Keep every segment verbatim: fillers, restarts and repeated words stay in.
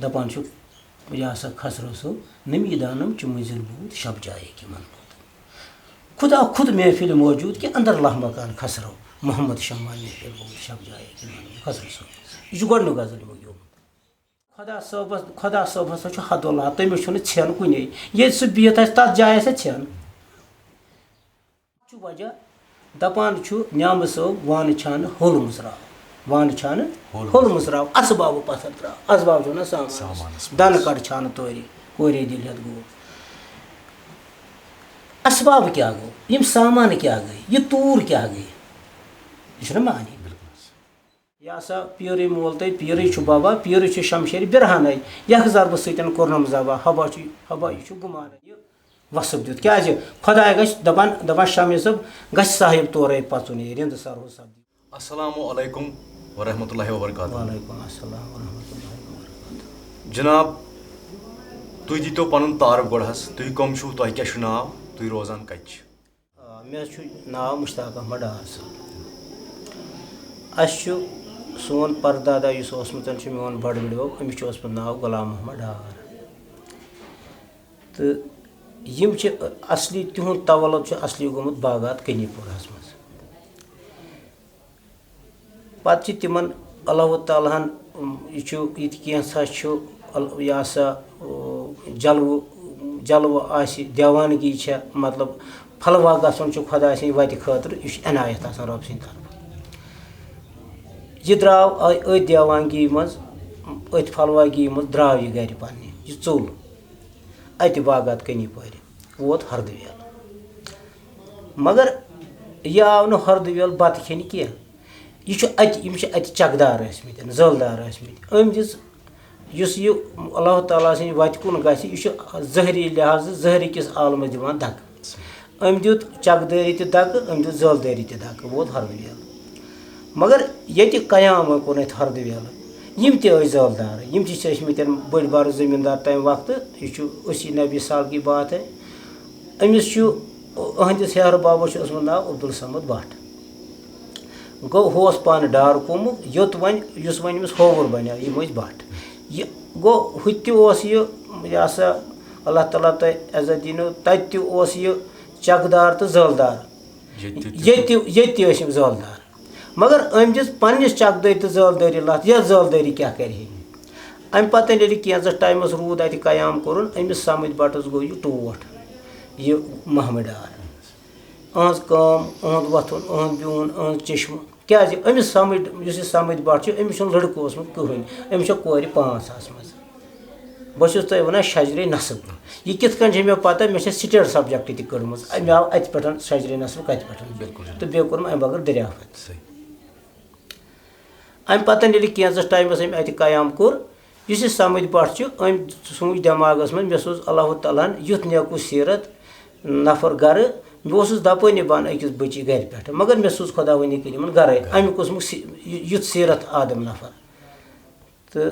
دَپان چھُ، یہِ ہسا کھسرو سو، نمی دانم چہِ مٔنزِل بوٗد شب جایے کہِ من بوٗد۔ خدا خود محفل موجود کہِ اندر لہ مکان کھسرو، محمد شمع محفل بوٗد شب جایے کہِ من بوٗد۔ کھسرو سو، یہِ چھُ گۄڈٕنیُک غزل یِمو گیومُت۔ خدا صٲبس، خدا صٲب ہسا چھُ حد اللہ، تٔمِس چھُنہٕ ژھٮ۪ن کُنے۔ ییٚتہِ سُہ بِہِتھ آسہِ، تَتھ جایہِ آسہِ ژھٮ۪ن۔ چھُ وجہ، دَپان چھُ نیامہٕ صٲب، وانہٕ چھانہٕ ہوٚل مٕژراو، وانہٕ چھانہٕ ہوٚل ہوٚل مٕژراو، اَسبابہٕ پَتھر ترٛاو، اَسباب چھُ وَنان سامان، سامان، اَسباب۔ دَنہٕ کَڑ چھانہٕ تورِ، کورے دِل ہٮ۪تھ گوٚو۔ اَسباب کیٛاہ گوٚو؟ یِم سامان کیٛاہ گٔے؟ یہِ توٗر کیٛاہ گٔے؟ یہِ چھُنہ معنی۔ بِلکُل حظ۔ یہِ ہسا پیٖرٕے مول تہٕ پیٖرٕے چھُ بابا، پیٖرٕے چھُ شمشیرِ برہانے، یَکھ ضربہٕ سۭتۍ کوٚرنَم ذبح، ہبا چھُ، ہبا یہِ چھُ گُمانَے۔ یہِ وصف دیُت۔ کیٛازِ؟ خۄداے گژھِ دَپان، دَپان شمع صٲب گژھِ صاحب تورے پَژُن یہِ رِنٛدٕ سَرہُ سپدِ۔ السلام علیکم ورحمۃ اللہ وبرکاتہ۔ وعلیکم السلام ورحمۃ اللہ وبرکاتہ۔ جناب، تُہۍ دیٖتو پنُن تعارُف گۄڈٕ حظ۔ تُہۍ کٕم چھِو؟ تۄہہِ کیٛاہ چھُ ناو؟ تُہۍ روزان کتہِ چھِ؟ آ، مےٚ حظ چھُ ناو مشتاق احمد ڈار صٲب۔ اَسہِ چھُ سون پردادا یُس اوسمُت چھُ، میون بڑٕ بٕڈبب، أمِس چھُ اوسمُت ناو غلام محمد ڈار۔ تہٕ یِم چھِ اصلی، تِہُنٛد تولد چھُ اصلی گوٚمُت باغات کنی پورہس منٛز۔ پتہٕ چھِ تِمن اللہ تعالیٰ ہن، یہِ چھُ، یہِ تہِ کینٛژھا چھُ، ال-، یہِ ہسا، او، جلوٕ، جلوٕ آسہِ، دیوانگی چھےٚ، مطلب، پھلوا گژھُن چھُ خۄداے سٕنٛدِ وتہِ خٲطرٕ، یہِ چھُ عنایت آسان رۄب سٕنٛدِ طرفہٕ۔ یہِ درٛاو أ-، أتھۍ دیوانگی منٛز، أتھۍ پھلواگی منٛز درٛاو یہِ گرِ پننہِ، یہِ ژوٚل اَتہِ باغات کنی پورِ، ووت ہردٕ ویل۔ مگر یہِ آو نہٕ ہردٕ ویل بتہٕ کھیٚنہِ کینٛہہ۔ یہِ چھُ اَتہِ، یِم چھِ اَتہِ چکدار ٲسمٕتۍ، زٲلدار ٲسمٕتۍ۔ أمۍ دِژ، یُس یہِ اللہ تعالیٰ سٕنٛدِ وَتہِ کُن گژھِ، یہِ چھُ زہری لحاظہٕ زہرِ کِس عالمس دِوان دَکہٕ۔ أمۍ دیُت چکدٲری تہِ دَکہٕ، أمۍ دیُت زٲلدٲری تہِ دَکہٕ، ووت ہردٕ ویل۔ مگر ییٚتہِ قیام کوٚر اَتہِ ہردٕ ویلہٕ، یِم تہِ ٲسۍ زٲلدار، یِم تہِ چھِ ٲسمٕتۍ بٔڑۍ بارٕ زٔمیٖندار تَمہِ وقتہٕ۔ یہِ چھُ اسی نبی سال کی بات ہے۔ أمِس چھُ، أہنٛدِس ہیہَر بابَس چھُ اوسمُت ناو عبدالصمد بٹ۔ گوٚو، ہُہ اوس پانہٕ ڈار قومُک، یوٚت وۄنۍ، یُس وۄنۍ أمِس ہووُر بنیو، یِم ٲسۍ بٹ۔ یہِ گوٚو، ہُتہِ تہِ اوس یہِ، یہِ ہسا، اللہ تعالیٰ تۄہہِ عزت دِنو، تَتہِ تہِ اوس یہِ چکدار تہٕ زٲلدار۔ ییٚتہِ تہِ ییٚتہِ تہِ، ییٚتہِ تہِ ٲسۍ یِم زٲلدار۔ مگر أمۍ دِژ پننِس چکدٲرۍ تہٕ زٲلدٲری لَتھ، یَتھ زٲلدٲری کیٛاہ کَرِ ہے؟ اَمہِ پَتہٕ ییٚلہِ کینٛژَس ٹایمَس روٗد اَتہِ قیام کوٚرُن، أمِس سمٕجھ بَٹَس گوٚو یہِ ٹوٹھ، یہِ محمد ڈار۔ أہٕنٛز کٲم، أہُنٛد وۄتھُن، أہُنٛد بِہُن، أہٕنٛز چشمہٕ۔ کیٛازِ؟ أمِس سمٕجھ، یُس یہِ سمٕجھ بَٹ چھُ، أمِس چھُنہٕ لٔڑکہٕ اوسمُت کٕہٕنۍ، أمِس چھےٚ کورِ پانٛژھ آسمَژٕ۔ بہٕ چھُس تۄہہِ وَنان شجرے نصب۔ یہِ کِتھ کٔنۍ چھےٚ مےٚ پَتہ؟ مےٚ چھےٚ سٹیٹ سبجیکٹ تہِ کٔڑمٕژ۔ مےٚ آو اَتہِ پٮ۪ٹھ شجرے نصب کَتہِ پٮ۪ٹھ۔ بِلکُل جِناب۔ تہٕ بیٚیہِ کوٚرُم اَمہِ بغٲر دٔریافت۔ صحیح۔ اَمہِ پَتہٕ ییٚلہِ کینٛژَس ٹایمَس أمۍ اَتہِ قیام کوٚر، یُس یہِ سمٕجھ بٹ چھُ، أمۍ سوٗنٛچ دٮ۪ماغَس منٛز، مےٚ سوٗز اللہ تعالیٰ ہَن یُتھ نیکو سیٖرت نفر گَرٕ۔ مےٚ اوسُس دَپٲنی بہٕ اَنہٕ أکِس بٔچی گَرِ پٮ۪ٹھ، مگر مےٚ سوٗز خۄداوندی کٔرِمَن گَرَے۔ اَمیُک اوسمُت سی-، یُتھ سیٖرت آدم نفر۔ تہٕ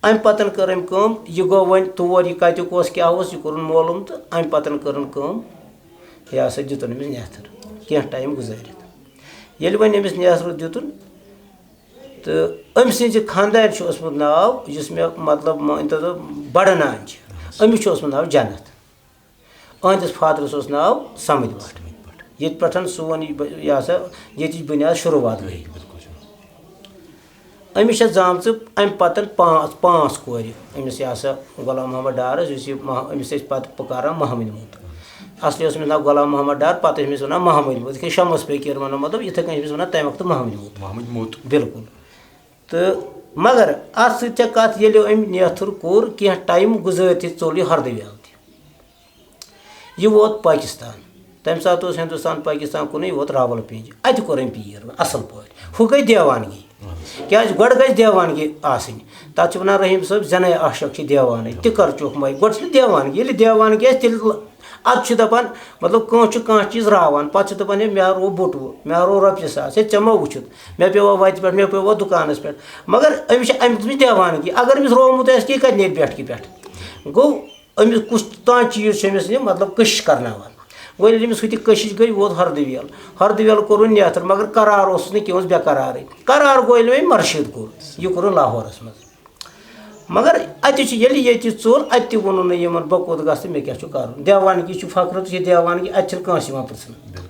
اَمہِ پَتَن کٔر أمۍ کٲم، یہِ گوٚو وۄنۍ تور، یہِ کَتیُک اوس، کیٛاہ اوس، یہِ کوٚرُن معلوٗم، تہٕ اَمہِ پَتَن کٔرٕن کٲم، یہِ ہسا دیُتُن أمِس نیتھٕر کینٛہہ ٹایم گُزٲرِتھ۔ ییٚلہِ وۄنۍ أمِس نیتھٕر دیُتُن، تہٕ أمۍ سٕنٛزِ خانٛدارِ چھُ اوسمُت ناو، یُس مےٚ، مطلب، مٲنۍ تو، بَڑٕ نانۍ چھِ، أمِس چھُ اوسمُت ناو جنت۔ أہنٛدِس فادرَس اوس ناو سمٕدۍ بٹ۔ ییٚتہِ پٮ۪ٹھ سون یہِ ب-، یہِ ہسا ییٚتِچ بُنیاد شروٗعات گٔے۔ بِلکُل چھُ۔ أمِس چھےٚ زامژٕ اَمہِ پَتہٕ پانٛژھ، پانٛژھ کورِ۔ أمِس یہِ ہسا غلام محمد ڈارَس، یُس یہِ مح-، أمِس ٲسۍ پَتہٕ پُکاران محمد موت۔ اَصلی اوس أمِس ناو غلام محمد ڈار، پَتہٕ ٲسۍ أمِس وَنان محمد موت۔ یِتھ کٔنۍ شمس فقیٖر وَنو، مطلب، یِتھَے کٔنۍ ٲسۍ أمِس وَنان تَمہِ وقتہٕ محمد موت۔ محمد موت۔ بِلکُل۔ تہٕ مگر اَتھ سۭتۍ چھےٚ کَتھ، ییٚلہِ أمۍ نیتھٕر کوٚر، کینٛہہ ٹایم گُزٲرۍ تہِ ژوٚل یہِ ہردٕ ویل تہِ۔ یہِ ووت پٲکِستان۔ تَمہِ ساتہٕ اوس ہِندُستان پٲکِستان کُنُے، یہِ ووت راوَلپِنٛڈی۔ اَتہِ کوٚر أمۍ پیٖر اَصٕل پٲٹھۍ۔ ہُہ گٔے دیوانگی۔ کیٛازِ؟ گۄڈٕ گژھِ دیوانگی آسٕنۍ۔ تَتھ چھِ وَنان رحیٖم صٲب زَنَے عاشق چھِ دیوانٕے۔ تہِ کَر چوکھ مَے؟ گۄڈٕ چھِنہٕ دیوانگی۔ ییٚلہِ دیوانگی آسہِ، تیٚلہِ اَدٕ چھُ دَپان، مطلب، کانٛہہ چھُ کانٛہہ چیٖز راوان، پَتہٕ چھُ دَپان، "ہے، مےٚ روو بوٚٹوٕ، مےٚ روو رۄپیہِ ساس، ہے، ژےٚ ما وُچھُتھ؟ مےٚ پیوٚوا وَتہِ پٮ۪ٹھ، مےٚ پیوٚوا دُکانَس پٮ۪ٹھ؟" مگر أمِس چھِ اَمہِ تُج دیوانگی۔ اگر أمِس روومُت آسہِ کینٛہہ، یہِ کَتہِ نیرِ پٮ۪ٹھ کہِ پٮ۪ٹھ؟ گوٚو، أمِس کُس تام چیٖز چھُ أمِس یہِ، مطلب، کٔشِش کرناوان۔ گوٚو ییٚلہِ أمِس ہُتہِ کٔشِش گٔے، ووت ہردٕ ویل۔ ہردٕ ویل کوٚرُن نیتھٕر، مگر قرار اوسُس نہٕ کینٛہہ، اوس بے قرارٕے۔ قرار گوٚو ییٚلہِ وۄنۍ مرشد کوٚر، یہِ کوٚرُن لاہورس منٛز۔ مگر اَتہِ چھُ، ییٚلہِ ییٚتہِ ژوٚل، اَتہِ تہِ ووٚنُن نہٕ یِمَن، بہٕ کوٚت گژھٕ تہٕ مےٚ کیٛاہ چھُ کَرُن۔ دیوانگی چھُ فقرٕ تہٕ یہِ دیوانگی، اَتہِ چھِنہٕ کٲنٛسہِ یِوان پرٛژھنہٕ۔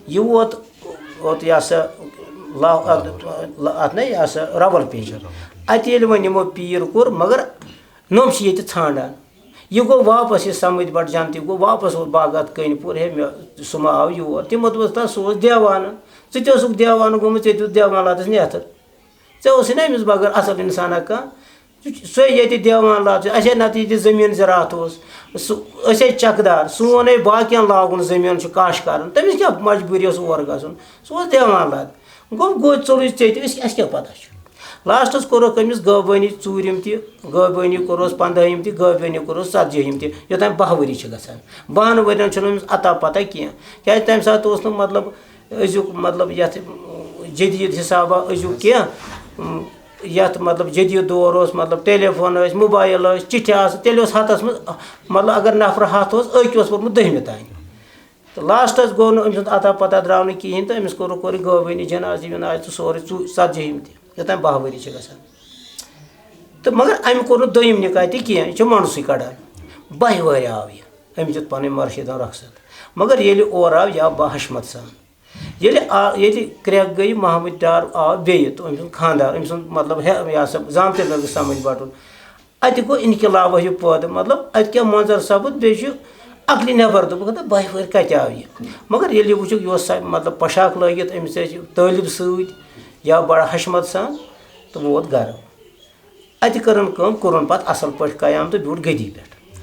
یہِ ووت، ووت یہِ ہسا لا-، اَتھ، اَتھ نہ یہِ ہسا راوَل پِنٛجہِ۔ اَتہِ ییٚلہِ وۄنۍ یِمو پیٖر کوٚر، مگر نوٚم چھِ ییٚتہِ ژھانٛڈان۔ یہِ گوٚو واپس، یہِ سمٕدۍ بٹ جنتی گوٚو واپس، اور باغات کٔنۍ پوٗر، ہے، مےٚ، سُہ ما آو یور؟ تِمو دوٚپُس، "تَس سُہ اوس دیوانہٕ، ژٕ تہِ اوسُکھ دیوانہٕ گوٚمُت، ژےٚ دیُت دیوان لاتس نیتھر۔ ژےٚ اوسُے نہ أمِس بغٲر اصل انسانا کانٛہہ؟ ژٕ چھُ-، سُے ییٚتہِ دیوان لاتس، اَسے نتہٕ ییٚتہِ زٔمیٖن زِراعت اوس، سُہ، أسے چکدار، سون ہے باقین لاگُن زٔمیٖن چھُ کاش کران، تٔمِس کیٛاہ مجبوٗری ٲس اور گژھُن؟ سُہ اوس دیوان لات۔" گوٚو، گوٚو ژوٚلُے ژےٚ تہِ، أسۍ، اَسہِ کیٛاہ پتہ چھُ؟ لاسٹس کوٚرُکھ أمِس گٲبٲنی ژوٗرِم تہِ، گٲبٲنی کوٚرُس پنٛدہٲیِم تہِ، گٲبٲنی کوٚرُس ژتجٲہِم تہِ، یوٚتام باہ ؤری چھِ گژھان۔ باہن ؤرین چھُنہٕ أمِس عطا پتہ کینٛہہ، کیٛازِ تمہِ ساتہٕ اوس نہٕ، مطلب، أزیُک، مطلب، یتھ جدید حسابہ أزیُک کینٛہہ، یتھ، مطلب، جدید دور اوس، مطلب، ٹیلی فون ٲسۍ، موبایل ٲسۍ، چِٹھِ آسہٕ، تیٚلہِ اوس ہتس منٛز، مطلب، اگر نفرٕ ہتھ اوس، أکۍ اوس پوٚرمُت دٔہمہِ تام۔ تہٕ لاسٹس گوٚو نہٕ أمۍ سُنٛد عطا پتہ درٛاو نہٕ کِہیٖنۍ، تہٕ أمِس کوٚرُکھ، کوٚرُکھ گٲبٲنی جنازٕ وِنازٕ تہٕ سورُے ژُ-، ژتجی ہِم تہِ، یوٚتام باہ ؤری چھِ گژھان۔ تہٕ مگر أمۍ کوٚر نہٕ دوٚیِم نِکاح تہِ کینٛہہ، یہِ چھُ مَنٛڈسٕے کَڑان۔ باہہِ وَہرِ آو یہِ، أمۍ دیُت پنٕنۍ مرشدن رۄخصت۔ مگر ییٚلہِ اورٕ آو، یہِ آو باحشمت سان۔ ییٚلہِ آ-، ییٚلہِ کرٛٮ۪کھ گٔیہِ، محمد ڈار آو بیٚیہِ، تہٕ أمۍ سُنٛد خانٛدار، أمۍ سُنٛد مطلب ہے، یہِ ہسا زامتٕرۍ لٔڑکہٕ سمٕجھ بَٹُن۔ اَتہِ گوٚو انقلابہ ہیوٗ پٲدٕ، مطلب، اَتہِ کیٛاہ منظر سپُد، بیٚیہِ چھُ عقلہِ نٮ۪بر۔ دوٚپُکھ، "ہتا، باہہِ وٲرۍ کَتہِ آو یہِ؟" مگر ییٚلہِ یہِ وٕچھُکھ، یہِ اوس سا-، مطلب، پۄشاک لٲگِتھ، أمِس ٲسۍ طٲلب سۭتۍ یا بڑٕ حشمت سان، تہٕ ووت گرٕ۔ اَتہِ کٔرٕن کٲم، کوٚرُن پَتہٕ اَصٕل پٲٹھۍ قیام تہٕ بیوٗٹھ گٔدی پٮ۪ٹھ۔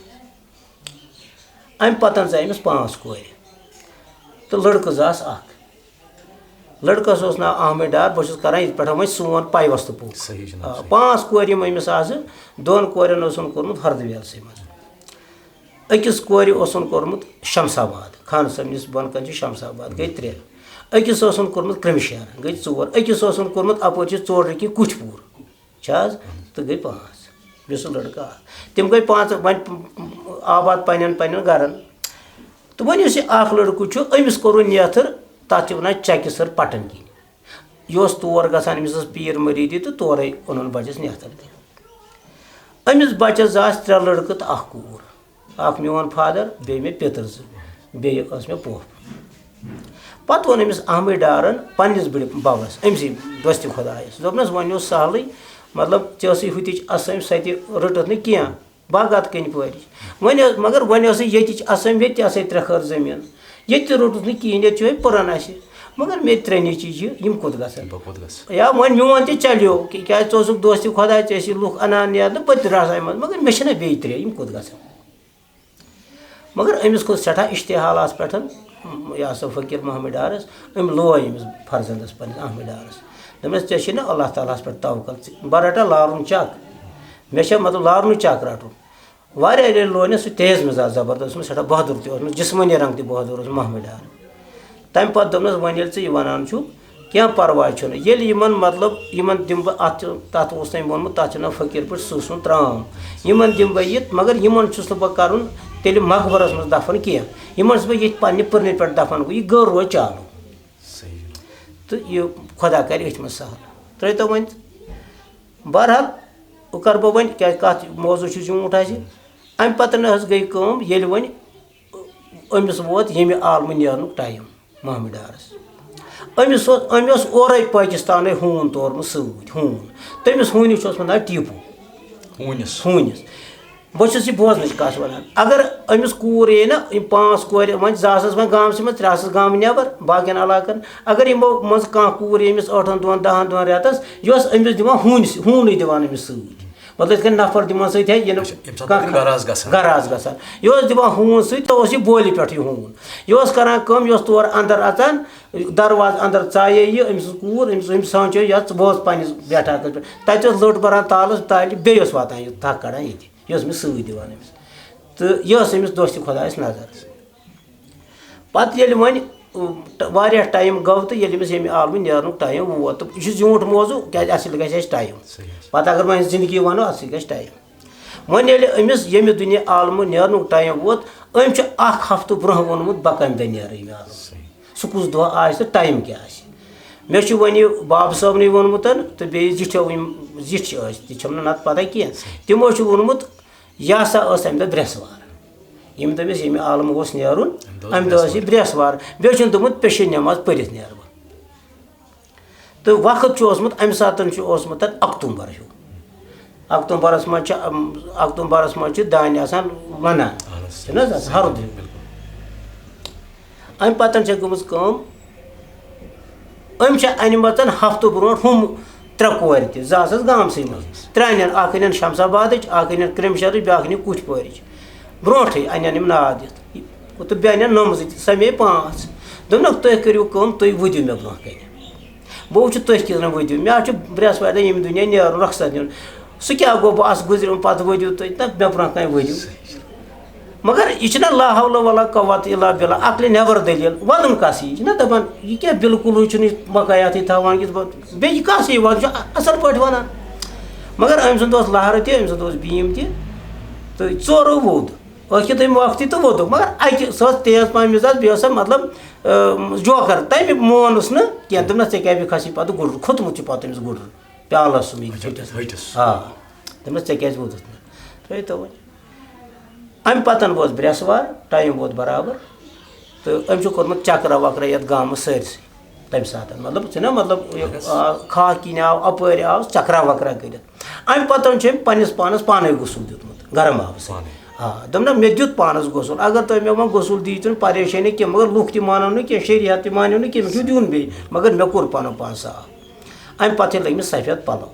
اَمہِ پَتہٕ زاے أمِس پانٛژھ کورِ تہٕ لٔڑکہٕ زاس اَکھ۔ لٔڑکَس اوس ناو احمد ڈار، بہٕ چھُس کَران ییٚتہِ پٮ۪ٹھ وۄنۍ سون پیوستہٕ پوٚک۔ صحیح جناب، آ، صحیح۔ پانٛژھ کورِ یِم أمِس آسہٕ، دۄن کورٮ۪ن اوسُن کوٚرمُت ہردویلسٕے منٛز۔ أکِس کورِ اوسُن کوٚرمُت شمس آباد، خان صٲبنِس بۄنہٕ کَنہِ چھُ شمس آباد، گٔے ترٛےٚ۔ أکِس اوسُن کوٚرمُت کرٛمشہر، گٔے ژور۔ أکِس اوسُن کوٚرمُت اَپٲرۍ چھِ ژورٕ کِنۍ کُٹھۍ پوٗر۔ چھِ حظ؟ تہٕ گٔے پانٛژھ۔ بیٚیہِ سُہ لٔڑکہٕ اَکھ۔ تِم گٔے پانٛژھ، وۄنۍ آباد پنٛنٮ۪ن پنٛنٮ۪ن گَرَن۔ تہٕ وۄنۍ یُس یہِ اَکھ لٔڑکہٕ چھُ، أمِس کوٚرُن نیتھٕر، تَتھ چھِ وَنان چَکہِ سَر پَٹَن کِنۍ۔ یہِ اوس تور گژھان، أمِس ٲس پیٖر مٔریٖدی تہٕ تورَے اوٚنُن بَچَس نیتھٕر تہِ۔ أمِس بَچَس زٕ آسہٕ ترٛےٚ لٔڑکہٕ تہٕ اَکھ کوٗر۔ اَکھ میون فادر، بیٚیہِ مےٚ پیٚتٕر زٕ، بیٚیہِ ٲس مےٚ پۄپھ۔ پَتہٕ ووٚن أمِس احمد ڈارَن پنٛنِس بٕڈِ بَبَس، أمۍ سٕے دوستِ خۄدایَس، دوٚپنَس، "وۄنۍ اوس سہلٕے، مطلب، ژےٚ ٲسٕے ہُتِچ اَسٲمۍ، سۄ تہِ رٔٹٕتھ نہٕ کینٛہہ، باغات کَنہِ پٲرِش۔ وۄنۍ ٲس، مگر وۄنۍ ٲسٕے ییٚتِچ اَسٲمۍ، ییٚتہِ تہِ آسَے ترٛےٚ خٲر زٔمیٖن، ییٚتہِ تہِ روٚٹُتھ نہٕ کِہیٖنۍ، ییٚتہِ چھُ وۄنۍ پُرَن اَسہِ، مگر مےٚ تہِ ترٛےٚ نیٚچِی چھِ، یِم کوٚت گژھن؟" بہٕ کوٚت گژھٕ؟ یا وۄنۍ میون تہِ چلیو، کہِ-، کیٛازِ ژٕ اوسُکھ دوستِ خۄداے، ژےٚ ٲسی لُکھ اَنان نیرنہٕ پٔتۍ رازاے منٛز، مگر مےٚ چھِنہ بیٚیہِ ترٛےٚ، یِم کوٚت گژھن؟ مگر أمِس کھوٚت سٮ۪ٹھاہ اشتحالَس پٮ۪ٹھ، یہِ ہسا فقیٖر محمد ڈارَس، أمۍ لوے أمِس فرزندَس پنٛنِس احمد ڈارَس۔ دوٚپنَس، "ژےٚ چھُے نہ اللہ تعالیٰ ہَس پٮ۪ٹھ توکل، ژٕ بہٕ رَٹا لارُن چَک، مےٚ چھےٚ مطلب لارُن چَک رَٹُن۔" واریاہ لَٹہِ لوے نہٕ سُہ تیز مِزاج زبردست، اوس سٮ۪ٹھاہ بہادُر تہِ اوس، جسمٲنی رنٛگ تہِ بہادُر اوس محمد ڈار۔ تَمہِ پَتہٕ دوٚپنَس، "وۄنۍ ییٚلہِ ژٕ یہِ وَنان چھُکھ، کینٛہہ پَرواے چھُنہٕ، ییٚلہِ یِمَن مطلب یِمَن دِمہٕ بہٕ اَتھ، تَتھ اوس تٔمۍ ووٚنمُت، تَتھ چھُ ناو فقیٖر پٲٹھۍ سٕژ ہُنٛد ترٛام، یِمَن دِمہٕ بہٕ یہِ، مگر یِمَن چھُس نہٕ بہٕ کَرُن تیٚلہِ مقبرَس منٛز دفن کینٛہہ، یِمَن چھُس بہٕ ییٚتہِ پنٛنہِ پٕرنہِ پٮ۪ٹھ دفن گوٚو، یہِ گٔر روزِ چالوٗ۔" صحیح۔ تہٕ یہِ خۄدا کَرِ أتھۍ منٛز سہل۔ ترٛٲیتو وۄنۍ۔ بہرحال، وۄنۍ کَرٕ بہٕ وۄنۍ، کیٛازِ کَتھ موضوع چھُ زیوٗٹھ اَسہِ۔ اَمہِ پَتہٕ نہٕ حظ گٔے کٲم، ییٚلہِ وۄنۍ أمِس ووت ییٚمہِ عالمہٕ نیرنُک ٹایم، محمد ڈارَس۔ أمِس اوس، أمۍ اوس اورَے پٲکِستانَے ہوٗن تورمُت سۭتۍ، ہوٗن۔ تٔمِس ہوٗنِس چھُ اوسمُت ناو ٹیٖپوٗ۔ ہوٗنِس۔ ہوٗنِس۔ بہٕ چھُس یہِ بوزنٕچ کَتھ وَنان۔ اگر أمِس کوٗر یی نہ، یِم پانٛژھ کورِ، وۄنۍ زٕ آسَس وۄنۍ گامسٕے منٛز، ترٛےٚ آسَس گامہٕ نٮ۪بر، باقیَن علاقَن۔ اگر یِمو منٛز کانٛہہ کوٗر یی أمِس ٲٹھَن دۄہَن، دَہَن دۄہَن، رٮ۪تَس، یہِ اوس أمِس دِوان ہوٗنِس، ہوٗنُے دِوان أمِس سۭتۍ۔ مطلب، یِتھ کٔنۍ نفر دِوان سۭتۍ، ہے، یہِ نہٕ اچھا، ییٚمہِ ساتہٕ کانٛہہ تِم گرٕ آسہٕ گژھان۔ گرٕ آسہٕ گژھان۔ یہِ اوس دِوان ہوٗن سۭتۍ، تہٕ اوس یہِ بولہِ پٮ۪ٹھ یہِ ہوٗن۔ یہِ اوس کران کٲم، یہِ اوس تور اندر اژان، دروازٕ اندر ژایے یہِ، أمۍ سٕنٛز کوٗر، أمۍ سٕنٛز، أمۍ سونٛچے، یَتھ ژٕ بوز پننِس بیٹھکَس پٮ۪ٹھ۔ تَتہِ اوس لٔٹ بران تالَس، تالہِ بیٚیہِ اوس واتان یہِ تھَکھ کڑان ییٚتہِ۔ یہِ اوس أمِس سۭتۍ دِوان أمِس۔ تہٕ یہِ ٲس أمِس دوستِ خۄدایَس نظر۔ پَتہٕ ییٚلہِ وۄنۍ، اۭں، ٹ-، واریاہ ٹایم گوٚو تہٕ ییٚلہِ أمِس ییٚمہِ عالمہٕ نیرنُک ٹایم ووت، تہٕ یہِ چھُ زیوٗٹھ موضوع، کیٛازِ اَتھ سۭتۍ گژھِ اَسہِ ٹایم۔ صحیح۔ پَتہٕ اگر وۄنۍ زِندگی وَنو، اَتھ سۭتۍ گژھِ ٹایم۔ وۄنۍ ییٚلہِ أمِس ییٚمہِ دُنیا عالمہٕ نیرنُک ٹایم ووت، أمۍ چھُ اَکھ ہفتہٕ برونٛہہ ووٚنمُت، بہٕ کَمہِ دۄہ نیرٕ ییٚمہِ عالمہٕ۔ صحیح۔ سُہ کُس دۄہ آسہِ تہٕ ٹایم کیٛاہ آسہِ۔ مےٚ چھُ وۄنۍ یہِ بابہٕ صٲبنٕے ووٚنمُت تہٕ بیٚیہِ زِٹھیو، یِم زِٹھۍ ٲسۍ، تہِ چھَم نہٕ نَتہٕ پَتہ کینٛہہ۔ تِمو چھُ ووٚنمُت، یہِ ہسا ٲس اَمہِ دۄہ برٛٮ۪سوار۔ یِم تٔمِس ییٚمہِ عالمہٕ اوس نیرُن، اَمہِ دۄہ اوس اَمہِ دۄہ ٲس یہِ برٛٮ۪سوار۔ بیٚیہِ چھُنہٕ دوٚپمُت پیٚشہِ نٮ۪ماز پٔرِتھ نیرٕ بہٕ۔ تہٕ وقت چھُ اوسمُت، اَمہِ ساتَن چھُ اوسمُت تَتھ اکتوٗبر ہیوٗ۔ اکتوٗبرَس منٛز چھِ، اَم، اکتوٗبرَس منٛز چھِ دانہِ آسان لونان۔ اہن حظ۔ چھُنہٕ حظ آسان ہرُد ہیوٗ؟ بِلکُل۔ اَمہِ پَتَن چھےٚ گٔمٕژ کٲم، أمۍ چھےٚ اَنِمَژَن ہفتہٕ برونٛٹھ ہُم ترٛےٚ کورِ تہِ، زٕ آسَس گامسٕے منٛز۔ ترٛےٚ اَنن، اَکھ اَنن شمس آبادٕچ، اَکھ اَنن کرٛمشرٕچ، بیٛاکھ اَنن کُٹھۍ پورِچ۔ برونٛٹھٕے اَنن یِم ناد دِتھ۔ تہٕ بیٚیہِ اَنن نۄمزٕ تہِ، سَمے پانٛژھ۔ دوٚپنَکھ، "تُہۍ کٔرِو کٲم، تُہۍ ؤدِو مےٚ برونٛہہ کَنہِ۔ بہٕ وٕچھٕ تُہۍ کِتھ کٔنۍ ؤدِو۔ مےٚ حظ چھُ برٛٮ۪سوارِ دۄہ ییٚمہِ دُنیا نیرُن، رۄخصت نیُن۔ سُہ کیٛاہ گوٚو، بہٕ آسہٕ گُزریومُت، پَتہٕ ؤدِو تُہۍ، نہ مےٚ برونٛہہ کَنہِ ؤدِو۔" مگر یہِ چھِنہ لا حول ولا قوت الا باللہ، عقلِ نٮ۪بر دٔلیٖل، وَدُن کَس یی؟ یہِ چھِنہ دَپان، یہِ کیٛاہ بِلکُلٕے چھُنہٕ یہِ مقایاتٕے تھاوان کِتھ پٲٹھۍ؟ بیٚیہِ یہِ کَس یی وَدُن؟ چھُ اَ-، اَصٕل پٲٹھۍ وَنان۔ مگر أمۍ سُنٛد اوس لہرٕ تہِ، أمۍ سُنٛد اوس بیٖم تہِ، تہٕ ژورو ووٚد۔ ٲخٕر تَمہِ وقتٕے تہٕ ووٚدُکھ، مگر اَکہِ، سۄ ٲس تیز پَہَم مِزاز، بیٚیہِ ٲس سۄ مطلب، اۭں، جوکر، تَمہِ مونُس نہٕ کینٛہہ۔ دوٚپنَس، "ژےٚ کیٛازِ بیٚیہِ کھَسی پَتہٕ گُڈُر؟" کھوٚتمُت چھُ پَتہٕ تٔمِس گُڈُر، پیالَس سُمبِتھ اچھا، ۂٹِس۔ ۂٹِس۔ آ، دوٚپنَس، "ژےٚ کیٛازِ ووٚدُتھ نہٕ؟" ترٛٲیِو تو وۄنۍ۔ اَمہِ پَتَن ووت برٛٮ۪سوار، ٹایم ووت برابر، تہٕ أمۍ چھُ کوٚرمُت چکرا وکرا یَتھ گامَس سٲرسٕے۔ تَمہِ ساتہٕ، مطلب، ژٕ چھُنا، مطلب، یہِ، آ، کھاہ کِنۍ آو، اَپٲرۍ آو، چکرا وکرا کٔرِتھ۔ اَمہِ پَتہٕ چھُ أمۍ پنٛنِس پانَس پانَے غسل دیُتمُت گرم آبہٕ سۭتۍ۔ پانَے۔ آ، دوٚپنَکھ، "مےٚ دیُت پانَس غسل، اگر تُہۍ مےٚ وۄنۍ غسل دِیِو تہٕ پریشٲنی کینٛہہ، مگر لُکھ تہِ مانَن نہٕ کینٛہہ، شریعت تہِ مانیو نہٕ کینٛہہ، مےٚ چھُ دیُن بیٚیہِ، مگر مےٚ کوٚر پَنُن پان صاف۔" اَمہِ پَتہٕ ییٚلہِ أمِس سفید پَلو،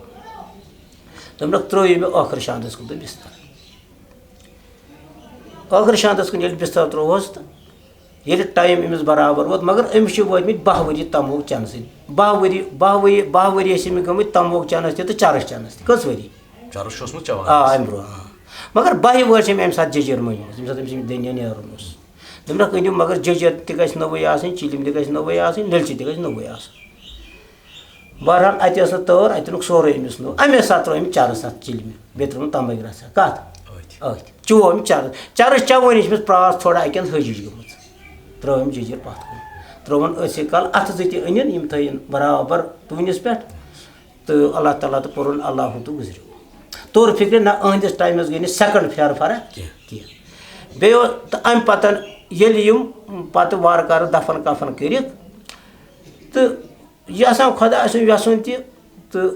دوٚپنَکھ، "ترٛٲیِو مےٚ ٲخٕر شاندَس کُن تہٕ بِستَر۔" ٲخٕر شاندَس کُن ییٚلہِ بِستَر ترٛووہَس تہٕ ییٚلہِ ٹایم أمِس برابر ووت، مگر أمِس چھِ وٲتمٕتۍ باہ ؤری تموک چٮ۪نہٕ سۭتۍ۔ باہ ؤری، باہ ؤری، باہ ؤری ٲسۍ أمِس گٔمٕتۍ تموک چٮ۪نَس تہِ تہٕ چرٕس چٮ۪نَس تہِ۔ کٔژ ؤری؟ چرٕس چھُ اوسمُت چٮ۪وان۔ آ، اَمہِ برٛونٛہہ، آ۔ مگر باہہِ وٕہٕرۍ چھِ أمۍ اَمہِ ساتہٕ جٔجیٖر مٔنٛجمٕژ، ییٚمہِ ساتہٕ أمِس یہِ دُنیا نیرُن اوس۔ دوٚپنَکھ، "أنِو، مگر جٔجیٖر تہِ گژھِ نٔوٕے آسٕنۍ، چِلِم تہِ گژھِ نٔوٕے آسٕنۍ، لیٚلچہِ تہِ گژھِ نوٚوُے آسُن۔" بہرحال، اَتہِ ٲس نہٕ تٲر، اَتہِ اوٚنُکھ سورُے أمِس نوٚو۔ اَمے ساتہٕ ترٛٲو أمۍ چرٕس اَتھ چِلمہِ، بیٚیہِ ترٛٲوٕن تَمبٕکۍ رَژھا۔ کَتھ؟ أتھۍ۔ أتھۍ۔ چوو أمۍ چرٕس۔ چرٕس چٮ۪وٲنی چھِ أمِس پرٛاس تھوڑا اَکہِ اَندٕ ۂج ہِش گٔمٕژ۔ ترٛٲو أمۍ جٔجیٖر پَتھ کُن۔ ترٛٲوٕن أتھۍ سۭتۍ کَل، اَتھٕ زٕ تہِ أنِن، یِم تھٲیِن برابر ٹوٗنِس پٮ۪ٹھ۔ تہٕ اللہ تعالیٰ تہٕ پوٚرُن اللہ ہُنٛد تہٕ گُزریو۔ توٚر فِکرِ نہ، أہٕنٛدِس ٹایمَس گٔے نہٕ سیکنڈ پھیرٕ فرق کینٛہہ۔ کینٛہہ۔ بیٚیہِ اوس، تہٕ اَمہِ پَتہٕ ییٚلہِ یِم پَتہٕ وارٕ کارٕ دَفَن کَفَن کٔرِکھ، تہٕ یہِ آسان خۄداے سُنٛد یَژھُن تہِ۔ تہٕ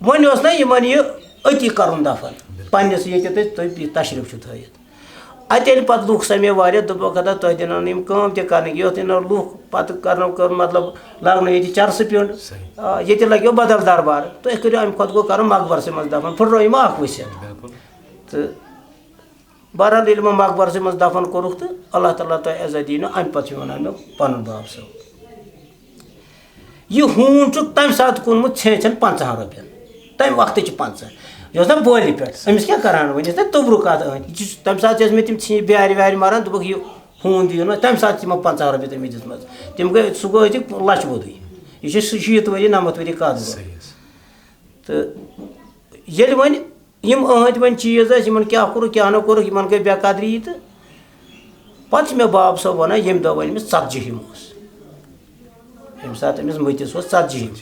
وۄنۍ اوس نہ یِمَن یہِ أتی کَرُن دَفَن، پنٛنِس ییٚتہِ تُہۍ، تُہۍ تشریٖف چھُو تھٲیِتھ۔ اَتہِ ییٚلہِ پَتہٕ لُکھ سَمے واریاہ، دوٚپُکھ، "ہتا تۄہہِ دِنو نہٕ یِم کٲم تہِ کَرنہٕ کینٛہہ۔" یوٚت یِنو لُکھ پَتہٕ کَرنو کٲم، مطلب، لاگنو ییٚتہِ چرسہٕ پیوٚنٛڈ۔ صحیح۔ آ، ییٚتہِ لَگیو بدل دربار۔ تُہۍ کٔرِو اَمہِ کھۄتہٕ گوٚو کَرُن مقبرسٕے منٛز دَفَن، پھٕٹرٲیِو یِمو اَکھ ؤسِتھ۔ بِلکُل۔ تہٕ بہرحال، ییٚلہِ یِمو مقبرسٕے منٛز دَفَن کوٚرُکھ تہٕ اللہ تعالیٰ تۄہہِ عزت دِیِنو، اَمہِ پَتہٕ چھُ وَنان مےٚ پَنُن باب صٲب۔ یہِ ہوٗن چھُ تَمہِ ساتہٕ کُنمُت ژھینٛچھن پنٛژاہَن رۄپیَن۔ تَمہِ وقتہٕ چھِ پنٛژاہ۔ یہِ اوس نہ بولہِ پٮ۪ٹھ۔ أمِس کیٛاہ کَران وۄنۍ؟ یہِ ٲس نہ توٚبرُک کَتھ أہٕنٛدِ۔ یہِ چھُ، تَمہِ ساتہٕ چھِ ٲسۍمٕتۍ تِم ژھیٚنۍ بیٛارِ ویٛارِ مَران، دوٚپُکھ، "یہِ ہوٗن دِیِو نہٕ۔" تَمہِ ساتہٕ چھِ تِمو پنٛژاہ رۄپیہِ تٔمِس دِژمَژٕ۔ تِم گٔے، سُہ گوٚو أتی لَچھ بوٚدُے۔ یہِ چھِ شیٖتھ ؤری، نَمَتھ ؤری کَتھ گوٚو۔ صحیح حظ۔ تہٕ ییٚلہِ وۄنۍ یِم أہٕنٛدۍ وۄنۍ چیٖز ٲسۍ، یِمَن کیٛاہ کوٚرُکھ، کیٛاہ نہٕ کوٚرُکھ، یِمَن گٔے بے قدری تہٕ پَتہٕ چھِ مےٚ باب صٲب وَنان، ییٚمہِ دۄہ وۄنۍ أمِس ژَتجِہِم اوس، ییٚمہِ ساتہٕ أمِس مٔتِس اوس ژَتجِہِم،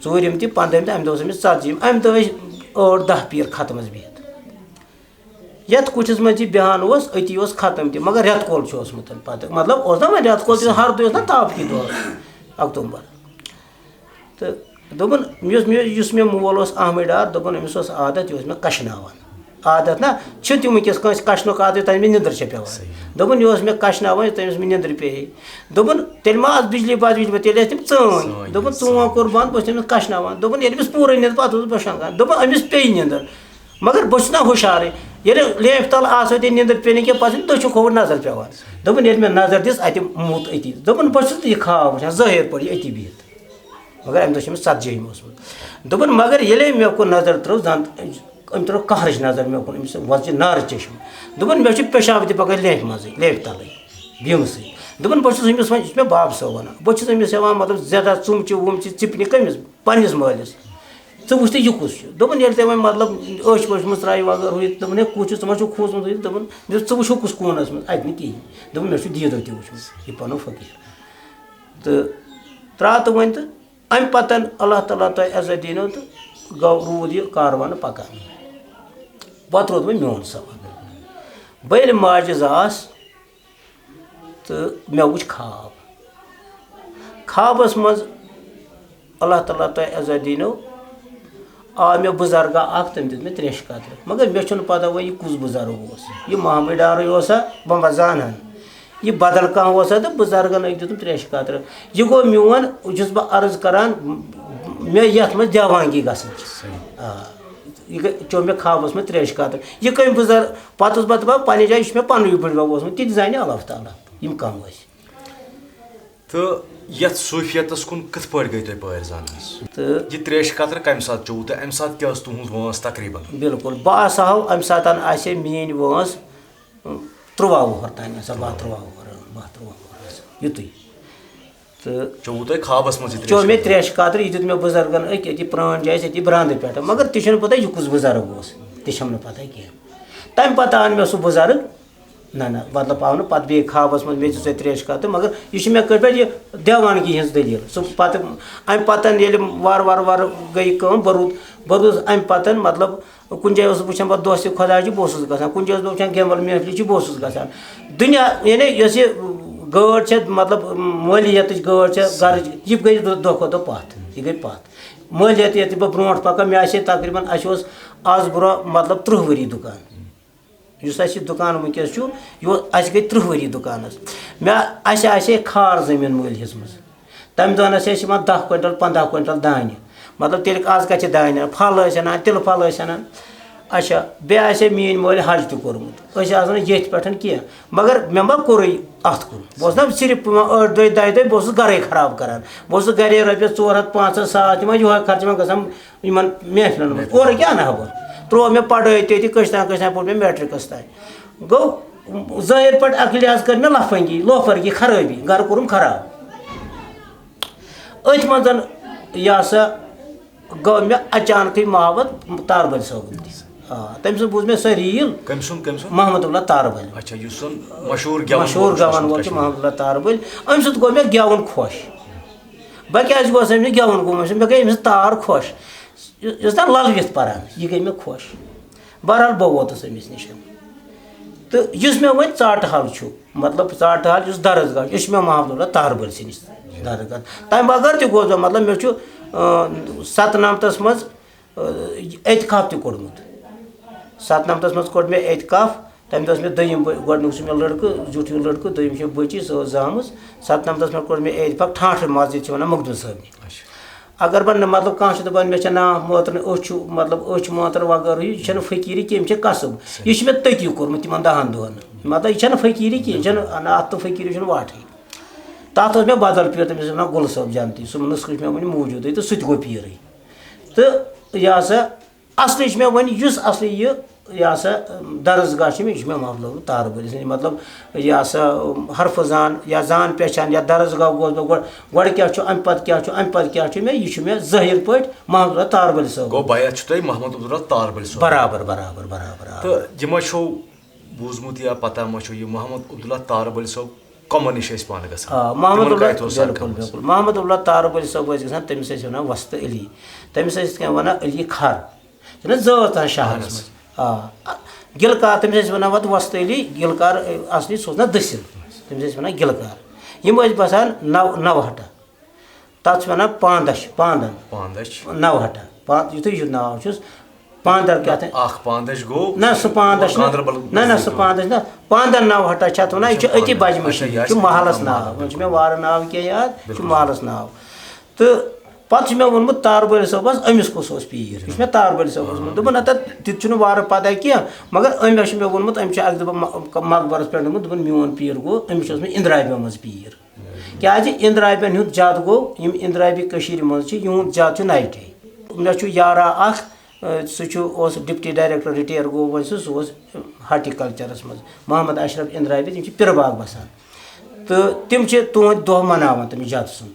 ژوٗرِم تہِ، پنٛدہِم تہِ، اَمہِ دۄہ اوس أمِس ژَتجِہِم، اَمہِ دۄہ ٲسۍ ٲٹھ دَہ پیٖر ختمَس بِہِتھ۔ یَتھ کُٹھِس منٛز یہِ بیٚہان اوس، أتی اوس ختم تہِ، مگر رٮ۪تہٕ کول چھُ اوسمُت پَتہٕ، مطلب، اوس نہ وۄنۍ رٮ۪تہٕ کول تہِ، ہر دۄہ اوس نہ تاپکی دۄہ، اکتوٗبر۔ تہٕ دوٚپُن، یُس مےٚ، یُس مےٚ مول اوس احمد ڈار، دوٚپُن، أمِس اوس عادت، یہِ اوس مےٚ کَشناوان۔ عادت نہ چھِ تہِ وٕنکیٚس کٲنٛسہِ کَشنُک عادت، تَمہِ وِزِ نِندٕر چھےٚ پٮ۪وان۔ صحیح۔ دوٚپُن، یہِ اوس مےٚ کَشناوان، یُتھ أمِس مےٚ نِندٕر پیٚیہِ ہے۔ دوٚپُن، تیٚلہِ ما آسہٕ بِجلی بَجلی، تیٚلہِ ٲسۍ تِم ژٲنۍ۔ ژٲنۍ، دوٚپُن، ژوٗن ژٲنۍ۔ کوٚر بنٛد، بہٕ اوسُس أمِس کَشناوان۔ دوٚپُن، ییٚلہِ أمِس پوٗرٕ نیٚنٛدٕر، پَتہٕ اوسُس بہٕ شۄنٛگان۔ دوٚپُن، أمِس پیٚیہِ نیٚنٛدٕر۔ مگر بہٕ چھُس نہ ہُشارٕے۔ ییٚلہِ لیفہِ تَل آسو تیٚلہِ نیٚنٛدٕر پیٚیہِ نہٕ کینٛہہ، پَتہٕ چھُنہٕ دٔچھُن کھووُر نظر پٮ۪وان۔ دوٚپُن، ییٚلہِ مےٚ نظر دِژ، اَتہِ موٗد أتی۔ دوٚپُن، بہٕ چھُس نہٕ یہِ خاب وٕچھان، ظٲہِر پٲٹھۍ یہِ أتی بِہِتھ۔ مگر اَمہِ دۄہ چھِ أمِس ژَتجِہِم اوسمُت۔ دوٚپُن، مگر ییٚلے مےٚ کُن نظر ترٲو، زَن أمۍ ترٲو قہرٕچ نظر مےٚ کُن، أمِس وۄزجہِ نارٕ چشمہٕ۔ دوٚپُن، مےٚ چھُ پیشاب تہِ پَکان لیفہِ منٛزٕے، لیفہِ تَلٕے، بیٖمہٕ سۭتۍ۔ دوٚپُن، بہٕ چھُس أمِس وۄنۍ، یہِ چھُ مےٚ باب صٲب وَنان، بہٕ چھُس أمِس ہٮ۪وان، مطلب، زیادٕ ژُمچہِ وُمچہِ ژِپنہِ کٔمِس؟ پنٛنِس مٲلِس۔ ژٕ وٕچھ تہٕ یہِ کُس چھُ؟ دوٚپُن، ییٚلہِ تٔمۍ وۄنۍ، مطلب، أچھ ؤچھ مٕژرایہِ وغٲر ہُہ یہِ، دوٚپُن، ہے، کُس چھُ؟ ژٕ ما چھُکھ کھوٗژمُت ہُہ یہِ؟ دوٚپُن، مےٚ دوٚپ، ژٕ وٕچھُکھ کُس کوٗنَس منٛز؟ اَتہِ نہٕ کِہیٖنۍ۔ دوٚپُن، مےٚ چھُ دیٖدو تہِ وٕچھمُت، یہِ پَنُن فقیٖر۔ تہٕ ترٛاو تہٕ وۄنۍ تہٕ اَمہِ پَتَن اللہ تعالیٰ تۄہہِ عزت دیٖنو تہٕ گوٚو روٗد یہِ کاروان پَکان۔ پَتہٕ روٗد وۄنۍ میون سوال۔ بہٕ ییٚلہِ ماجہِ زاس تہٕ مےٚ وُچھ خواب۔ خوابَس منٛز اللہ تعالیٰ تۄہہِ عزت دیٖنو آو مےٚ بُزرگا اَکھ، تٔمۍ دیُت مےٚ ترٛیشہِ قطرٕ۔ مگر مےٚ چھُنہٕ پَتہ وۄنۍ یہِ کُس بُزرگ اوس۔ یہِ محمٕے ڈارٕے اوسا، بہٕ ما زانہٕ ہن۔ یہِ بدل کانٛہہ اوسا تہٕ بُزرگن أکۍ دیُتُم ترٛیشہِ قطرٕ۔ یہِ گوٚو میون، یُس بہٕ عرض کران، مےٚ یَتھ منٛز دیوانگی گژھان چھِ۔ آ، یہِ گٔے، چیوٚو مےٚ خوابَس منٛز ترٛیشہِ قطرٕ۔ یہِ کٔمۍ بُزرگ، پَتہٕ اوس بہٕ دَپان پنٛنہِ جایہِ، یہِ چھُ مےٚ پَنُن بٕڈبَب اوسمُت، تہِ تہِ زانہِ اللہ تعالیٰ، یِم کَم ٲسۍ۔ تہٕ یتھ صوفیتس کُن کِتھ پٲٹھۍ گٔے تۄہہِ پٲرۍ زالنس؟ تہٕ یہِ ترٛیشہِ قطرٕ کمہِ ساتہٕ چوٚوٕ تہٕ امہِ ساتہٕ کیٛاہ ٲس تُہنٛز وٲنٛس تقریباً؟ بِلکُل، بہٕ آسہٕ ہاو امہِ ساتہٕ آسہِ ہے میٲنۍ وٲنٛس، اۭں، ترُٛواہ وُہر تام آسہِ ہا، باہ ترُٛواہ وُہر، باہ ترُٛواہ وُہر آسہِ ہا، یُتُے۔ تہٕ چوٚوٕ تۄہہِ خوابس منٛز یہِ ترٛیشہِ چوٚو مےٚ قطرٕ؟ ترٛیشہِ قطرٕ، یہِ دیُت مےٚ بُزرگن أکۍ أتی پرٛٲنۍ جاے، أتی برٛانٛدٕ پٮ۪ٹھٕ، مگر تہِ چھُنہٕ پتہ یہِ کُس بُزرگ اوس، تہِ چھَم نہٕ پتہ کینٛہہ۔ تمہِ پتہٕ آو مےٚ سُہ بُزرگ، نہ نہ، مطلب آو نہٕ پتہٕ بیٚیہِ خوابس منٛز مےٚ دِژ ژےٚ ترٛیش کتھ، مگر یہِ چھُ مےٚ کٔرۍ پٮ۪ٹھ یہِ دیوانگی ہٕنٛز دٔلیٖل۔ سُہ پتہٕ، امہِ پتہٕ ییٚلہِ وارٕ وارٕ وارٕ گٔے کٲم، بہٕ روٗد، بہٕ روٗدُس امہِ پتہٕ، مطلب، کُنہِ جایہِ اوسُس بہٕ وٕچھان پتہٕ دوستہِ خۄداے چھِ، بہٕ اوسُس گژھان، کُنہِ جایہِ اوسُس بہٕ وٕچھان گیمل محفلہِ چھِ، بہٕ اوسُس گژھان۔ دُنیا، یعنی یۄس یہِ گٲڑ چھےٚ، مطلب، مٲلیتٕچ گٲڑ چھےٚ، گرٕچ، یہِ گٔے دۄہ، دۄہ کھۄتہٕ دۄہ پتھ، یہِ گٔے پتھ۔ مٲلیت ییٚتہِ بہٕ برونٛٹھ پکان، مےٚ آسہِ ہے تقریباً، اسہِ اوس آز برونٛہہ، مطلب، ترٕٛہ ؤری دُکان۔ یُس اَسہِ یہِ دُکان وٕنکیٚس چھُ، یہِ اوس، اَسہِ گٔے ترٕٛہ ؤری دُکانَس۔ مےٚ، اَسہِ آسہِ ہے کھار زٔمیٖن مٲلۍ ہیٚژمٕژ۔ تَمہِ دۄہَن ٲسۍ أسۍ یِوان دَہ کویِنٹَل، پنٛداہ کویِنٹَل دانہِ۔ مطلب، تیٚلہِ آز کَتہِ چھِ دانہِ اَنان؟ پھل ٲسۍ اَنان، تِلہٕ پھل ٲسۍ اَنان۔ اچھا، بیٚیہِ آسہِ ہے میٛٲنۍ مٲلۍ حج تہِ کوٚرمُت۔ أسۍ آسہٕ نہٕ ییٚتھۍ پٮ۪ٹھ کینٛہہ۔ مگر مےٚ ما کوٚرُے اَتھ کُن؟ بہٕ اوسُس نا صرف پٮ۪وان ٲٹھ دۄہہِ، دَہہِ دۄہہِ، بہٕ اوسُس گَرَے خراب کَران۔ بہٕ اوسُس گَرے رۄپیَس ژور ہَتھ، پانٛژھ ہَتھ، ساس دِوان، یِہوٚے خرچہٕ یِوان گژھان۔ یِمن محفلن منٛز۔ اورٕ کیٛاہ اَنہٕ ہا بہٕ؟ ترٛوو مےٚ پَڑٲے تٔتی، کٔژ تام کٔژ تام پوٚر مےٚ میٹرکس تام۔ گوٚو، ظٲہِر پٲٹھۍ اَکہِ لحاظ کٔر مےٚ لفنگی، لوفرگی، خرٲبی، گرٕ کوٚرُم خراب۔ أتھۍ منٛز، یہِ ہسا، گوٚو مےٚ اچانکٕے محبت تاربل صٲبُن تہِ۔ آ، تٔمۍ سٕنٛز بوٗز مےٚ سۄ ریٖل۔ کٔمۍ سُنٛد، کٔمۍ سُنٛد؟ محمد اللہ تاربل۔ اچھا، یُس زن مشہوٗر گٮ۪وَن مشہوٗر وول چھُ گٮ۪وَن وول چھُ کشمیٖرُک۔ محمد اللہ تاربل۔ أمۍ سۭتۍ گوٚو مےٚ گٮ۪وُن خۄش۔ بہٕ کیٛازِ گوس أمِس گٮ۪وُن گوٚمُت؟ مےٚ گٔے أمِس تار خۄش۔ یُس، یُس تام لَلوِتھ پَران، یہِ گٔے مےٚ خۄش۔ بہرحال، بہٕ ووتُس أمِس نِش۔ تہٕ یُس مےٚ وۄنۍ ژاٹہٕ حال چھُ، مطلب، ژاٹہٕ حال یُس درس گاہ چھُ، یہِ چھُ مےٚ محمد اللہ تاربل سٕنٛدِس درس گاہ۔ تَمہِ بغٲر تہِ گوس بہٕ، مطلب، مےٚ چھُ، اۭں، ستنمتس منٛز، اۭں، اعتکاف تہِ کوٚرمُت۔ ستنمتس منٛز کوٚر مےٚ اعتکاف۔ تَمہِ دۄہ ٲس مےٚ دوٚیِم بٔ-، گۄڈٕنیُک چھُ مےٚ لٔڑکہٕ، زیُٹھ ہیوٗ لٔڑکہٕ، دوٚیِم چھِ بٔچی، سۄ ٲس زامٕژ۔ ستنمتس منٛز کوٚر مےٚ اعتکاف ٹھانٛٹھٕ مسجد چھِ وَنان مخدوٗم صٲبنہِ۔ اچھا۔ اگر بہٕ نہٕ، مطلب، کانٛہہ چھُ دَپان، مےٚ چھےٚ ناپھ موترٕ، أچھ چھُ، مطلب، أچھ موترٕ وغٲرٕ، یہِ چھَنہٕ فقیٖری کینٛہہ، یِم چھِ کَسٕب۔ یہِ چھُ مےٚ تٔتی کوٚرمُت یِمَن دَہَن دۄہَن۔ مطلب، یہِ چھَنہٕ فقیٖری کینٛہہ، یہِ چھَنہٕ، نہ، اَتھ تہٕ فقیٖری چھُنہٕ واٹھٕے۔ تَتھ اوس مےٚ بدل پیٖر، تٔمِس ٲسۍ وَنان گُل صٲب جنتی، سُہ نُسخہٕ چھُ مےٚ وٕنہِ موٗجوٗدٕے تہٕ سُہ تہِ گوٚو پیٖرٕے۔ تہٕ یہِ ہسا اصلی چھُ مےٚ وۄنۍ یُس اصلی یہِ، یہِ ہسا، درس گاہ چھُ مےٚ، یہِ چھُ مےٚ محمد اللہ تاربل سٕنٛدِ، مطلب، یہِ ہسا، حرفہٕ زان یا زان پہچان یا درس گاہ گوس بہٕ گۄڈٕ، گۄڈٕ کیٛاہ چھُ، اَمہِ پتہٕ کیٛاہ چھُ، اَمہِ پتہٕ کیٛاہ چھُ مےٚ، یہِ چھُ مےٚ ظٲہِر پٲٹھۍ محمد اللہ تاربل صٲب۔ گوٚو بیعت چھُ تۄہہِ محمد عبداللہ تاربل صٲب۔ برابر، برابر، برابر، برابر۔ تہٕ یہِ ما چھُو بوٗزمُت یا پتہ ما چھُو یہِ محمد عبداللہ تاربل صٲب کۄمن نِش ٲسۍ پانہٕ گژھان؟ آ، محمد تِمن عبداللہ، کتہِ اوس سرکار بالکل، منٛز؟ بالکل۔ محمد عبداللہ تاربل صٲب ٲسۍ گژھان، تٔمِس ٲسۍ وَنان وۄستہٕ علی۔ تٔمِس ٲسۍ یِتھ کٔنۍ وَنان علی کھر۔ چھُنہ زٲژ آسان شہرس اہن حظ۔ منٛز۔ آ۔ گِلہٕ کار، تٔمِس ٲسۍ وَنان وَتہٕ وۄستہٕ علی، گِلہٕ کار، اَصلی سُہ اوس نہ دٔسِل۔ تٔمِس ٲسۍ وَنان گِلہٕ کار۔ یِم ٲسۍ بَسان نو-، نوہٹہ۔ تَتھ چھِ وَنان پانٛدَچھ، پانٛدَن۔ پانٛدَچھ۔ نوہٹہ۔ پان-، یُتھُے یہِ ناو چھُس، پانٛدَر کیٛاہ تھا-، اَکھ پانٛدَچھ گوٚو نہ، سُہ پانٛدَچھ نہ، گاندربل نہ، نہ، سُہ نزدیٖک۔ پانٛدَچھ نہ۔ پانٛدَن نوہٹہ چھِ اَتھ وَنان، یہِ چھُ اچھا، أتی پانٛدَن۔ بَجہِ اچھا، مٔشیٖد، یہِ یہِ چھُ آسہِ محلَس پانٛدَن ناو۔ ناو۔ وۄنۍ چھُ مےٚ وارٕ ناو کینٛہہ یاد، یہِ چھُ بِلکُل۔ محلَس ناو۔ تہٕ پتہٕ چھُ مےٚ ووٚنمُت تاربل صٲبس، أمِس کُس اوس پیٖر؟ یہِ چھُ مےٚ تاربل صٲبس ووٚنمُت۔ دوٚپُن، نہ تہٕ تہِ چھُنہٕ وارٕ پتہ کینٛہہ، مگر أمۍ چھُ مےٚ ووٚنمُت، أمۍ چھُ اکہِ دۄہ م-، مقبرس پٮ۪ٹھ نیوٗمُت، دوٚپُن، میون پیٖر گوٚو، أمِس چھُ اوسمُت اندرا بیمز پیٖر۔ کیازِ اندرا بین ہُنٛد جد گوٚو، یِم اندرا بی کٔشیٖرِ منٛز چھِ، یِہُنٛد جد چھُ نایٹے۔ مےٚ چھُ یارا اکھ، اَ، سُہ چھُ، اوس ڈپٹی ڈائریکٹر، ریٹائر گوٚو وۄنۍ سُہ، سُہ اوس ہارٹیکلچرس منٛز، محمد اشرف اندرا بی، تِم چھِ پِرٕ باغ بسان۔ تہٕ تِم چھِ تُہُنٛد دۄہ مناوان، تٔمِس جد سُنٛد۔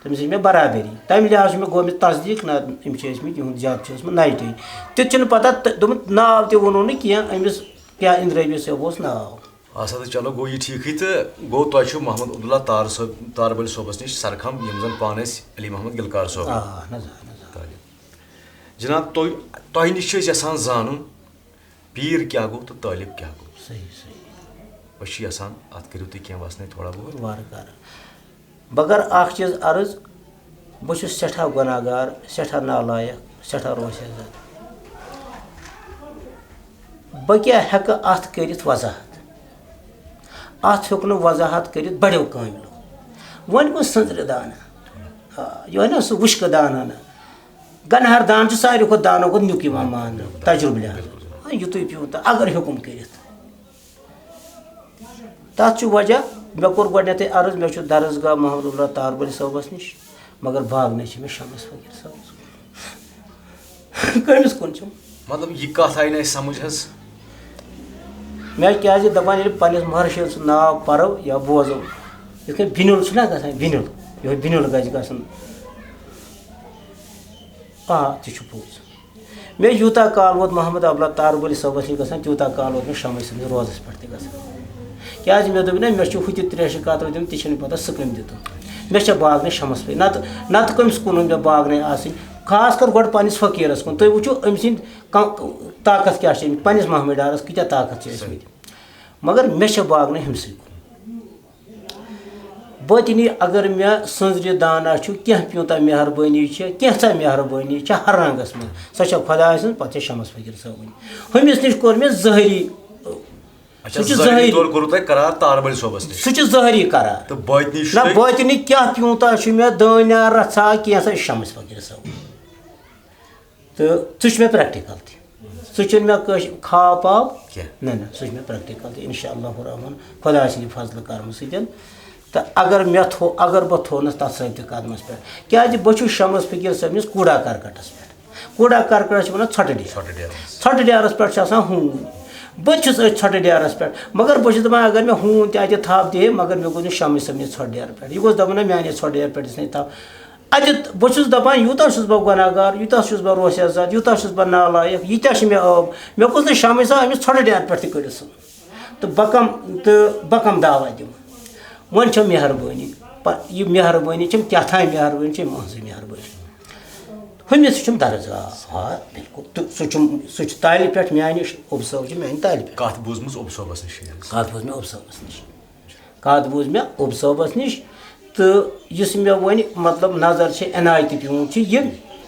تٔمِس سۭتۍ چھِ مےٚ برابری۔ تَمہِ لحاظ چھُ مےٚ گوٚو مےٚ تصدیٖق، نہ، یِم چھِ ٲسمٕتۍ، یِہُنٛد جد چھُ اوسمُت نایٹٕے۔ تیُتھ چھُنہٕ پتہ، تہٕ دوٚپمُت، ناو تہِ ووٚنُن نہٕ کینٛہہ، أمِس کیٛاہ اندرا بی صٲب اوس ناو۔ آسا تہٕ چلو، گوٚو یہِ ٹھیٖکھٕے تہٕ گوٚو تۄہہِ چھُو محمد عبداللہ تار صٲب، تاربل صٲبَس نِش سرخم، یِم زَن پانہٕ ٲسۍ علی محمد گلکار صٲب۔ آ، اہن حظ، اہن حظ، آ۔ طٲلب۔ جناب، تۄہہِ، تۄہہِ نِش چھِ أسۍ یَژھان زانُن، پیٖر کیٛاہ گوٚو تہٕ طٲلب کیٛاہ گوٚو؟ صحیح، صحیح۔ أسۍ چھِ یَژھان اَتھ کٔرِو تُہۍ کینٛہہ وَژھ نَے تھوڑا بہت۔ وارٕ کارٕ۔ مگر اَکھ چیٖز عرض، بہٕ چھُس سٮ۪ٹھاہ گۄناہ گار، سٮ۪ٹھاہ نالایق، سٮ۪ٹھاہ روسیہ زد۔ بہٕ کیٛاہ ہٮ۪کہٕ اَتھ کٔرِتھ وضاحت؟ اَتھ ہیوٚک نہٕ وضاحت کٔرِتھ بَڑیو کٲمِلو۔ وۄنۍ گوٚو سٕنٛزرِ دانہ۔ آ، یہِ وَنہِ نہ سُہ وٕشکہٕ دانہ نہ۔ گنہر دان چھُ ساروی کھۄتہٕ دانو کھۄتہٕ نیُک یِوان ماننہٕ، تجرُبہٕ لحاظ۔ آ، یُتُے پیوٗنٛت تہٕ اگر ہیوٚکُم کٔرِتھ۔ تَتھ چھُ وجہ، مےٚ کوٚر گۄڈٕنٮ۪تھٕے عرض، مےٚ چھُ درسگاہ محمد اللہ تاربلی صٲبَس نِش، مگر باغنَے چھِ مےٚ شمس فقیٖر صٲبَس کُن۔ کٔمِس کُن چھُم؟ مطلب، یہِ کَتھ آیہِ نہٕ اَسہِ سَمٕجھ حظ۔ مےٚ کیٛازِ دَپان، ییٚلہِ پنٛنِس مُرشِد سُنٛد ناو پَرو یا بوزو، یِتھ کٔنۍ بِنُل چھُنہ گژھان، بِنُل، یِہوٚے بِنُل گژھِ گژھُن۔ آ، تہِ چھُ پوٚز۔ مےٚ یوٗتاہ کال ووت محمد ابلہ تاربلی صٲبَس نِش گژھان، تیوٗتاہ کال ووت مےٚ شمس صٲبنِس روزَس پٮ۪ٹھ تہِ گژھان۔ کیٛازِ مےٚ دوٚپ نہ، مےٚ چھُ ہُہ تہِ ترٛیشہِ قطرٕ دیُن، تہِ چھِنہٕ پَتہ سُہ کٔمۍ دیُتُن۔ مےٚ چھےٚ باغنَے شمس پٮ۪ٹھ، نَتہٕ، نَتہٕ کٔمِس کُن ہُنٛد مےٚ باغنَے آسٕنۍ؟ خاص کر گۄڈٕ پنٛنِس فقیٖرَس کُن۔ تُہۍ وٕچھِو أمۍ سٕنٛدۍ کم-، طاقت کیٛاہ چھِ أمِس، پنٛنِس محمد ڈارَس کۭتیٛاہ طاقت چھِ ٲسۍ مٕتۍ۔ مگر مےٚ چھےٚ باغنَے ہُمسٕے کُن۔ بٲطنی اگر مےٚ سٕنٛزرِ دانہ چھُ، کینٛہہ پیوٗنٛتاہ مہربٲنی چھےٚ، کینٛژھا مہربٲنی چھےٚ ہر رنٛگس منٛز، سۄ چھےٚ خۄداے سٕنٛز، پتہٕ چھےٚ شمس فقیٖر صٲبٕنۍ۔ ہُمِس نِش کوٚر مےٚ ظٲہری، اچھا، سُہ چھُ ظٲہری ظٲہری۔ طور کوٚروٕ تۄہہِ قرار تاربل صٲبس نِش؟ سُہ چھُ ظٲہری قرار۔ تہٕ بٲطنی چھُ نہ، تۄہہِ بٲطنی کیٛاہ پیوٗنٛتاہ چھُ مےٚ دٲنیا رژھا، کینٛژھا شمس فقیٖر صٲب۔ تہٕ سُہ چھُ مےٚ پرٛیکٹِکَل تہِ۔ سُہ چھُنہٕ مےٚ کٲنٛسہِ خواب پاو۔ کینٛہہ۔ نہ، نہ، سُہ چھُ مےٚ پرٛیکٹِکَل تہِ، اِنشاء اللہ الرحمن، خۄداے سٕنٛدِ فضلہٕ کرمہٕ سۭتۍ۔ تہٕ اگر مےٚ تھو-، اگر بہٕ تھوونَس تَتھ ثٲبتہِ قدمَس پٮ۪ٹھ، کیٛازِ بہٕ چھُس شمس فقیٖر صٲبنِس کوٗڑا کرکٹَس پٮ۪ٹھ۔ کوٗڑا کرکٹَس چھِ وَنان ژھۄٹہٕ ڈیرٕ۔ ژھۄٹہٕ ڈیرَس۔ ژھۄٹہٕ ڈیرَس پٮ۪ٹھ چھُ آسان ہوٗن۔ بہٕ تہِ چھُس أتھۍ ژھۄٹہٕ ڈیرَس پٮ۪ٹھ، مگر بہٕ چھُس دَپان، اگر مےٚ ہوٗن تہِ اَتہِ تھپھ دِیہِ ہے، مگر مےٚ گوٚژھ نہٕ شمس صٲبنہِ ژھۄٹہٕ ڈیرٕ پٮ۪ٹھ۔ یہِ گوٚژھ دَپُن، نہ، میٛانے ژھۄٹہٕ ڈیرٕ پٮ۪ٹھ دِژ نَے تھپھ۔ اَتہِ بہٕ چھُس دَپان، یوٗتاہ چھُس بہٕ گۄناہ گار، یوٗتاہ چھُس بہٕ روسیہ زد، یوٗتاہ چھُس بہٕ نالایق، ییٖتیٛاہ چھِ مےٚ عٲب۔ مےٚ گوٚژھ نہٕ شمس صٲب أمِس ژھۄٹہٕ ڈیرٕ پٮ۪ٹھ تہِ کٔڑِتھ ژھٕنُن۔ تہٕ بہٕ کَم، تہٕ بہٕ کَم دعویٰ دِمہٕ؟ وۄنۍ چھےٚ مہربٲنی، پَ-، یہِ مہربٲنی چھَم کیٛاہ تام مہربٲنی، چھَم یِہٕنٛزٕے مہربٲنی۔ ہُمِس چھُم درسگاہ، آ، بِلکُل۔ تہٕ سُہ چھُم، سُہ چھُ تالہِ پٮ۪ٹھ میٛانہِ، اوٚب صٲب چھُ میٛانہِ تالہِ پٮ۪ٹھ۔ کَتھ بوٗزمٕژ اوٚب صٲبَس نِش؟ کَتھ بوٗز مےٚ اوٚب صٲبَس نِش؟ کَتھ بوٗز مےٚ اوٚب صٲبَس نِش؟ تہٕ یُس مےٚ وۄنۍ، مطلب، نظر چھِ عنایتہِ پیوٗنٛت چھِ، یہِ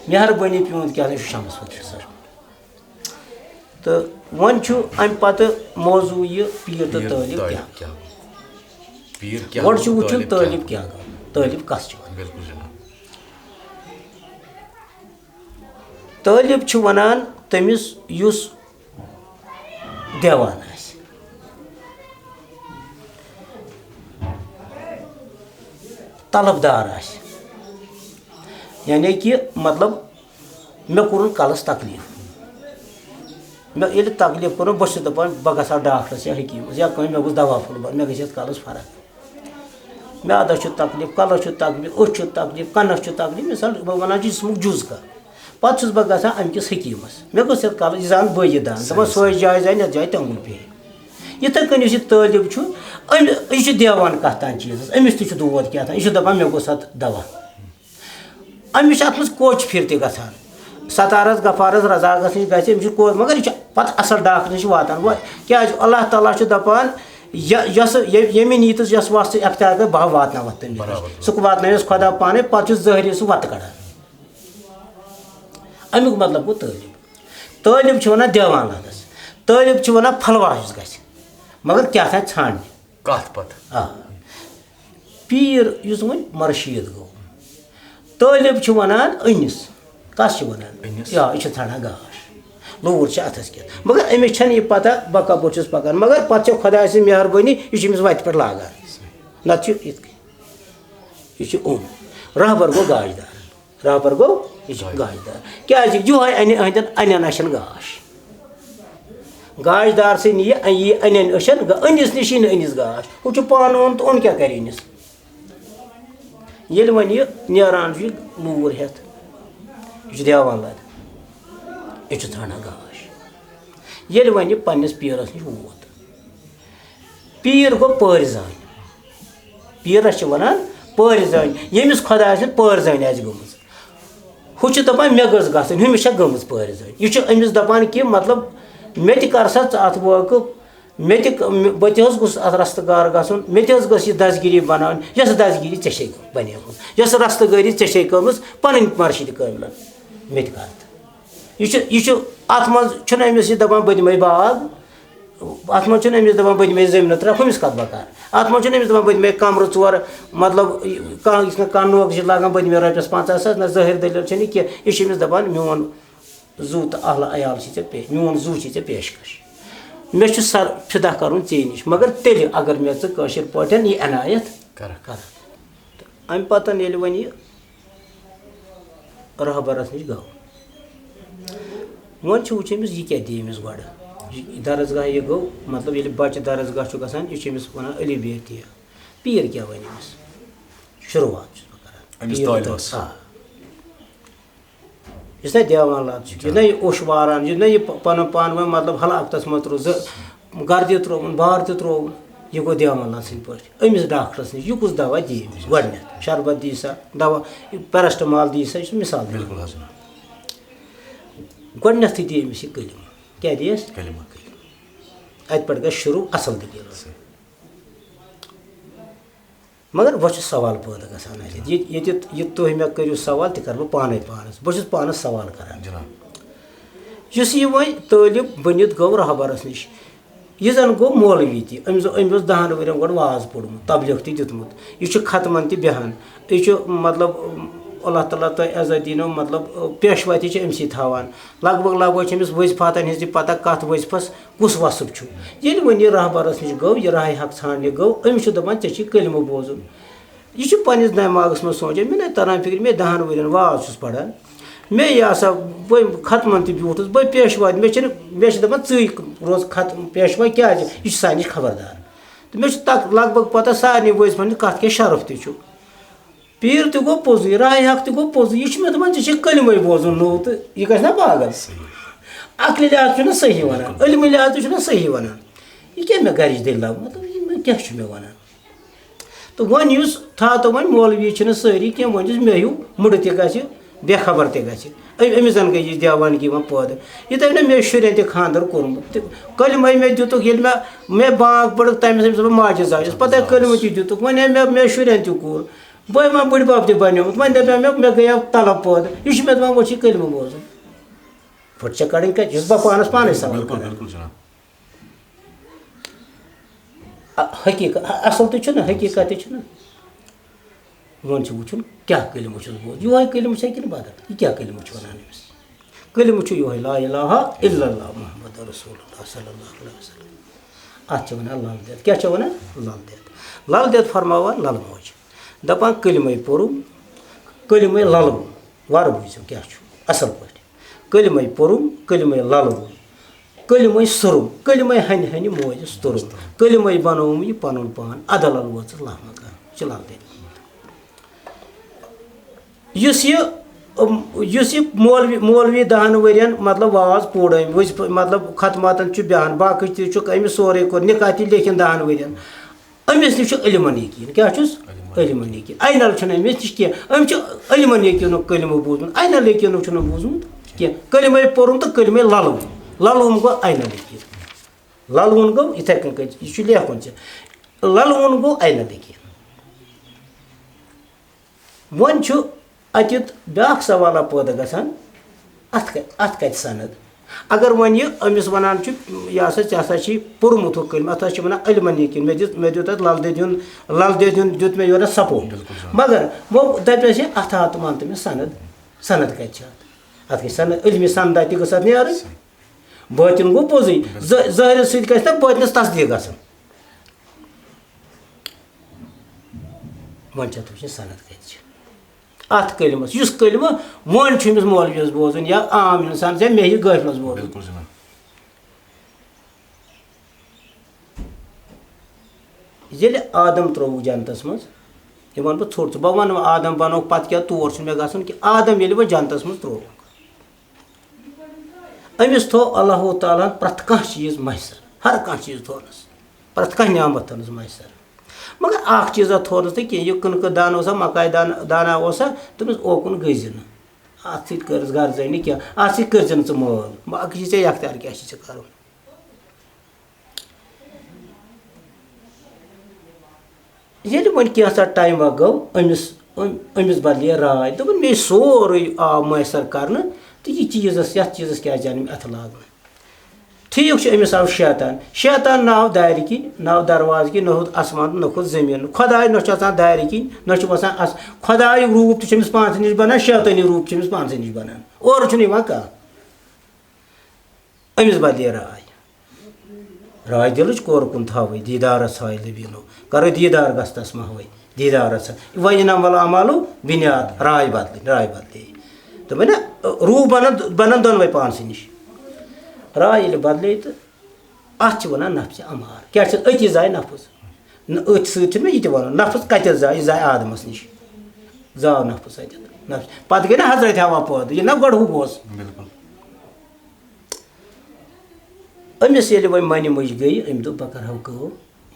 مہربٲنی پیوٗنٛت کیٛاہ سا چھُ شمس فقیٖر صٲب۔ تہٕ وۄنۍ چھُ اَمہِ پَتہٕ موضوع یہِ پیٖر تہٕ پیٖر طٲلب طٲلب کیٛاہ؟ کیٛاہ گوٚو؟ پیٖر کیٛاہ گۄڈٕ چھُ گوٚو؟ وٕچھُن طٲلب کیٛاہ طٲلب گوٚو؟ کَس چھِ وَنان۔ بِلکُل جِناب۔ طٲلب چھُ وَنان تٔمِس یُس دیوان آسہِ، طلبدار آسہِ، یعنی کہِ مطلب مےٚ کوٚرُن کَلَس تکلیٖف۔ مےٚ ییٚلہِ تکلیٖف کوٚرُن، بہٕ چھُس دَپان، بہٕ گژھٕ ہا ڈاکٹرَس یا حکیٖمَس، یا کٲنٛسہِ، مےٚ گوٚژھ دَوا پھوٚل بَرُن، مےٚ گژھِ یَتھ کَلَس فرق۔ میٛادَس چھُ تکلیٖف، کَلَس چھُ تکلیٖف، أچھ چھُ تکلیٖف، کَنَس چھُ تکلیٖف، مِثال، بہٕ وَنان چھُس جِسمُک جُز کَر۔ پَتہٕ چھُس بہٕ گژھان اَمہِ کِس حکیٖمَس۔ مےٚ گوٚژھ یَتھ کَلَس، یہِ زَن بٲیہِ دَنٛد، دَپان، سۄے جاے زَنہِ، یَتھ جایہِ تٮ۪نٛگُل پیٚیہِ۔ یِتھَے کٔنۍ یُس یہِ طٲلب چھُ، أمۍ، یہِ چھُ دیوان کَتھ تام چیٖزَس، أمِس تہِ چھُ دود کیٛاہ تام، یہِ چھُ دَپان، مےٚ گوٚژھ اَتھ دَوا۔ أمِس چھِ اَتھ منٛز کوچہِ پھِر تہِ گژھان۔ ستارس، غفارس، رزاقس نِش گژھِ، أمِس چھِ کو-، مگر یہِ چھُ پتہٕ اصل ڈاکٹرس نِش واتان۔ وۄنۍ کیٛازِ؟ اللہ تعالیٰ چھُ دپان، یہِ، یۄس، یہِ، ییٚمہِ نیٖتِس یۄس وَتھ ژٕ اختیار کٔر، بہٕ ہا واتناوتھ تٔمِس نِش۔ برابر۔ سُہ واتنٲوِس خۄدا پانے، پتہٕ چھُ ظٲہری سُہ وتہٕ کڑان۔ امیُک مطلب گوٚو طٲلب۔ طٲلب چھِ ونان دیوان لدس۔ طٲلب چھِ ونان پھلواہس گژھِ۔ مگر کیٛاہ تام ژھانڈنہِ۔ کَتھ پَتہٕ؟ آ۔ پیٖر یُس وۄنۍ مُرشیٖد گوٚو، طٲلب چھِ وَنان أنِس۔ کَس چھِ وَنان؟ أنِس۔ آ، یہِ چھِ ژھانڈان گاش۔ لوٗر چھِ اَتھَس کٮ۪تھ۔ مگر أمِس چھَنہٕ یہِ پَتہ بہٕ کَپٲرۍ چھُس پَکان۔ مگر پَتہٕ چھِ خۄداے سٕنٛز مہربٲنی، یہِ چھُ أمِس وَتہِ پٮ۪ٹھ لاگان۔ نَتہٕ چھُ یِتھ کٔنۍ۔ یہِ چھُ اوٚن۔ رہبر گوٚو گاش دار۔ رہبر گوٚو، یہِ چھُ گاش۔ گاش دار۔ کیٛازِ؟ یِہوٚے اَنہِ، أہٕنٛدٮ۪ن اَنٮ۪ن اَچھَن گاش۔ گاش دار سٕے نِیہِ، یہِ اَنٮ۪ن أچھَن گا-، أنِس نِش یی نہٕ أنِس گاش۔ ہُہ چھُ پانہٕ اوٚن تہٕ اوٚن کیٛاہ کَرِ أنِس؟ ییٚلہِ وۄنۍ یہِ نیران چھُ یہِ لوٗر ہٮ۪تھ، یہِ چھُ دیوان لَد، یہِ چھُ ژھانڈان گاش۔ ییٚلہِ وۄنۍ یہِ پنٛنِس پیٖرَس نِش ووت، پیٖر گوٚو پٲرۍ زٲنۍ۔ پیٖرَس چھِ وَنان پٲرۍ زٲنۍ، ییٚمِس خۄدایَس سۭتۍ پٲرۍ زٲنۍ آسہِ گٔمٕژ۔ ہُہ چھُ دَپان، "مےٚ گٔژھ گژھٕنۍ، ہُمِس چھےٚ گٔمٕژ پٲرۍ زٲنۍ۔" یہِ چھُ أمِس دَپان کہِ، مطلب، مےٚ تہِ کر سا ژٕ اَتھ وٲقٕف، مےٚ تہِ، بہٕ تہِ حظ گوٚژھُس اَتھ رَستہٕ گار گژھُن، مےٚ تہِ حظ گٔژھ یہِ دستگیٖری بَناوٕنۍ، یۄس دستگیٖری ژےٚ چھے بَنیمٕژ، یۄس رَستہٕ گٲری ژےٚ چھے کٔرمٕژ پَنٕنۍ مرشد کٲملَن، مےٚ تہِ کر تہٕ۔ یہِ چھُ، یہِ چھُ، اَتھ منٛز چھُنہٕ أمِس یہِ دَپان، "بہٕ دِمَے باغ"، اَتھ منٛز چھُنہٕ أمِس دَپان، "بہٕ دِمَے زٔمیٖنہٕ ترٛکھ"، ہُمِس کَتھ بہٕ کَرٕ۔ اَتھ منٛز چھُنہٕ أمِس دَپان، "بہٕ دِمَے کَمرٕ ژور"، مطلب، کانٛہہ، یُس نہٕ کانٛہہ نوکہٕ چھِ لاگان، "بہٕ دِمَے رۄپیَس پنٛژاہ ساس"، نہ، ظٲہِر دٔلیٖل چھَنہٕ یہِ کینٛہہ۔ یہِ چھُ أمِس دَپان، "میون زُو تہٕ اَہلہٕ عیال چھِ ژےٚ پے-، میون زُو چھِ ژےٚ پیشکش۔ مےٚ چھُ سر فِدا کَرُن ژے نِش، مگر تیٚلہِ اگر مےٚ ژٕ کٲشِر پٲٹھۍ یہِ عنایت کَرَکھ۔" کَرَکھ۔ تہٕ اَمہِ پَتہٕ ییٚلہِ وۄنۍ یہِ رہبرس نِش گوٚو۔ وۄنۍ چھُ وٕچھُن أمِس، یہِ کیٛاہ دِیہِ أمِس گۄڈٕ۔ یہِ درسگاہ یہِ گوٚو، مطلب، ییٚلہِ بچہٕ درسگاہ چھُ گژھان، یہِ چھُ أمِس وَنان، "علی بیت یہِ۔" پیٖر کیٛاہ وَنہِ أمِس؟ شروٗعات چھُس بہٕ کران۔ أمِس پیٖر طٲلبَس۔ آ۔ یُس نہ دیوان لد چھُ، یُس نہ یہِ اوٚش واران، یُس نہ یہِ پ-، پَنُن پان وۄنۍ، مطلب، ہلاکتَس منٛز ترٛوو، زٕ گردِ ترٛووُن، بار تہِ ترٛووُن، یہِ گوٚو دیوان لد سٕنٛدۍ پٲٹھۍ۔ أمِس ڈاکٹرَس نِش یہِ کُس دوا دِیہِ أمِس؟ گۄڈٕنٮ۪تھ شربت دِیہِ سا، دوا، یہِ پیراسٹامال دِیہِ سا، یہِ چھُ مثال دِوان۔ بِلکُل حظ۔ گۄڈٕنٮ۪تھٕے دِیہِ أمِس یہِ کلمہٕ۔ کیٛاہ دِیَس؟ کلمہٕ۔ اَتہِ پٮ۪ٹھ گژھِ شروٗع اَصٕل دٔلیٖل حظ۔ صحیح۔ مگر وۄنۍ چھُ سوال پٲدٕ گژھان اَتہِ۔ یہِ، ییٚتہِ، یہِ تُہۍ مےٚ کٔرِو سوال، تہِ کَرٕ بہٕ پانَے پانَس۔ بہٕ چھُس پانَس سوال کَران۔ جِناب۔ یُس یہِ وۄنۍ طٲلب بٔنِتھ گوٚو رہبرَس نِش، یہِ زَن گوٚو مولوی تہِ، أمِس، أمۍ اوس دَہَن ؤرِین گۄڈٕ واز پوٚرمُت، تبلیغ تہِ دیُتمُت، یہِ چھُ ختمَن تہِ بیٚہان، یہِ چھُ، مطلب، اللہ تعالیٰ تۄہہِ عزت دِنو، مطلب، پیشوا تہِ چھِ أمۍ سٕے تھاوان۔ لگ بگ، لگ بگ چھِ أمِس وظیفاتَن ہٕنٛز تہِ پتہ، کَتھ وظیفَس کُس وصف چھُ۔ ییٚلہِ وۄنۍ یہِ رہبرس نِش گوٚو، یہِ راہِ حق ژھانٛڈنہِ گوٚو، أمِس چھُ دَپان، "ژےٚ چھُے کلمہٕ بوزُن۔" یہِ چھُ پنٛنِس دٮ۪ماغَس منٛز سونٛچان، مےٚ نَے تَران فِکرِ، مےٚ دَہَن ؤرِین واز چھُس پَران، مےٚ یہِ ہسا، بہٕ ختمَن تہِ بیوٗٹھُس، بہٕ پیشوا تہِ، مےٚ چھِنہٕ، مےٚ چھِ دَپان، "ژٕے روز ختم پیشوا، کیٛازِ؟ یہِ چھُ سانہِ نِش خبردار۔" تہٕ مےٚ چھُ تَک-، لگ بگ پَتہ سارنٕے وظیفَن ہُنٛد کَتھ کیٛاہ شرف تہِ چھُ۔ پیٖر تہِ گوٚو پوٚزُے، راے حق تہِ گوٚو پوٚزُے، یہِ چھُ مےٚ دَپان، "ژےٚ چھے کلمَے بوزُن نوٚو تہٕ یہِ گژھِ نا پاگل؟" صحیح۔ عقلِ لحاظ چھُنہ صحیح وَنان، علمِ لحاظ تہِ چھُنہ صحیح وَنان۔ یہِ کیٛاہ مےٚ گَرِچ دٔلیٖلہ؟ مطلب، یہِ مےٚ کیٛاہ چھُ مےٚ وَنان؟ تہٕ وۄنۍ یُس تھاو تہٕ وۄنۍ مولوی چھِنہٕ سٲری کینٛہہ، وۄنۍ یُس مےٚ ہیوٗ مُڑٕ تہِ گژھِ، بے خبر تہِ گژھِ، أمۍ، أمِس زَن گٔے یہِ دیوانگی یِوان پٲدٕ۔ یہِ تۄہہِ نہ مےٚ شُرٮ۪ن تہِ خانٛدر کوٚرمُت، تہِ کلمَے مےٚ دیُتُکھ، ییٚلہِ مےٚ، مےٚ بانٛگ پٔڑٕکھ، تَمہِ ساتہٕ أمِس دوٚپُن، ماجہِ زاوِ، پَتہٕ کلمہٕ تہِ دیُتُکھ، وۄنۍ ہے مےٚ، مےٚ شُرٮ۪ن تہِ کوٚر۔ بہٕ ما بٕڈِ بب تہِ بنیومُت، وۄنۍ دپیو مےٚ، مےٚ گٔیو طلب پٲدٕ۔ یہِ چھُ مےٚ دپان، وۄنۍ چھُ یہِ کلمہٕ بوزُن۔ پھٕٹ چھےٚ کڑٕنۍ کتہِ؟ یُس بہٕ پانس پانے سوال بِلکُل، کران۔ بِلکُل جناب۔ آ، حقیقت، آ، اصل تہِ چھُنہٕ، حقیقت تہِ چھُنہٕ۔ وۄنۍ چھُ وٕچھُن، کیٛاہ کلمہٕ چھُس بوزُن؟ یِہوٚے کلمہٕ چھا کِنہٕ بدل؟ یہِ کیٛاہ کلمہٕ چھُ ونان أمِس؟ کلمہٕ چھُ یِہوٚے، لا الہ الا اللہ محمد رسول اللہ صلی اللہ علیہ وسلم۔ اتھ چھِ ونان لل دٮ۪د۔ کیٛاہ چھِ ونان؟ لل دٮ۪د۔ لل دٮ۪د فرماوان لل موج۔ دَپان، کلمَے پوٚرُم، کلمَے لَلوُم۔ وَرٕ بوٗزِو کیٛاہ چھُ اَصٕل پٲٹھۍ۔ کلمَے پوٚرُم، کلمَے لَلوُم، کلمَے سوٚرُم، کلمَے ہَنہِ ہَنہِ موجَس توٚرُم، کلمَے بَنووُم یہِ پَنُن پان، اَدٕ لَل وٲژٕس لَل مَکان۔ یہِ چھُ لَل دٮ۪د۔ یُس یہِ، یُس یہِ مولوی، مولوی دَہَن ؤرِین، مطلب، واز پوٚر أمۍ، وٕزِ، مطلب، ختماتَن چھُ بیٚہان، باقٕے چیٖز چھُکھ أمِس سورُے کوٚر، نِکاح تہِ لیکھِن دَہَن ؤرِین۔ أمِس نِش چھُ علمَن یقیٖن۔ کیٛاہ چھُس؟ علمَن۔ علمَن یقیٖن۔ عینل چھُنہٕ أمِس نِش کینٛہہ۔ أمۍ چھُ علمَن یقیٖنُک کلمہٕ بوٗزمُت، عینل یقیٖنُک چھُنہٕ بوٗزمُت کینٛہہ۔ کلمَے پوٚرُن تہٕ کلمَے لَلوُن۔ لَلوُن گوٚو عینل یقیٖن۔ لَلوُن گوٚو یِتھَے کٔنۍ کٔرِتھ، یہِ چھُ لیکھُن ژےٚ۔ لَلوُن گوٚو عینل یقیٖن۔ وۄنۍ چھُ اَتیُتھ بیٛاکھ سوالہ پٲدٕ گژھان، اَتھ کَ-، اَتھ کَتہِ سَند؟ اگر وۄنۍ یہِ أمِس وَنان چھُ، یہِ ہسا، ژےٚ ہسا چھُے پوٚرمُت ہُہ کلمہٕ، اَتھ ہسا چھِ وَنان علمَن یقیٖن، مےٚ دیُت، مےٚ دیُت اَتھ لل دٮ۪دِ ہُنٛد، لل دٮ۪دِ ہُنٛد دیُت مےٚ یورٕ سَپوٹ۔ بِلکُل جناب۔ مگر وۄنۍ دَپٮ۪س یہِ، اَتھ ہاو تہٕ وَن تہٕ مےٚ سَند، سَند کَتہِ چھِ اَتھ؟ اَتھ گٔے سَند، علمِ سَندا تہِ گٔژھ اَتھ نیرٕنۍ۔ بٲطِن گوٚو پوٚزُے، ظٲ-، ظٲہرَس سۭتۍ گژھِ نہ بٲطنَس تصدیٖق گژھٕنۍ۔ وۄنۍ چھِ اَتھ وٕچھِنۍ سَند کَتہِ چھِ۔ اَتھ کلمس، یُس کلمہٕ وۄنۍ چھُ أمِس مولویَس بوزُن یا عام اِنسان یا مےٚ ہِوۍ غٲفلَس بوزُن۔ بِلکُل جناب۔ ییٚلہِ آدم ترٛووُکھ جنتَس منٛز، یہِ وَنہٕ بہٕ ژھوٚٹ ژھوٚٹ، بہٕ وَنہٕ وۄنۍ آدم بَنووُکھ پَتہٕ کیٛاہ، تور چھُنہٕ مےٚ گژھُن کینٛہہ۔ آدم ییٚلہِ وۄنۍ جنتَس منٛز ترٛووُکھ، أمِس تھوٚو اللہ تعالیٰ ہَن پرٛٮ۪تھ کانٛہہ چیٖز میسر، ہر کانٛہہ چیٖز تھوٚونَس۔ پرٛٮ۪تھ کانٛہہ نعمت تھٲونَس میسر۔ مگر اَکھ چیٖزا تھوٚونَس نہٕ کینٛہہ، یہِ کٕنکہٕ دانہٕ اوسا، مَکایہِ دانہٕ، دانہ اوسا، تٔمِس اوکُن گٔژھۍ زِ نہٕ۔ اَتھ سۭتۍ کٔرٕس غرضے نہٕ کینٛہہ، اَتھ سۭتۍ کٔرۍ زِ نہٕ ژٕ مٲل۔ باقٕے چھِ ژےٚ یختیار، کیٛاہ چھِ ژےٚ کَرُن؟ ییٚلہِ وۄنۍ کینٛژھا ٹایما گوٚو، أمِس، أمۍ، أمِس بدلے راے، دوٚپُن، "مےٚ سورُے آو میسر کرنہٕ، تہٕ یہِ چیٖزس، یتھ چیٖزس کیٛازِ آو مےٚ اتھٕ لاگنہٕ؟" ٹھیٖک چھُ، أمِس آو شیطان، شیطان نہ آو دارِ کِنۍ، نہ آو دروازٕ کِنۍ، نہ ہیوٚت آسمان، نہ کھوٚت زٔمیٖن۔ خۄداے نہ چھُ اژان دارِ کِنۍ، نہ چھُ وَسان اَس-، خۄدایُک روٗپ تہِ چھُ أمِس پانسٕے نِش بنان، شیطٲنی روٗپ چھُ أمِس پانسٕے نِش بنان، اورٕ چھُنہٕ یِوان کانٛہہ۔ أمِس بدلے راے۔ راے دِلٕچ کور کُن تھاوٕے، دیٖدارس ہاوِ لبیٖنو۔ کرو دیٖدار گژھتس محوے، دیٖدارس ہاوِ۔ وۄنۍ انم ولا اعمالو بنیاد، راے بدلٕنۍ، راے بدلے۔ دوٚپمَے نا، روٗح بنن، بنن دۄنوَے پانسٕے نِش۔ راے ییٚلہِ بدلے تہٕ اتھ چھِ ونان نفسِ امار۔ کیٛاہ چھِ أتی زاے نفس؟ نہ، أتھۍ سۭتۍ چھُ مےٚ یہِ تہِ ونُن، نفس کتٮ۪تھ زاے؟ یہِ زاے آدمس نِش۔ زاو نفس اتٮ۪تھ۔ نفس۔ پتہٕ گٔے نا حضرت حوا پٲدٕ، ییٚلہِ نا گۄڈٕ ہُہ اوس۔ بِلکُل۔ أمِس ییٚلہِ وۄنۍ منہِ مٔجۍ گٔیہِ، أمۍ دوٚپ، "بہٕ کَرٕ ہا کٲم،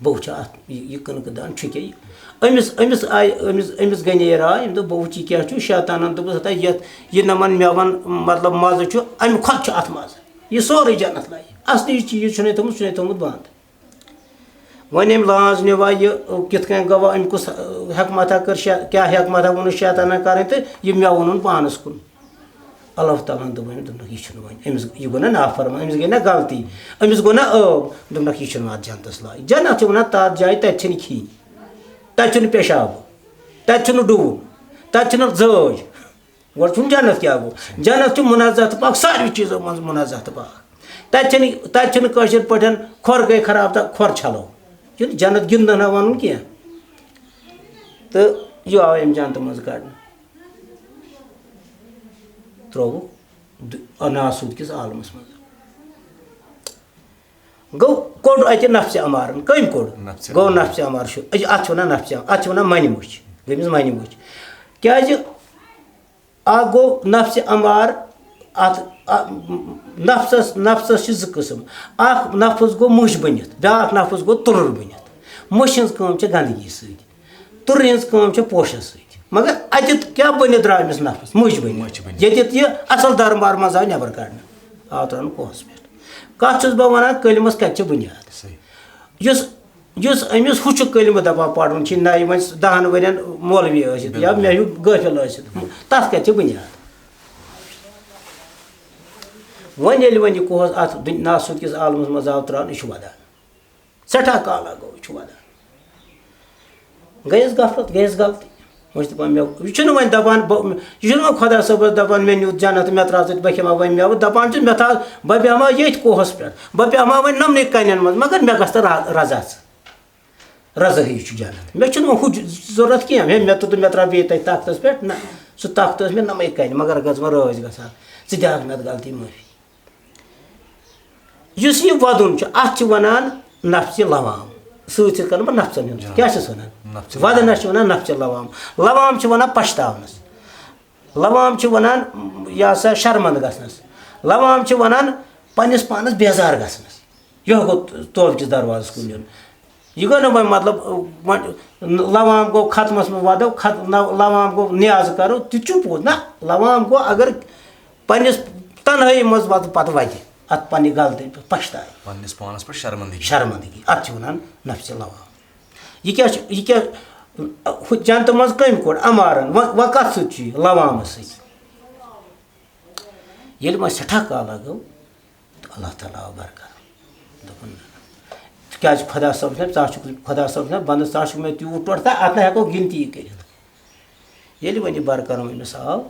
بہٕ وٕچھٕ اَتھ، یہِ، یہِ کٕنکہٕ دان چھُ کیٛاہ یہِ؟" أمِس، أمِس آیہِ، أمِس، أمِس گَنے راے، أمۍ دوٚپ، "بہٕ وٕچھٕ یہِ کیٛاہ چھُ؟" شیطانَن دوٚپُس، "ہتا یَتھ، یہِ نَمَن مٮ۪وَن، مطلب، مَزٕ چھُ، اَمہِ کھۄتہٕ چھُ اَتھ مَزٕ۔ یہِ سورُے جنت لَگہِ۔ اَصلی یہِ چیٖز چھُنَے تھوٚمُت، سُہ چھُنَے تھوٚمُت بنٛد۔" وۄنۍ أمۍ لانٛز نیوا یہِ، کِتھ کٔنۍ گوٚو، أمۍ کُس حکمتہ کٔر شے-، کیٛاہ حکمتہ ووٚنُس شیطانَن کَرٕنۍ تہٕ یہِ مٮ۪وٕ اوٚنُن پانَس کُن۔ اللہ تعالیٰ ہن دوٚپ أمۍ، دوٚپنَکھ، "یہِ چھُنہٕ وۄنۍ، أمِس، یہِ گوٚو نا نافرمان، أمِس گٔے نا غلطی، أمِس گوٚو نا عٲب؟" دوٚپنَکھ، "یہِ چھُنہٕ اَتھ جنتَس لایق۔ جنت چھِ وَنان تَتھ جایہِ، تَتہِ چھِنہٕ کھیٚنۍ، تَتہِ چھُنہٕ پیشاب، تَتہِ چھِنہٕ زٲج۔" گۄڈٕ چھُنہٕ جنت کیٛاہ گوٚو؟ جنت چھُ منزہ تہٕ پاک، ساروی چیٖزو منٛز منزہ تہٕ پاک۔ تَتہِ چھِنہٕ، تَتہِ چھِنہٕ کٲشِر پٲٹھۍ کھۄر گٔے خراب تہٕ کھۄر چھَلو۔ یہِ چھُنہٕ جنت گِنٛدنہٕ وَنُن کینٛہہ۔ تہٕ یہِ آو أمۍ جنتہٕ منٛز کَڑنہٕ۔ ترٛووُکھ دُ-، ناسوٗد کِس عالمَس منٛز۔ گوٚو، کوٚڑ اَتہِ نفسِ امارَن۔ کٔمۍ کوٚڑ؟ نفسِ گوٚو امارَن۔ نفسِ امار چھُ، اَتھ چھِ وَنان نفسِ امار، اَتھ چھِ وَنان منہِ مُچھ۔ گٔمٕژ منہِ مُچھ۔ کیٛازِ؟ اَکھ گوٚو نفسِ امار، اَتھ، اَ-، نفسَس، نفسَس چھِ زٕ قٕسٕم۔ اَکھ نفس گوٚو مُچھ بٔنِتھ، بیٛاکھ نفس گوٚو تُرُر بٔنِتھ۔ مُچھِ ہٕنٛز کٲم چھِ گنٛدگی سۭتۍ، تُررِ ہٕنٛز کٲم چھِ پوشَس سۭتۍ۔ مگر اَتٮ۪تھ کیٛاہ بٔنِتھ درٛاو أمِس نفس؟ مُچھ بٔنِتھ۔ مُچھ بٔنِتھ۔ ییٚتٮ۪تھ یہِ اَصٕل درمار منٛز آو نٮ۪بر کَڑنہٕ، آو ترٛاونہٕ کوہَس پٮ۪ٹھ۔ کَتھ چھُس بہٕ وَنان، کلمس کَتہِ چھِ بُنیاد؟ صحیح۔ یُس، یُس أمِس ہُہ چھُ کلمہٕ دَپان پَرُن چھِ، نَیہِ وۄنۍ دَہَن ؤرِین مولوی ٲسِتھ یا بِلکُل۔ مےٚ ہیوٗ غٲفِل ٲسِتھ، تَتھ کَتہِ چھِ بُنیاد؟ وۄنۍ ییٚلہِ وۄنۍ یہِ کوہَس اَتھ دُن-، ناسوٗد کِس عالمَس منٛز آو ترٛاونہٕ، یہِ چھُ وَدان۔ سٮ۪ٹھاہ کالا گوٚو، یہِ چھُ وَدان۔ گٔیَس غفلت، گٔیَس غلطی۔ وۄنۍ چھِ دَپان مےٚ، یہِ چھُنہٕ وۄنۍ دَپان بہٕ، یہِ چھُنہٕ وۄنۍ خۄدا صٲبَس دَپان، "مےٚ نیوٗ جنت، مےٚ ترٛاو ژٕ تہٕ بہٕ کھٮ۪مہٕ ہا وۄنۍ مٮ۪وٕ۔" دَپان چھُ، "مےٚ تھاو، بہٕ بیٚہمہٕ ہا ییٚتھۍ کوہَس پٮ۪ٹھ، بہٕ بیٚہمہٕ ہا وۄنۍ نَمنٕے کَنٮ۪ن منٛز، مگر مےٚ گژھِ تہٕ را-، رَزا ژٕ۔ رَزٲہی چھُ جنت۔ مےٚ چھُنہٕ وۄنۍ ہُہ ضوٚرَتھ کینٛہہ، ہے، مےٚ توٚت، مےٚ ترٛاو بیٚیہِ تَتہِ تَختَس پٮ۪ٹھ، نہ، سُہ تَخت ٲس مےٚ نَمَے کَنہِ، مگر گژھٕ وۄنۍ رٲضۍ گژھان، ژٕ دِ ہا مےٚ اَتھ غلطی معٲفی۔" یُس یہِ وَدُن چھُ، اَتھ چھِ وَنان نفسِ لوام۔ سۭتۍ سۭتۍ کَرٕ بہٕ نفسَن ہُنٛد۔ جان۔ کیٛاہ چھِس وَنان؟ نفسِ وَدنَس لوام۔ چھِ وَنان نفسِ لوام۔ لوام چھِ وَنان پَشتاونَس۔ لوام چھِ وَنان، یہِ ہسا، شرمنٛد گژھنَس۔ لوام چھِ وَنان پنٛنِس پانَس بیزار گژھنَس۔ یہِ گوٚو توبہٕ کِس دروازَس کُن یُن۔ یہِ گوٚو نہٕ وۄنۍ مطلب، وۄنۍ لوام گوٚو ختمَس منٛز وَدو، خت-، نہ، لوام گوٚو نیاز کَرو، تہِ چھُ پوٚز۔ نہ، لوام گوٚو اگر پنٛنِس تنہٲیی منٛز وَدٕ پَتہٕ وَدِ، اَتھ پنٛنہِ غلطی پٮ۪ٹھ پَشتاوِ۔ پنٛنِس پانَس پٮ۪ٹھ شرمندگی۔ شرمندگی، اَتھ چھِ وَنان نفسِ لوام۔ یہِ کیٛاہ چھُ، یہِ کیٛاہ، ہُہ جنتہٕ منٛز کٔمۍ کوٚڑ؟ اَمارَن۔ وۄنۍ، وۄنۍ کَتھ سۭتۍ چھُ یہِ؟ لوامَس سۭتۍ۔ ییٚلہِ وۄنۍ سٮ۪ٹھاہ کالا گوٚو، تہٕ اللہ تعالیٰ آو برقرار۔ دوٚپُن، تِکیٛازِ خۄدا صٲب چھُنہ، ژٕ ہا چھُکھ خۄدا صٲب چھُنہ بنٛدٕ، ژٕ ہا چھُکھ مےٚ تیوٗت ٹوٹھ، تہٕ اَتھ نہ ہٮ۪کو گِنتی کٔرِتھ۔ ییٚلہِ وۄنۍ یہِ برقرار أمِس آو،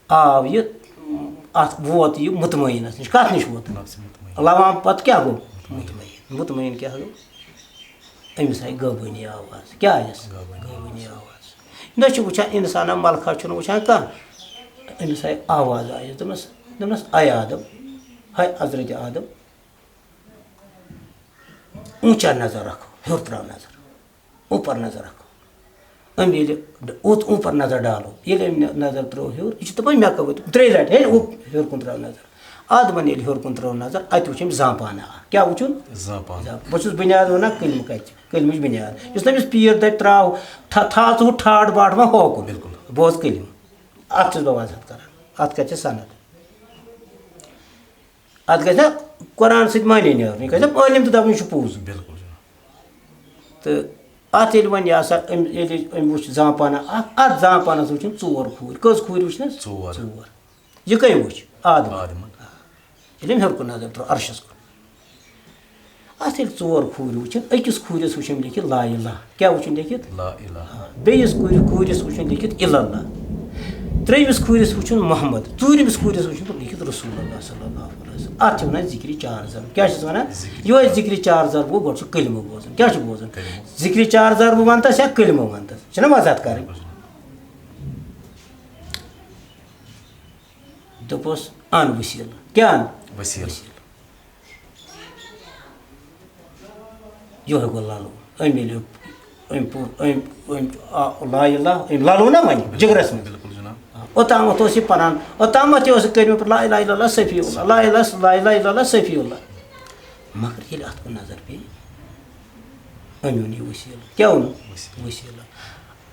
آو یہِ، اَتھ ووت یہِ مطمئنَس نِش۔ کَتھ نِش ووت؟ نفسِ مطمئن۔ لوام پَتہٕ کیٛاہ گوٚو؟ مطمئن۔ مطمئن۔ مطمئن کیٛاہ گوٚو؟ أمِس آیہِ گٲبٲنی آواز۔ کیٛاہ آیَس؟ گٲبٲنی۔ گٲبٲنی آواز۔ نہ چھُ وٕچھان اِنسانا مَلکھا، چھُنہٕ وٕچھان کانٛہہ۔ أمِس آیہِ آواز آیَس، دوٚپنَس، دوٚپنَس، "اَے آدم، ہاے حضرت آدم، اونچا نظر رکھو، ہیوٚر ترٛاو نظر، اوپر نظر رکھو۔" أمۍ ییٚلہِ اوت اوپر نظر ڈالو، ییٚلہِ أمۍ نظر ترٛٲو ہیوٚر، یہِ چھُ دَپان، "مےٚ کَوٲے ترٛیٚیہِ لَٹہِ، ہے، اوپ-، ہیوٚر کُن ترٛاو نظر۔" آدمن ییٚلہِ ہیوٚر کُن ترٲو نظر، اَتہِ وُچھ أمۍ زامپانہ اکھ۔ کیٛاہ وُچھُن؟ زامپانہ۔ زا-، بہٕ چھُس بُنیاد وَنان، کلمہٕ کَتہِ چھِ؟ کلمٕچ بُنیاد۔ یُس نہٕ أمِس پیٖر دَپہِ ترٛاو، تھا-، تھاو ژٕ ہُہ ٹھاٹھ باٹھ وۄنۍ ہوکُن۔ بِلکُل۔ بوز کلمہٕ۔ اَتھ چھُس بہٕ وضاحت کران۔ اَتھ کَتہِ چھِ سند؟ اَتھ گژھِ نا قرآن سۭتۍ معنی نیرُن، یہِ گژھِ نا عٲلِم تہِ دَپُن، یہِ چھُ پوٚز۔ بِلکُل جِناب۔ تہٕ اَتھ ییٚلہِ وۄنۍ یہِ ہسا أمۍ، ییٚلہِ أمۍ وُچھ زامپانہ اَکھ، اَتھ زامپانَس وُچھِن ژور کھوٗرۍ۔ کٔژ کھوٗرۍ وُچھنَس؟ ژور۔ ژور۔ یہِ کٔمۍ وُچھ؟ آدمَن۔ آدمَن۔ ییٚلہِ أمۍ ہیوٚر کُن نظر ترٲو عرشَس کُن۔ اَتھ ییٚلہِ ژور کھوٗرۍ وٕچھِن، أکِس کھوٗرِس وٕچھِن لیکھِتھ لا الہ۔ کیٛاہ وٕچھِن لیکھِتھ؟ لا الہ۔ بیٚیِس کھوٗرِ-، کھوٗرِس وٕچھِن لیکھِتھ الا اللہ۔ ترٛیٚیِمِس کھوٗرِس وٕچھُن محمد۔ ژوٗرِمِس کھوٗرِس وٕچھُن لیکھِتھ رسول اللہ صلی اللہ علیہ وسلم۔ اَتھ چھِ وَنان ذِکرِ چار ضرب۔ کیٛاہ چھِس وَنان؟ ذِکرِ یِہوٚے چار۔ ذِکرِ چار ضرب گوٚو، گۄڈٕ چھُ کلمہٕ بوزُن۔ کیٛاہ چھُ بوزُن؟ کلمہٕ۔ ذِکرِ چار ضرب وَنتَس یا کلمہٕ وَنتَس؟ چھِنہ وضاحت کَرٕنۍ؟ بِلکُل۔ دوٚپُس، اَن وسیٖلہٕ۔ کیٛاہ اَن؟ وسیٖلہٕ۔ وسیٖلہٕ۔ یِہوٚے گوٚو لَلو۔ أمۍ ییٚلہِ أمۍ پوٚر، أمۍ، أمۍ آ-، لا الہ، أمۍ لَلو نہ وۄنۍ جِگرَس منٛز۔ بِلکُل جِناب۔ اوٚتامَتھ اوس یہِ پَران، اوٚتامَتھ یہِ اوس یہِ کٔرمٕژ پَتہٕ لا الہ الا اللہ صفی اللہ، لا الہ، لا الہ الا اللہ صفی اللہ۔ مگر ییٚلہِ اَتھ کُن نظر پیٚیہِ، أمۍ اوٚن یہِ وسیٖلہٕ۔ کیٛاہ اوٚن؟ وسیٖلہٕ۔ وسیٖلہٕ۔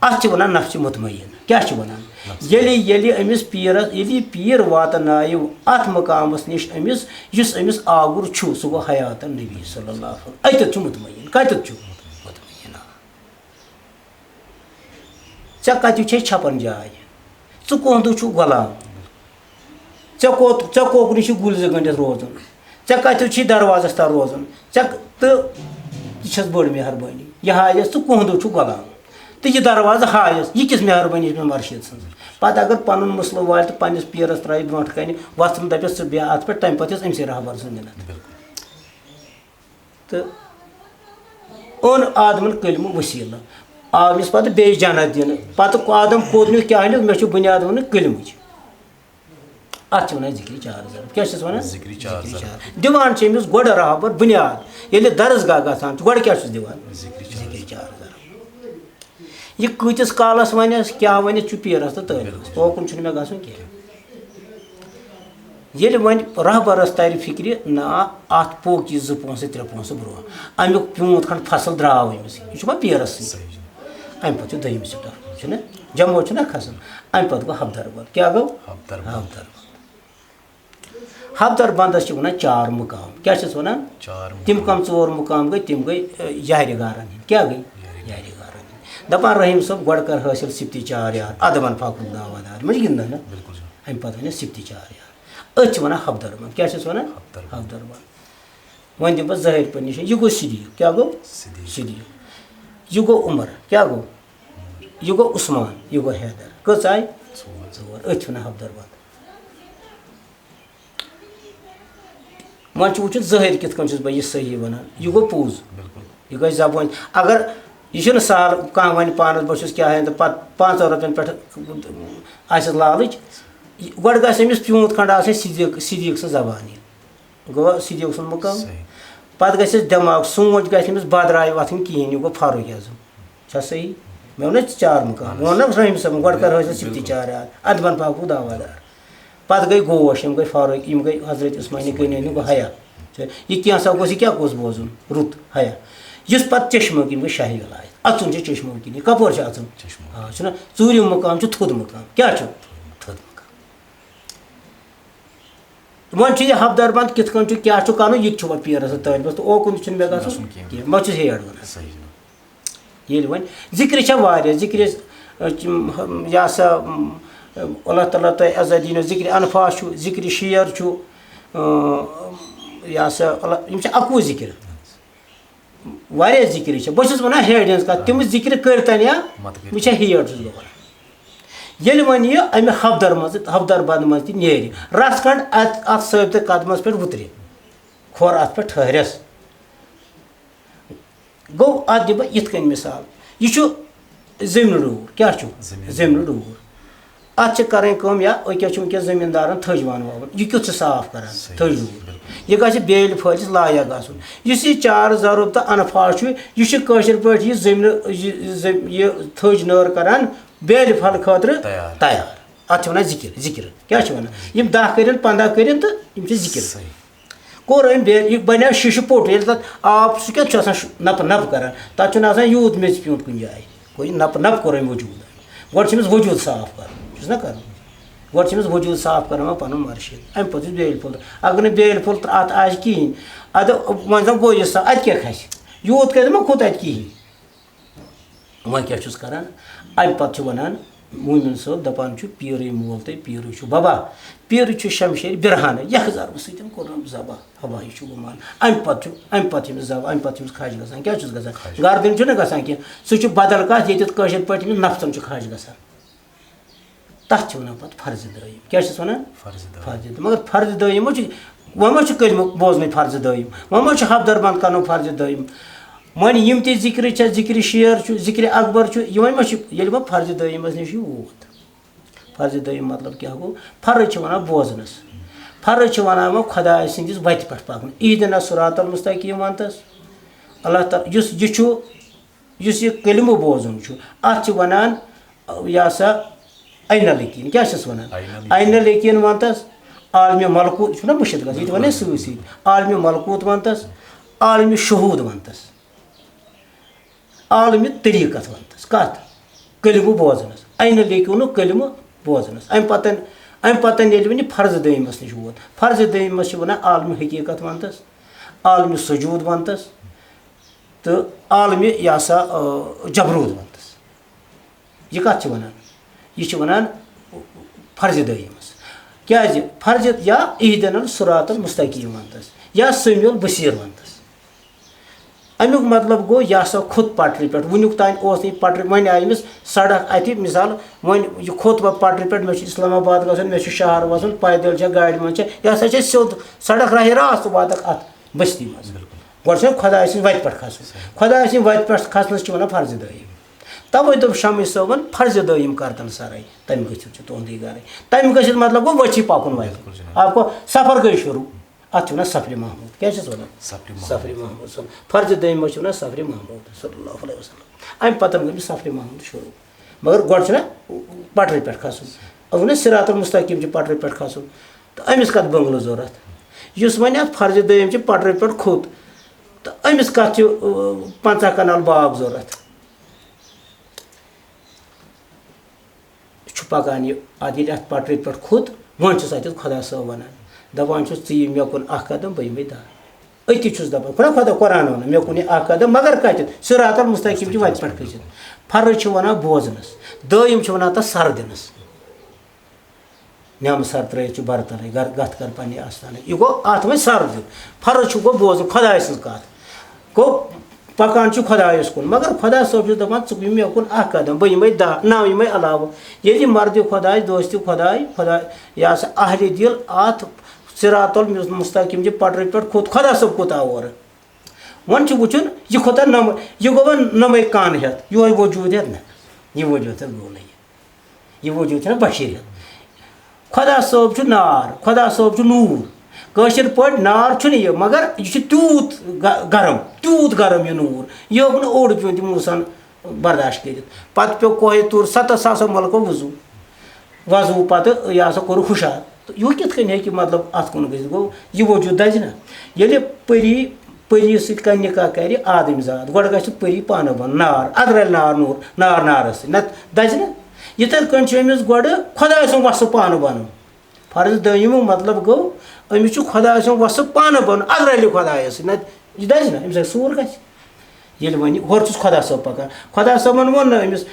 اَتھ چھِ وَنان نفسِ مطمئن۔ کیٛاہ چھِ وَنان؟ نفسِ۔ ییٚلہِ، ییٚلہِ أمِس پیٖرَس، ییٚلہِ یہِ پیٖر واتنایہِ اَتھ مقامَس نِش أمِس، یُس أمِس آگُر چھُ، سُہ گوٚو حیاتَن نبی صلی اللہ علیہ وسلم۔ اَتٮ۪تھ چھُ مطمئن۔ کَتٮ۪تھ چھُ؟ مطمئن، آ۔ ژےٚ کَتٮ۪تھ چھے چھَپَن جاے؟ ژٕ کۄہندٕ چھُکھ غلام۔ ژےٚ کوٚت، ژےٚ کوٚکنُے چھُ گُلۍ زٕ گٔنٛڈِتھ روزُن؟ ژےٚ کَتٮ۪تھ چھُے دروازَس تَل روزُن؟ ژےٚ تہٕ یہِ چھَس بٔڑ مہربٲنی۔ یہِ ہایَس ژٕ کۄہندٕ چھُکھ غلام۔ تہٕ یہِ دروازٕ ہایَس، یہِ کِژھ مہربٲنی چھِ مےٚ مرشد سٕنٛز؟ پَتہٕ اگر پَنُن مسلہٕ والہِ تہٕ پنٛنِس پیٖرَس ترٛایہِ برٛونٛٹھ کَنہِ، وۄتھُن دَپٮ۪س، "ژٕ بیٚہہ اَتھ پٮ۪ٹھ"، تَمہِ پَتہٕ یۄس أمۍ سٕے رہبر سٕنٛز مِنت۔ بِلکُل۔ تہٕ اوٚن آدمَن کلمہٕ وسیٖلہٕ۔ آو أمِس پَتہٕ بیٚیہِ جنت دِنہٕ۔ پَتہٕ آدم کوٚت نیُک، کیٛاہ نیُک؟ مےٚ چھُ بُنیاد ووٚنُن کلمٕچ۔ اَتھ چھِ وَنان ذِکرِ چار ضرب۔ کیٛاہ چھِس وَنان؟ ذِکرِ چار ذِکرِ ضرب۔ چار۔ دِوان چھِ أمِس گۄڈٕ رہبر بُنیاد۔ ییٚلہِ درسگاہ گژھان چھُ، گۄڈٕ کیٛاہ چھُس دِوان؟ ذِکرِ چار۔ ذِکرِ چار ضرب۔ یہِ کۭتِس کالَس وَنٮ۪س، کیٛاہ وَنٮ۪س، چھُ پیٖرَس تہٕ طٲلبَس۔ بِلکُل۔ اوکُن چھُنہٕ مےٚ گژھُن کینٛہہ۔ ییٚلہِ وۄنۍ رہبرس ترِ فِکرِ، نہ، اتھ پوٚک یہِ زٕ پونٛسہٕ، ترٛےٚ پونٛسہٕ برونٛہہ، امیُک پیوٗنت کھنٛڈ فصل درٛاو أمِس، یہِ چھُ وۄنۍ پیٖرس سۭتۍ۔ صحیح۔ امہِ پتہٕ چھُ دوٚیِم سٹاپ، چھُنہ؟ جمع چھُنہ کھسان۔ امہِ پتہٕ گوٚو حفدر بند۔ کیٛاہ گوٚو؟ حفدر بند۔ حفدر بند۔ حفدر بندس چھِ ونان چار مقام۔ کیٛاہ چھِس ونان؟ چار تِم مقام۔ کم ژور مقام گٔے؟ تِم گٔے، اے، یارِ غارن ہٕنٛدۍ۔ کیٛاہ گٔے؟ یارِ۔ یارِ غارن ہٕنٛدۍ۔ دپان رحیم صٲب، گۄڈٕ کر حٲصِل سِپتہِ چار یار، ادبن فاقُل دعویٰ دار۔ مےٚ چھِ گِنٛدان نہ؟ بِلکُل سر۔ امہِ پتہٕ ونان سِپتہِ چار یار۔ أتھۍ چھِ ونان حفدر بند۔ کیٛاہ چھِس ونان؟ حفدر بند۔ حفدر بند۔ وۄنۍ دِمہٕ بہٕ ظٲہِر پٲٹھۍ نِشٲنۍ۔ یہِ گوٚو صدیٖق۔ کیٛاہ گوٚو؟ صدیٖق۔ صدیٖق۔ یہِ گوٚو عمر۔ کیٛاہ گوٚو؟ عمر۔ یہِ گوٚو عثمان۔ یہِ گوٚو حیدر۔ کٔژ آیہِ؟ ژور۔ ژور۔ أتھۍ چھِ ونان حفدر بند۔ وۄنۍ چھُ وٕچھُن ظٲہِر کِتھ کٔنۍ چھُس بہٕ یہِ صحیح ونان۔ یہِ گوٚو پوٚز۔ بِلکُل۔ یہِ گژھِ زبٲنۍ۔ اگر یہِ چھُنہٕ سہل، کانٛہہ وَنہِ پانَس بہٕ چھُس کیٛاہ ہن تہٕ پتہٕ پانٛژن رۄپین پٮ۪ٹھ آسٮ۪س لالٕچ، گۄڈٕ گژھِ أمِس پیوٗنت کھنٛڈ آسٕنۍ صدیٖق، صدیٖق سٕنٛز زبان یہِ۔ گوٚو صدیٖق سُنٛد مُقام۔ صحیح۔ پتہٕ گژھٮ۪س دٮ۪ماغ، سونٛچ گژھِ أمِس بدراے وۄتھٕنۍ کِہیٖنۍ، یہِ گوٚو فاروق اعظم۔ چھا صحیح؟ مےٚ ووٚن نہ ژےٚ چار مُقام، مےٚ ووٚن نہ رحیٖم صٲبن، گۄڈٕ کر حٲصِل سِپتہِ بِلکُل۔ چار یاد، ادبن پاکوٗ دعویٰ دار۔ پتہٕ گٔے گوش، یِم گٔے فاروق، یِم گٔے حضرت عثمانِ کٲنی، گوٚو حیا۔ یہِ کینٛژھا گوٚژھ، یہِ کیٛاہ گوٚژھ بوزُن؟ رُت حیا۔ یُس پتہٕ چشمہٕ کِنۍ گٔے شاہی ولایت۔ اَژُن چھُ چشمہٕ کِنۍ۔ یہِ کپٲرۍ چھُ اَژُن؟ چشمہٕ۔ آ، چھُنہ؟ ژوٗرِم مُقام چھُ تھوٚد مُقام۔ کیٛاہ چھُ؟ تھوٚد مُقام۔ وۄنۍ چھُ یہِ حفدر بند کِتھ کٔنۍ چھُ، کیٛاہ چھُ کرُن، یہِ تہِ چھُ وۄنۍ پیرس تہٕ طٲلبس تہٕ اوکُن تہِ چھُنہٕ مےٚ گژھُن گژھُن کینٛہہ۔ کینٛہہ۔ بہٕ چھُس ہیڈ ونان۔ صحیح جناب۔ ییٚلہِ وۄنۍ ذِکرِ چھےٚ واریاہ، ذِکرِ، ٲ، یہِ ہسا، ٲم، اللہ تعالیٰ تۄہہِ عزت دِنو، ذِکرِ انفاس چھُ، ذِکرِ شیر چھُ، ٲ، یہِ ہسا، اللہ، یِم چھِ اَکوُہ ذِکرِ۔ واریاہ ذِکرِ چھِ۔ بہٕ چھُس وَنان ہیڈِ ہٕنٛز کَتھ، تِم ذِکرِ کٔرۍ تَن یا مَتہٕ کٔرۍ۔ بہٕ چھا ہیڈ چھُس بہٕ وَنان۔ ییٚلہِ وۄنۍ یہِ اَمہِ حفدر منٛزٕ، حفدر بنٛد منٛز تہِ نیرِ، رَژھ کھنٛڈ اَتھ، اَتھ ثٲبتہٕ قدمَس پٮ۪ٹھ وُترِ، کھۄر اَتھ پٮ۪ٹھ ٹھٔہرٮ۪س، گوٚو، اَتھ دِمہٕ بہٕ یِتھ کٔنۍ مِثال۔ یہِ چھُ زٔمیٖنہٕ ڈوٗر۔ کیٛاہ چھُ؟ زٔمیٖن۔ زٔمیٖنہٕ ڈوٗر۔ اَتھ چھِ کَرٕنۍ کٲم، یا أکیٛاہ چھُ وٕنکیٚس زٔمیٖندارَن تھٔج وَن وَوٕنۍ۔ یہِ کیُتھ چھُ صاف کَران؟ صحیح۔ تھٔج ڈوٗر۔ بِلکُل۔ یہِ گژھِ بیلہِ پھٲلِس لایق آسُن۔ یُس یہِ چار ضرب تہٕ انفاش چھُ، یہِ چھُ کٲشِر پٲٹھۍ یہِ زٔمیٖنہٕ، یہِ، یہِ زٔم-، یہِ تھٔج نٲر کَران بیلہِ پھل خٲطرٕ تیار۔ تیار۔ اَتھ چھِ وَنان ذِکِر، ذِکِر۔ کیٛاہ چھِ وَنان؟ یِم دَہ کٔرِن، پنٛداہ کٔرِن تہٕ یِم چھِ ذِکِر۔ صحیح۔ کوٚر أمۍ بے-، یہِ بَنیٛو شیٖشہٕ پوٚٹ، ییٚلہِ تَتھ آب چھُ کیٛاہ چھُ آسان شُ-، نَپہٕ نَپہٕ کَران، تَتھ چھُنہٕ آسان یوٗت میٚژِ پیوٗنٛت کُنہِ جایہِ۔ گوٚو یہِ نَپہٕ نَپہٕ کوٚر أمۍ وجوٗد۔ گۄڈٕ چھُ أمِس وجوٗد صاف کَرُن، چھُس نہ کَرُن؟ گۄڈٕ چھِ أمِس وجوٗد صاف کَرُن وۄنۍ پَنُن مُرشِد، اَمہِ پَتہٕ چھُس بیل پھوٚل ترٛ-، اگر نہٕ بیل پھوٚل ترٛ-، اَتھ آسہِ کِہیٖنۍ، اَدٕ وۄنۍ زَن گوٚو یہِ سا، اَتہِ کیٛاہ کھَسہِ؟ یوٗت کَرِ ما کھوٚت اَتہِ کِہیٖنۍ؟ وۄنۍ کیٛاہ چھُس کَران؟ اَمہِ پَتہٕ چھُ وَنان، موٗمِن صٲب دَپان چھُ، پیٖرٕے مول تہٕ پیٖرٕے چھُ بَبا، پیٖرٕ چھُ شمشیرِ برہانہٕ، یَکھ ضربہٕ سۭتۍ کوٚرُن زَبا، ہوا یہِ چھُ گُمان۔ اَمہِ پَتہٕ چھُ، اَمہِ پَتہٕ چھُ أمِس زَبا، اَمہِ پَتہٕ چھُ أمِس خَش گژھان۔ کیٛاہ چھُس گژھان؟ خَش۔ گردٕنۍ چھُنہٕ گژھان کینٛہہ، سُہ چھُ بدل کَتھ، ییٚتٮ۪تھ کٲشِر پٲٹھۍ أمِس نَفسَن چھُ خَش گژھان۔ تَتھ چھِ وَنان پَتہٕ فرضِ دٲیِم۔ کیٛاہ چھِس وَنان؟ فرضِ دٲیِم۔ فرضِ دٲیِم۔ مگر فرضِ دٲیِم ما چھُ، وۄنۍ ما چھُ کلمہٕ بوزنٕے فرضِ دٲیِم؟ وۄنۍ ما چھُ حبدر بنٛد کَرُن فرضِ دٲیِم؟ وۄنۍ یِم تہِ ذِکرِ چھےٚ، ذِکرِ شیر چھُ، ذِکرِ اکبر چھُ، یِمَے ما چھِ، ییٚلہِ وۄنۍ فرضِ دٲیِمَس نِش یہِ ووت؟ فرضِ دٲیِم مطلب کیٛاہ گوٚو؟ فرض چھِ وَنان بوزنَس۔ فرض چھِ وَنان وۄنۍ خۄداے سٕنٛدِس وَتہِ پٮ۪ٹھ پَکُن۔ اِہدِنَا صراط المستقیٖم وَن تَس۔ اللہ تعالیٰ، یُس یہِ چھُ، یُس یہِ کلمہٕ بوزُن چھُ، اَتھ چھِ وَنان، یہِ ہسا، عین الیقین۔ کیٛاہ چھِس وَنان؟ عین الیقین۔ عین الیقین وَن تَس۔ عالمِ ملکوت، یہِ چھُنہ مٔشِتھ گژھان، یہِ تہِ وَنے سۭتۍ سۭتۍ۔ عالمِ ملکوت وَن تَس، عالمِ شہوٗد وَن تَس، عالمِ طریٖقت وَن تَس۔ کَتھ؟ کلمہٕ بوزنَس۔ عین الیقینُک کلمہٕ بوزنَس۔ اَمہِ پَتَن، اَمہِ پَتَن ییٚلہِ وۄنۍ یہِ فرض دٔیمَس نِش ووت، فرض دٔیمَس چھِ وَنان عالمِ حقیٖقت وَن تَس، عالمِ سجوٗد وَن تَس، تہٕ عالمِ یہِ ہسا، آ، جبروٗت وَنتَس۔ یہِ کَتھ چھِ وَنان؟ یہِ چھِ وَنان فرضِ دٲیِمَس۔ کیٛازِ؟ فرضِ یا اِہدِنَا الصراط المستقیٖم وَنتَس یا سمیع البصیر وَنتَس۔ اَمیُک مطلب گوٚو، یہِ ہسا کھوٚت پٹرِ پٮ۪ٹھ۔ وٕنیُک تام اوس نہٕ یہِ پٹرِ، وۄنۍ آیہِ أمِس سڑک اَتھِ، مثال، وۄنۍ یہِ کھوٚت وۄنۍ پٹرِ پٮ۪ٹھ، مےٚ چھُ اسلام آباد گژھُن، مےٚ چھُ شہر وَسُن، پیدل چھا، گاڑِ منٛز چھا، یہِ ہسا چھِ أسۍ سیوٚد سڑک راہِ راست واتَکھ اَتھ بستی منٛز۔ بِلکُل۔ گۄڈٕ چھُ خۄداے سٕنٛزِ وَتہِ پٮ۪ٹھ کھسُن۔ صحیح۔ خۄداے سٕنٛزِ وَتہِ پٮ۪ٹھ کھسنَس چھِ وَنان فرضِ دٲیِم۔ تَوَے دوٚپ شمس صٲبَن، فرضِ دٲیِم کر تَن سَرَے، تَمہِ گٔژھِتھ چھُ تُہُنٛدُے گَرَے۔ تَمہِ گٔژھِتھ مطلب گوٚو، وۄنۍ چھِ پَکُن وۄنۍ۔ بِلکُل جِناب۔ آپ کو سفر گٔے شروٗع، اَتھ چھِ وَنان سفرِ محمود۔ کیٛاہ چھِس وَنان؟ سفرِ محمود۔ سفرِ محمود صٲب۔ فرضِ دٲیِمَس چھِ وَنان سفرِ محمود صلی اللہ علیہ وسلم۔ اَمہِ پَتَن گٔے مےٚ سفرِ محمود شروٗع۔ مگر گۄڈٕ چھُنہ پٹرِ پٮ۪ٹھ کھسُن۔ اَتھ ووٚن اَسہِ صراط المستقیٖم چھِ پٹرِ پٮ۪ٹھ کھسُن۔ تہٕ أمِس کَتھ بٔنٛگلہٕ ضوٚرَتھ؟ یُس وۄنۍ اَتھ فرضِ دٔیِم چھِ پٹرِ پٮ۪ٹھ کھوٚت، تہٕ أمِس کَتھ چھِ، اۭں، پنٛژاہ کنال باغ ضوٚرَتھ؟ چھُ پَکان یہِ، اَتھ ییٚلہِ اَتھ پٹرِ پٮ۪ٹھ کھوٚت، وۄنۍ چھُس اَتٮ۪تھ خۄدا صٲب وَنان، دَپان چھُس، "ژٕ یہِ مےٚ کُن اَکھ قدم، بہٕ یِمَے دَہ۔" أتی چھُس دَپان، خۄدا، خۄدا قرآن وَنان، مےٚ کُن یہِ اَکھ قدم، مگر کَتٮ۪تھ؟ صراط المستقیٖم چھِ وَتہِ پٮ۪ٹھ کھٔسِتھ۔ فرض چھِ وَنان بوزنَس، دٲیِم چھِ وَنان تَتھ سَر دِنَس۔ نعمہٕ سَر ترٛٲیِتھ چھُ بَرٕ تَلَے، گَر-، گَتھ کَر پنٛنہِ آستانَے۔ یہِ گوٚو اَتھ وۄنۍ سَر دیُن۔ فرض چھُ گوٚو بوزُن خۄداے سٕنٛز کَتھ۔ گوٚو پَکان چھُ خۄدایَس کُن۔ مگر خۄدا صٲب چھُ دَپان، "ژٕ یہِ مےٚ کُن اَکھ قدم، بہٕ یِمَے دَہ، نَو یِمَے علاوٕ۔" ییٚلہِ یہِ مَردِ خۄداے، دوستِ خۄداے، خۄدا، یہِ ہسا اہلِ دِل اَتھ صراط المستقیٖم چہِ پٹرِ پٮ۪ٹھ کھوٚت، خۄدا صٲب کوٗتاہ اورٕ۔ وۄنۍ چھُ وٕچھُن، یہِ کھوٚتا نَمہٕ، یہِ گوٚو وۄنۍ نَمَے کَن ہٮ۪تھ، یِہوٚے وجوٗد ہٮ۪تھ نہ، یہِ وجوٗد ہٮ۪تھ گوٚو نہٕ یہِ۔ یہِ وجوٗد چھُنہ بشیٖر ہٮ۪تھ۔ خۄدا صٲب چھُ نار، خۄدا صٲب چھُ نوٗر۔ کٲشِر پٲٹھۍ نار چھُنہٕ یہِ، مگر یہِ چھُ تیوٗت گ-، گرم، تیوٗت گرم یہِ نوٗر۔ یہِ ہیوٚک نہٕ اوٚڑ پیوٗنٛت تہِ موٗسَن برداشت کٔرِتھ۔ پَتہٕ پیوٚو کوہہِ طور ستَتھ ساسو ملکو وضوٗ۔ وضوٗ پَتہٕ یہِ ہسا کوٚرُکھ ہُشار۔ تہٕ یہِ کِتھ کٔنۍ ہیٚکہِ مطلب اَتھ کُن گٔژھِتھ؟ گوٚو یہِ وجوٗد دَزِ نہ۔ ییٚلہِ پٔری، پٔری سۭتۍ کانٛہہ نِکاح کَرِ آدَمہِ زاد، گۄڈٕ گژھِ پٔری پانہٕ بَنُن نار، اَدٕ رَلہِ نار نوٗر، نار نارَس سۭتۍ، نَتہٕ دَزِ نہ۔ یِتھَے کٔنۍ چھُ أمِس گۄڈٕ خۄداے سُنٛد وَصٕف پانہٕ بَنُن۔ فرض دٔیِمیُک مطلب گوٚو، أمِس چھُ خۄداے سُنٛد وَصٕف پانہٕ بَنُن، اَدٕ رَلہِ خۄدایَس سۭتۍ، نَتہٕ یہِ دَزِ نہ، أمِس گژھِ سوٗر گژھِ۔ ییٚلہِ وۄنۍ ہورٕ چھُس خۄدا صٲب پَکان، خۄدا صٲبَن ووٚن نہٕ أمِس،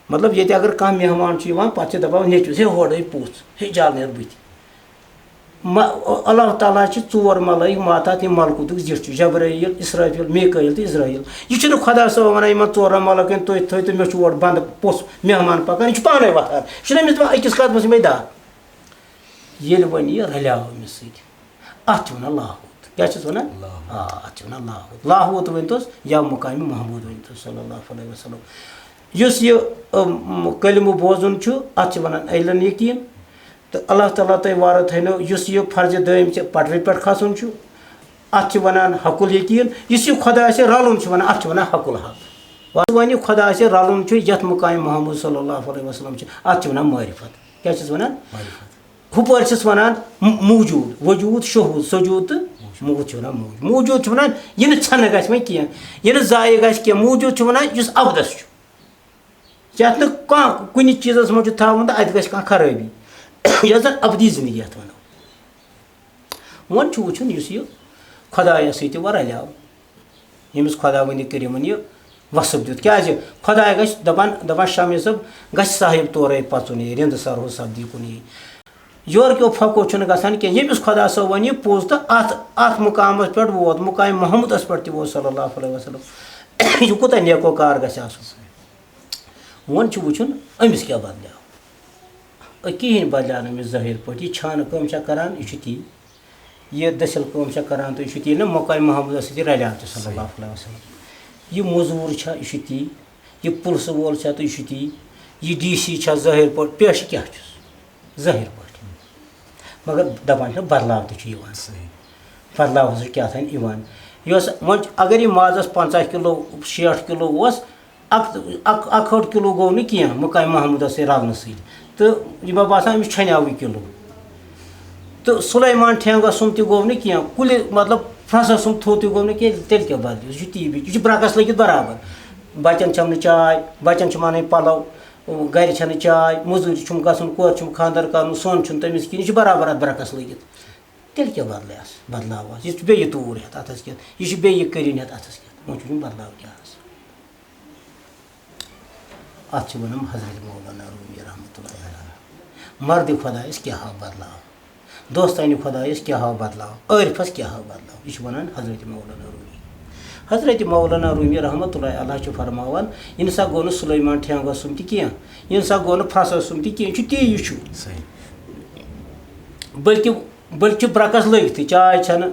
مطلب، ییٚتہِ اگر کانٛہہ مہمان چھُ یِوان، پَتہٕ چھِ دَپان، "نیٚچوِس، ہے، ہورَے پوٚژھ، ہے، جل نیرٕ بٕتھِ۔" ما-، اللہ تعالیٰ چھِ ژور ملٲیِک ماتحت یِم ملکوٗتٕکۍ زِٹھۍ چھِ، جبرائیل، اسرافیل، میکائیل تہٕ عزرائیل۔ یہِ چھُنہٕ خۄدا صٲب وَنان یِمَن ژورَن ملٲیِکَن، "تُہۍ تھٲیِو، مےٚ چھُ اورٕ بنٛدٕ پوٚژھ مہمان پَکان"، یہِ چھُ پانَے وۄتھان۔ یہِ چھُنہٕ أمِس دَپان، "أکِس قدمَس یِمَے دَہ۔" ییٚلہِ وۄنۍ یہِ رَلیو أمِس سۭتۍ، اَتھ چھِ وَنان لاہوت۔ کیٛاہ چھِس وَنان؟ لاہوت۔ آ، اَتھ چھِ وَنان لاہوت۔ لاہوت ؤنۍ توس یا مقامِ محمود ؤنۍ توس، صلی اللہ علیہ وسلم۔ یُس یہِ، اَم، کلمہٕ بوزُن چھُ، اَتھ چھِ وَنان عین الیقین۔ تہٕ اللہ تعالیٰ تۄہہِ وارٕ تھٲینو، یُس یہِ فرضِ دٲیِم چھِ، پٹرِ پٮ۪ٹھ کھسُن چھُ، اَتھ چھِ وَنان حق الیقین۔ یُس یہِ خۄدایَس سۭتۍ رَلُن چھُ وَنان، اَتھ چھِ وَنان حق الحق۔ وۄنۍ یہِ خۄدایَس سۭتۍ رَلُن چھُ، یَتھ مقامِ محمد صلی اللہ علیہ وسلم چھُ، اَتھ چھِ وَنان معرفت۔ کیٛاہ چھِس وَنان؟ ہُپٲرۍ چھِس وَنان م-، موٗجوٗد، وجوٗد، شہوٗد، سجوٗد تہٕ موٗجوٗد چھِ وَنان موٗجوٗد۔ موٗجوٗد چھِ وَنان یہِ نہٕ ژھٮ۪نہٕ گژھِ وۄنۍ کینٛہہ، یہِ نہٕ ضایع گژھِ کینٛہہ۔ موٗجوٗد چھِ وَنان یُس اَبدَس چھُ، یَتھ نہٕ کانٛہہ کُنہِ چیٖزَس منٛز چھُ تھاوُن تہٕ اَتہِ گژھِ کانٛہہ خرٲبی، یَتھ زَن اَبدی زِندگی یَتھ وَنو۔ وۄنۍ چھُ وٕچھُن یُس یہِ خۄدایَس سۭتۍ وۄنۍ رَلیو، ییٚمِس خۄداوندِ کریٖمَن یہِ وصف دیُت۔ کیٛازِ؟ خۄداے گژھِ دَپان، دَپان، "شاہ میر صٲب، گژھِ صاحب تورَے پَژُن یہِ رِنٛدٕ سَرہُ سَپدی کُن یی۔" یورٕ کیو پھۄکو چھُنہٕ گژھان کینٛہہ۔ ییٚمِس خۄدا صٲب وَنہِ یہِ پوٚز تہٕ اَتھ، اَتھ مُقامَس پٮ۪ٹھ ووت، مُقامِ محمدَس پٮ۪ٹھ تہِ ووت صلی اللہ علیہ وسلم۔ یہِ کوٗتاہ نیکو کار گژھِ آسُن۔ وۄنۍ چھُ وٕچھُن أمِس کیٛاہ بدلیو۔ أ، کِہیٖنۍ بدلیو نہٕ أمِس ظٲہِر پٲٹھۍ۔ یہِ چھانہٕ کٲم چھا کران، یہِ چھُ تی۔ یہِ دٔسِل کٲم چھا کران تہٕ یہِ چھُ تی۔ ییٚلہِ نہٕ مقام محمدس سۭتۍ رلیو تہِ صلی اللہ علیہ وسلم۔ یہِ مٔزوٗر چھا، یہِ چھُ تی۔ یہِ پُلسہٕ وول چھا تہٕ یہِ چھُ تی۔ یہِ ڈی سی چھا ظٲہِر پٲٹھۍ، پیشہٕ کیٛاہ چھُس؟ ظٲہِر پٲٹھۍ۔ مگر دَپان چھِ بدلاو تہِ چھُ یِوان۔ صحیح۔ بدلاو ہسا چھُ کیٛاہ تام یِوان۔ یۄس وۄنۍ اگر یہِ مازَس پنٛژاہ کِلوٗ، شیٹھ کِلوٗ اوس، اَکھ، اَکھ، اَکہٕ ہٲٹھ کِلوٗ گوٚو نہٕ کینٛہہ مُقامِ محمودَس سۭتۍ رَلنہٕ سۭتۍ۔ تہٕ یہِ ما باسان أمِس چھَنیٛاوٕے کِلوٗ۔ تہٕ سُلیمان ٹھینٛگَس سُم تہِ گوٚو نہٕ کینٛہہ، کُلہِ مطلب پھرٛسَس سُم تھوٚد تہِ گوٚو نہٕ کینٛہہ، تیٚلہِ کیٛاہ بدلیو؟ یہِ چھُ تی بِچ-، یہِ چھُ برٛکَس لٔگِتھ برابر۔ بَچَن چھَم نہٕ چاے، بَچَن چھُم اَنٕنۍ پَلَو، گَرِ چھَنہٕ چاے، مٔزوٗرِ چھُم گژھُن، کورِ چھُم خانٛدَر کَرُن، سۄن چھُنہٕ تٔمِس کِہیٖنۍ، یہِ چھُ برابر اَتھ برٛکَس لٔگِتھ۔ تیٚلہِ کیٛاہ بدلیٛاس؟ بدلاوَس۔ یہِ چھُ بیٚیہِ یہِ توٗر ہٮ۪تھ اَتھَس کٮ۪تھ، یہِ چھُ بیٚیہِ یہِ کٔرِنۍ ہٮ۪تھ اَتھَس کٮ۪تھ، وۄنۍ چھُ وٕنہِ بدلاو کیٛاہ آسان؟ اَتھ چھِ وَنان حضرت مولانا رومی رحمتہ اللہ علیہ۔ مردِ خۄدایَس کیٛاہ ہاو بدلاو؟ دوستانِ خۄدایَس کیٛاہ ہاو بدلاو؟ عٲرفَس کیٛاہ ہاو بدلاو؟ یہِ چھِ وَنان حضرت مولانا رومی۔ حضرت مولانا رومی رحمتہ اللہ علیہ چھُ فرماوان، یہِ نہ سا گوٚو نہٕ سلیمان ٹھینٛگَس سُم تہِ کینٛہہ، یہِ نہ سا گوٚو نہٕ پھرٛسَس سُم تہِ کینٛہہ، یہِ چھُ تی یہِ چھُ۔ صحیح۔ بلکہِ، بلکہِ چھُ برٛکَس لٔگتھٕے، چاے چھَنہٕ،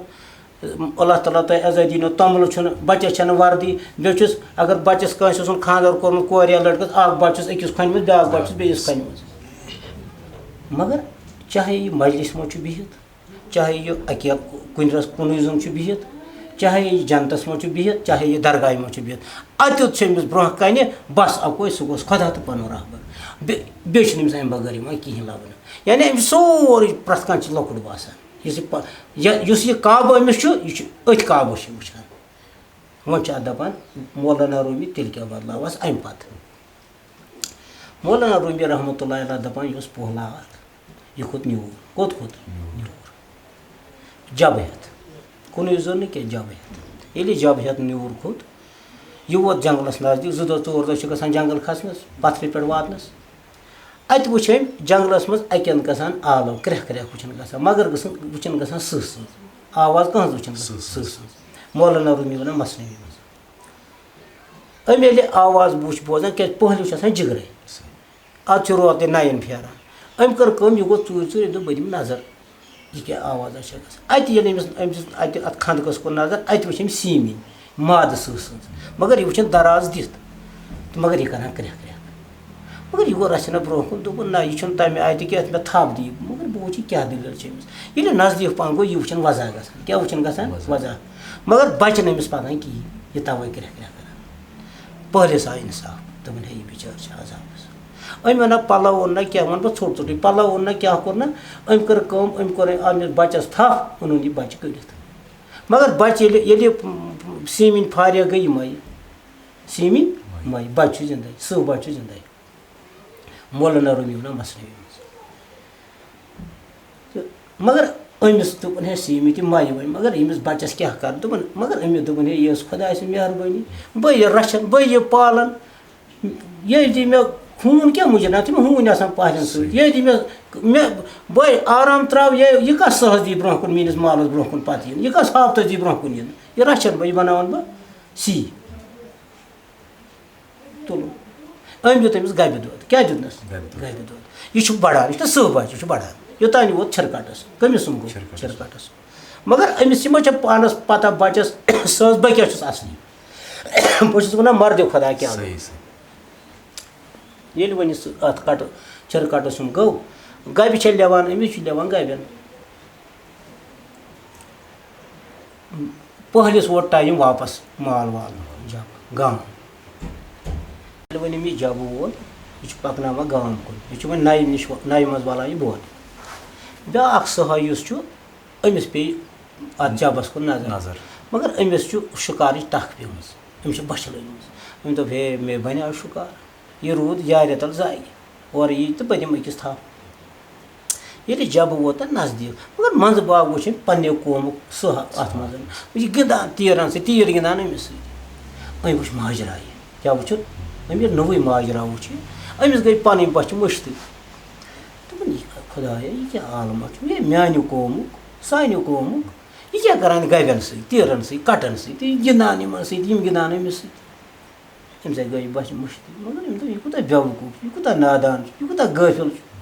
اللہ تعالیٰ تۄہہِ عزت دِنو، توٚملہٕ چھُنہٕ، بَچَس چھَنہٕ وردی، بیٚیہِ چھُس، اگر بَچَس کٲنٛسہِ اوسُن خانٛدَر کوٚرمُت، کورِ یا لٔڑکَس، اَکھ بَچہٕ چھُس أکِس کھۄنہِ منٛز، بیٛاکھ بَچہٕ چھُس بیٚیِس کھۄنہِ منٛز۔ مگر چاہے یہِ مجلِسہِ منٛز چھُ بِہِتھ، چاہے یہِ اَکہِ کُنہِ رَس-، کُنُے زوٚن چھُ بِہِتھ، چاہے یہِ جنتَس منٛز چھُ بِہِتھ، چاہے یہِ درگاہہِ منٛز چھُ بِہِتھ، اَتیُتھ چھُ أمِس برٛونٛہہ کَنہِ بَس اَکوے، سُہ گوٚژھ خۄدا تہٕ پَنُن رہبر۔ بیٚیہِ، بیٚیہِ چھُنہٕ أمِس اَمہِ بغٲر یِوان کِہیٖنۍ لَبنہٕ۔ یعنی أمِس سورُے پرٛٮ۪تھ کانٛہہ چھُ لۄکُٹ باسان۔ یُس یہِ پَ-، یہِ، یُس یہِ کعبہٕ أمِس چھُ، یہِ چھُ أتھۍ کعبَس چھُ وٕچھان۔ وۄنۍ چھُ اَتھ دَپان مولانا رومی، تیٚلہِ کیٛاہ بدلاوَس اَمہِ پَتہٕ؟ مولانا رومی رحمتہ اللہ علیہ دَپان، یہِ اوس پۄہلا اَکھ، یہِ کھوٚت نیوٗر۔ کوٚت کھوٚت؟ نیوٗر۔ جَبہٕ ہٮ۪تھ۔ کُنُے زوٚن نہٕ کینٛہہ، جَبہٕ ہٮ۪تھ۔ ییٚلہِ یہِ جَبہٕ ہٮ۪تھ نیوٗر کھوٚت، یہِ ووت جنٛگلَس نزدیٖک، زٕ دۄہ ژور دۄہ چھِ گژھان جنٛگل کھَسنَس، پَتھرِ پٮ۪ٹھ واتنَس۔ اَتہِ وٕچھ أمۍ جنٛگلَس منٛز اَکہِ اَنٛدٕ گژھان آلو، کرٛٮ۪کھ کرٛٮ۪کھ وٕچھان گژھان، مگر گژھان، وٕچھان گژھان سٕہہ سٕنٛز آواز۔ کٕہٕنٛز وٕچھان گژھان؟ سٕہہ سٕہہ سٕنٛز۔ مولانا روٗمی وَنان مثنوی منٛز۔ أمۍ ییٚلہِ آواز وٕچھ بوزان، کیٛازِ پٔہلِو چھُ آسان جِگرَے۔ اَتھ چھُ روتلہِ نَیَن پھیران۔ أمۍ کٔر کٲم، یہِ گوٚو ژوٗرِ ژوٗرِ، أمۍ دوٚپ، "بہٕ دِمہٕ نظر، یہِ کیٛاہ آوازا چھےٚ گژھان؟" اَتہِ ییٚلہِ أمِس، أمۍ دِژ اَتہِ اَتھ خندقَس کُن نظر، اَتہِ وٕچھ أمۍ سیٖمِنۍ، مادٕ سٕہہ سٕنٛز۔ مگر یہِ وٕچھن دراز دِتھ، تہٕ مگر یہِ کران کرٛٮ۪کھ کرٛٮ۪کھ۔ مگر یہِ گوٚو رَژھِ ہنا برٛونٛہہ کُن، دوٚپُن، "نہ، یہِ چھُنہٕ تَمہِ آیہِ تہِ کینٛہہ، یَتھ مےٚ تھپھ دِیہِ۔" مگر بہٕ وٕچھِ، کیٛاہ دٔلیٖل چھےٚ أمِس۔ ییٚلہِ نزدیٖک پَہَن گوٚو، یہِ وٕچھن وَزا گژھان۔ کیٛاہ وٕچھن گژھان؟ وَزا۔ وَزا۔ مگر بَچہِ نہٕ أمِس پَتہٕ کِہیٖنۍ، یہِ تَوَے کرٛٮ۪کھ کرٛٮ۪کھ کران۔ پہلِس آو اِنصاف، دوٚپُن، "ہے، یہِ بِچٲر چھِ عذابَس۔" أمۍ اوٚن نہ پَلو، اوٚن نہ کینٛہہ، وَنہٕ بہٕ ژھوٚٹ ژھوٚٹُے، پَلو اوٚن نہ، کیٛاہ کوٚر نہ، أمۍ کٔر کٲم، أمۍ کوٚر أمِس بَچَس تھپھ، اوٚنُن یہِ بَچہٕ کٔڑِتھ۔ مگر بَچہٕ ییٚلہِ، ییٚلہِ سیٖمِنۍ فارغ گٔے، یہِ مَیہِ۔ سیٖمِنۍ مَیہِ، بَچہٕ چھُ زِندَے، سُہ بَچہٕ چھُ زِندَے۔ مولانا روٗمی وَنان مثنوی منٛز۔ تہٕ مگر أمِس دوٚپُن، "ہے، سیٖمِنۍ تہِ مَیہِ وۄنۍ، مگر ییٚمِس بَچَس کیٛاہ کَرٕ؟" دوٚپُن، مگر أمِس دوٚپُن، "ہے، یہِ ٲس خۄداے سٕنٛز مہربٲنی، بہٕ یہِ رَچھَن، بہٕ یہِ پالَن، یہِ دی مےٚ خوٗن کیٛاہ مُجرا، تِم ہوٗنۍ آسان پَہلٮ۪ن سۭتۍ، یہِ دی مےٚ، مےٚ، بہٕ آرام ترٛاو، یہِ، یہِ کَس سٕہَس دی برٛونٛہہ کُن میٛٲنِس مالَس برٛونٛہہ کُن پَتہٕ یِن، یہِ کَس ہافتَس دی برٛونٛہہ کُن یِن، یہِ رَچھَن بہٕ، یہِ بَناوَن بہٕ سِہہ۔" تُلُن۔ أمۍ دیُت أمِس گَبہِ دۄد۔ کیٛاہ دیُتنَس؟ گَبہِ دۄد۔ گَبہِ دۄد۔ یہِ چھُ بَڑان، یہِ چھُ سٕہہ بَچہٕ، یہِ چھُ بَڑان۔ یوٚتام یہِ ووت چھِرکَٹَس۔ کٔمِس سُم گوٚو؟ چھِرکَٹَس۔ چھِرکَٹَس۔ مگر أمِس یہِ ما چھےٚ پانَس پَتہ بَچَس، سٕہَس بہٕ کیٛاہ چھُس اَصلی؟ بہٕ چھُس وَنان مَردِ خۄدا کیٛاہ گوٚو۔ صحیح، صحیح۔ ییٚلہِ وۄنۍ سُہ اَتھ کَٹہٕ، چھِرکَٹَس سُم گوٚو، گَبہِ چھےٚ لٮ۪وان، أمِس چھُ لٮ۪وان گَبٮ۪ن۔ پہلِس ووت ٹایم واپس مال وال جب گام۔ ییٚلہِ وۄنۍ أمِس جب ووت، یہِ چھُ پَکناوان گام کُن، یہِ چھُ وۄنۍ نَیہِ نِش، نَیہِ منٛز والان یہِ بۄن۔ بیٛاکھ سٕہہ یُس چھُ، أمِس پیٚیہِ اَتھ جَبَس کُن نظر۔ نظر۔ مگر أمِس چھُ شِکارٕچ ٹَکھ پیٚمٕژ، أمِس چھِ بۄچھِ لٔجمٕژ۔ أمۍ دوٚپ، "ہے، مےٚ بَنیٛاو شِکار، یہِ روٗد یارِ تَل ضایع، اورٕ یی تہٕ بہٕ دِمہٕ أکِس تھَپھ۔" ییٚلہِ جَبہٕ ووت تَتھ نزدیٖک، مگر منٛزٕ باگ وٕچھ أمۍ پنٛنیو قومُک سٕہہ اَتھ منٛز۔ یہِ گِنٛدان تیٖرَن سۭتۍ، تیٖر گِنٛدان أمِس سۭتۍ۔ أمۍ وٕچھ ماجرا یہِ۔ کیٛاہ وٕچھُن؟ أمۍ ییٚلہِ نوٚوُے ماجرا وٕچھ یہِ، أمِس گٔے پَنٕنۍ بۄچھِ مٔشتٕے۔ دوٚپُن، "یہِ خۄدایا، یہِ کیٛاہ عالمہ چھُ؟ یہِ میٛانہِ قومُک، سانہِ قومُک، یہِ کیٛاہ کَران گَوٮ۪ن سۭتۍ، تیٖرَن سۭتۍ، کَٹَن سۭتۍ، یہِ گِنٛدان یِمَن سۭتۍ، یِم گِنٛدان أمِس سۭتۍ؟" أمِس ہے گٔے بۄچھِ مٔشتٕے۔ مگر أمۍ دوٚپ، "یہِ کوٗتاہ بیوقوٗف چھُ، یہِ کوٗتاہ نادان چھُ، یہِ کوٗتاہ غٲفِل چھُ۔"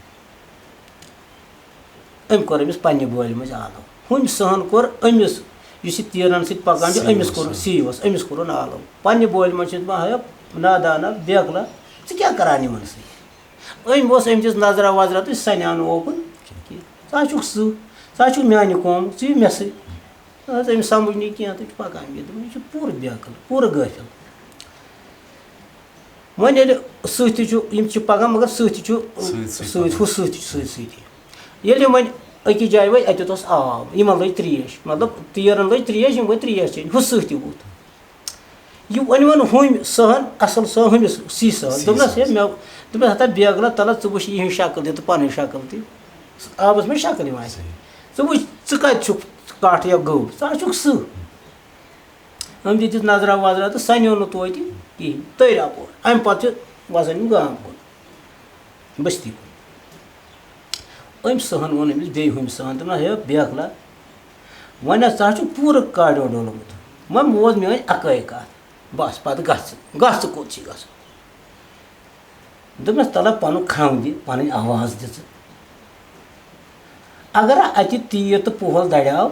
أمۍ کوٚر أمِس پنٛنہِ بولہِ منٛز آلو۔ ہُمۍ سٕہَن کوٚر أمِس، یُس یہِ تیٖرَن سۭتۍ پَکان چھُ، أمِس کوٚرُن، سی اوس، أمِس کوٚرُن آلو۔ پنٛنہِ بولہِ منٛز چھِ أمِس دَپان، "ہے نادانا، بیکلا، ژٕ کیٛاہ کَران یِمَن سۭتۍ؟" أمۍ اوس أمۍ دِژ نظرا وظرا تہٕ سَنیٛاو نہٕ اوکُن کینٛہہ۔ "ژٕ ہا چھُکھ سٕہہ، ژٕ ہا چھُکھ میٛانہِ قومُک، ژٕ یہِ مےٚ سۭتۍ۔" نہ حظ، أمِس سَمٕجھ نہٕ کینٛہہ تہٕ چھُ پَکان یہِ۔ دوٚپُن، "یہِ چھُ پوٗرٕ بیکل، پوٗرٕ غٲفِل۔" وۄنۍ ییٚلہِ سۭتۍ تہِ چھُ، یِم چھِ پَکان، مگر سۭتۍ تہِ چھُ، سۭتۍ سۭتۍ سۭتۍ، پَکان۔ ہُہ سۭتۍ تہِ چھُ سۭتۍ سۭتی۔ ییٚلہِ یِم وۄنۍ أکِس جایہِ وٲتۍ، اَتٮ۪تھ اوس آب، یِمَن لٔج ترٛیش، مطلب، تیٖرَن لٔج ترٛیش، یِم وٲتۍ ترٛیش چیٚنہِ، ہُہ سۭتۍ تہِ ووت۔ یہِ وۄنۍ ووٚن ہُمۍ سٕہَن، اَصٕل سٕہَن، ہُمِس سی سٕہَس، سی دوٚپنَس، "ہے، سٕہَس۔ مےٚ"، دوٚپنَس، "ہتا بیگلہ تَلہ، ژٕ وٕچھ یِہِنٛز شکٕل تہِ تہٕ پَنٕنۍ شکٕل تہِ۔ آبَس منٛز شکٕل یِوان اَسہِ۔ صحیح۔ ژٕ وٕچھ، ژٕ کَتہِ چھُکھ کَٹھ یا گٔب؟ ژٕ ہا چھُکھ سٕہہ۔" أمۍ تہِ دِژ نظرا وظرا تہٕ سَنیو نہٕ توتہِ کِہیٖنۍ۔ تٔرۍ اَپور۔ اَمہِ پَتہٕ چھِ وَسان یِم گام کُن، بٔستی کُن۔ أمۍ سٕہَن ووٚن أمِس بیٚیہِ ہُمہِ سٕہَن، دوٚپنَس، "ہے بیکلا، وۄنۍ حظ ژٕ حظ چھُکھ پوٗرٕ کاڈیو ڈولمُت۔ وۄنۍ بوز میٛٲنۍ اَکٲے کَتھ۔ بَس، پَتہٕ گژھ ژٕ، گژھ ژٕ کوٚت چھُے گژھُن؟" دوٚپنَس، "تَلہ پَنُن کھرٛاو دِ، پَنٕنۍ آواز دِ ژٕ۔ اگر اَتہِ تیٖر تہٕ پوہَل دَریو،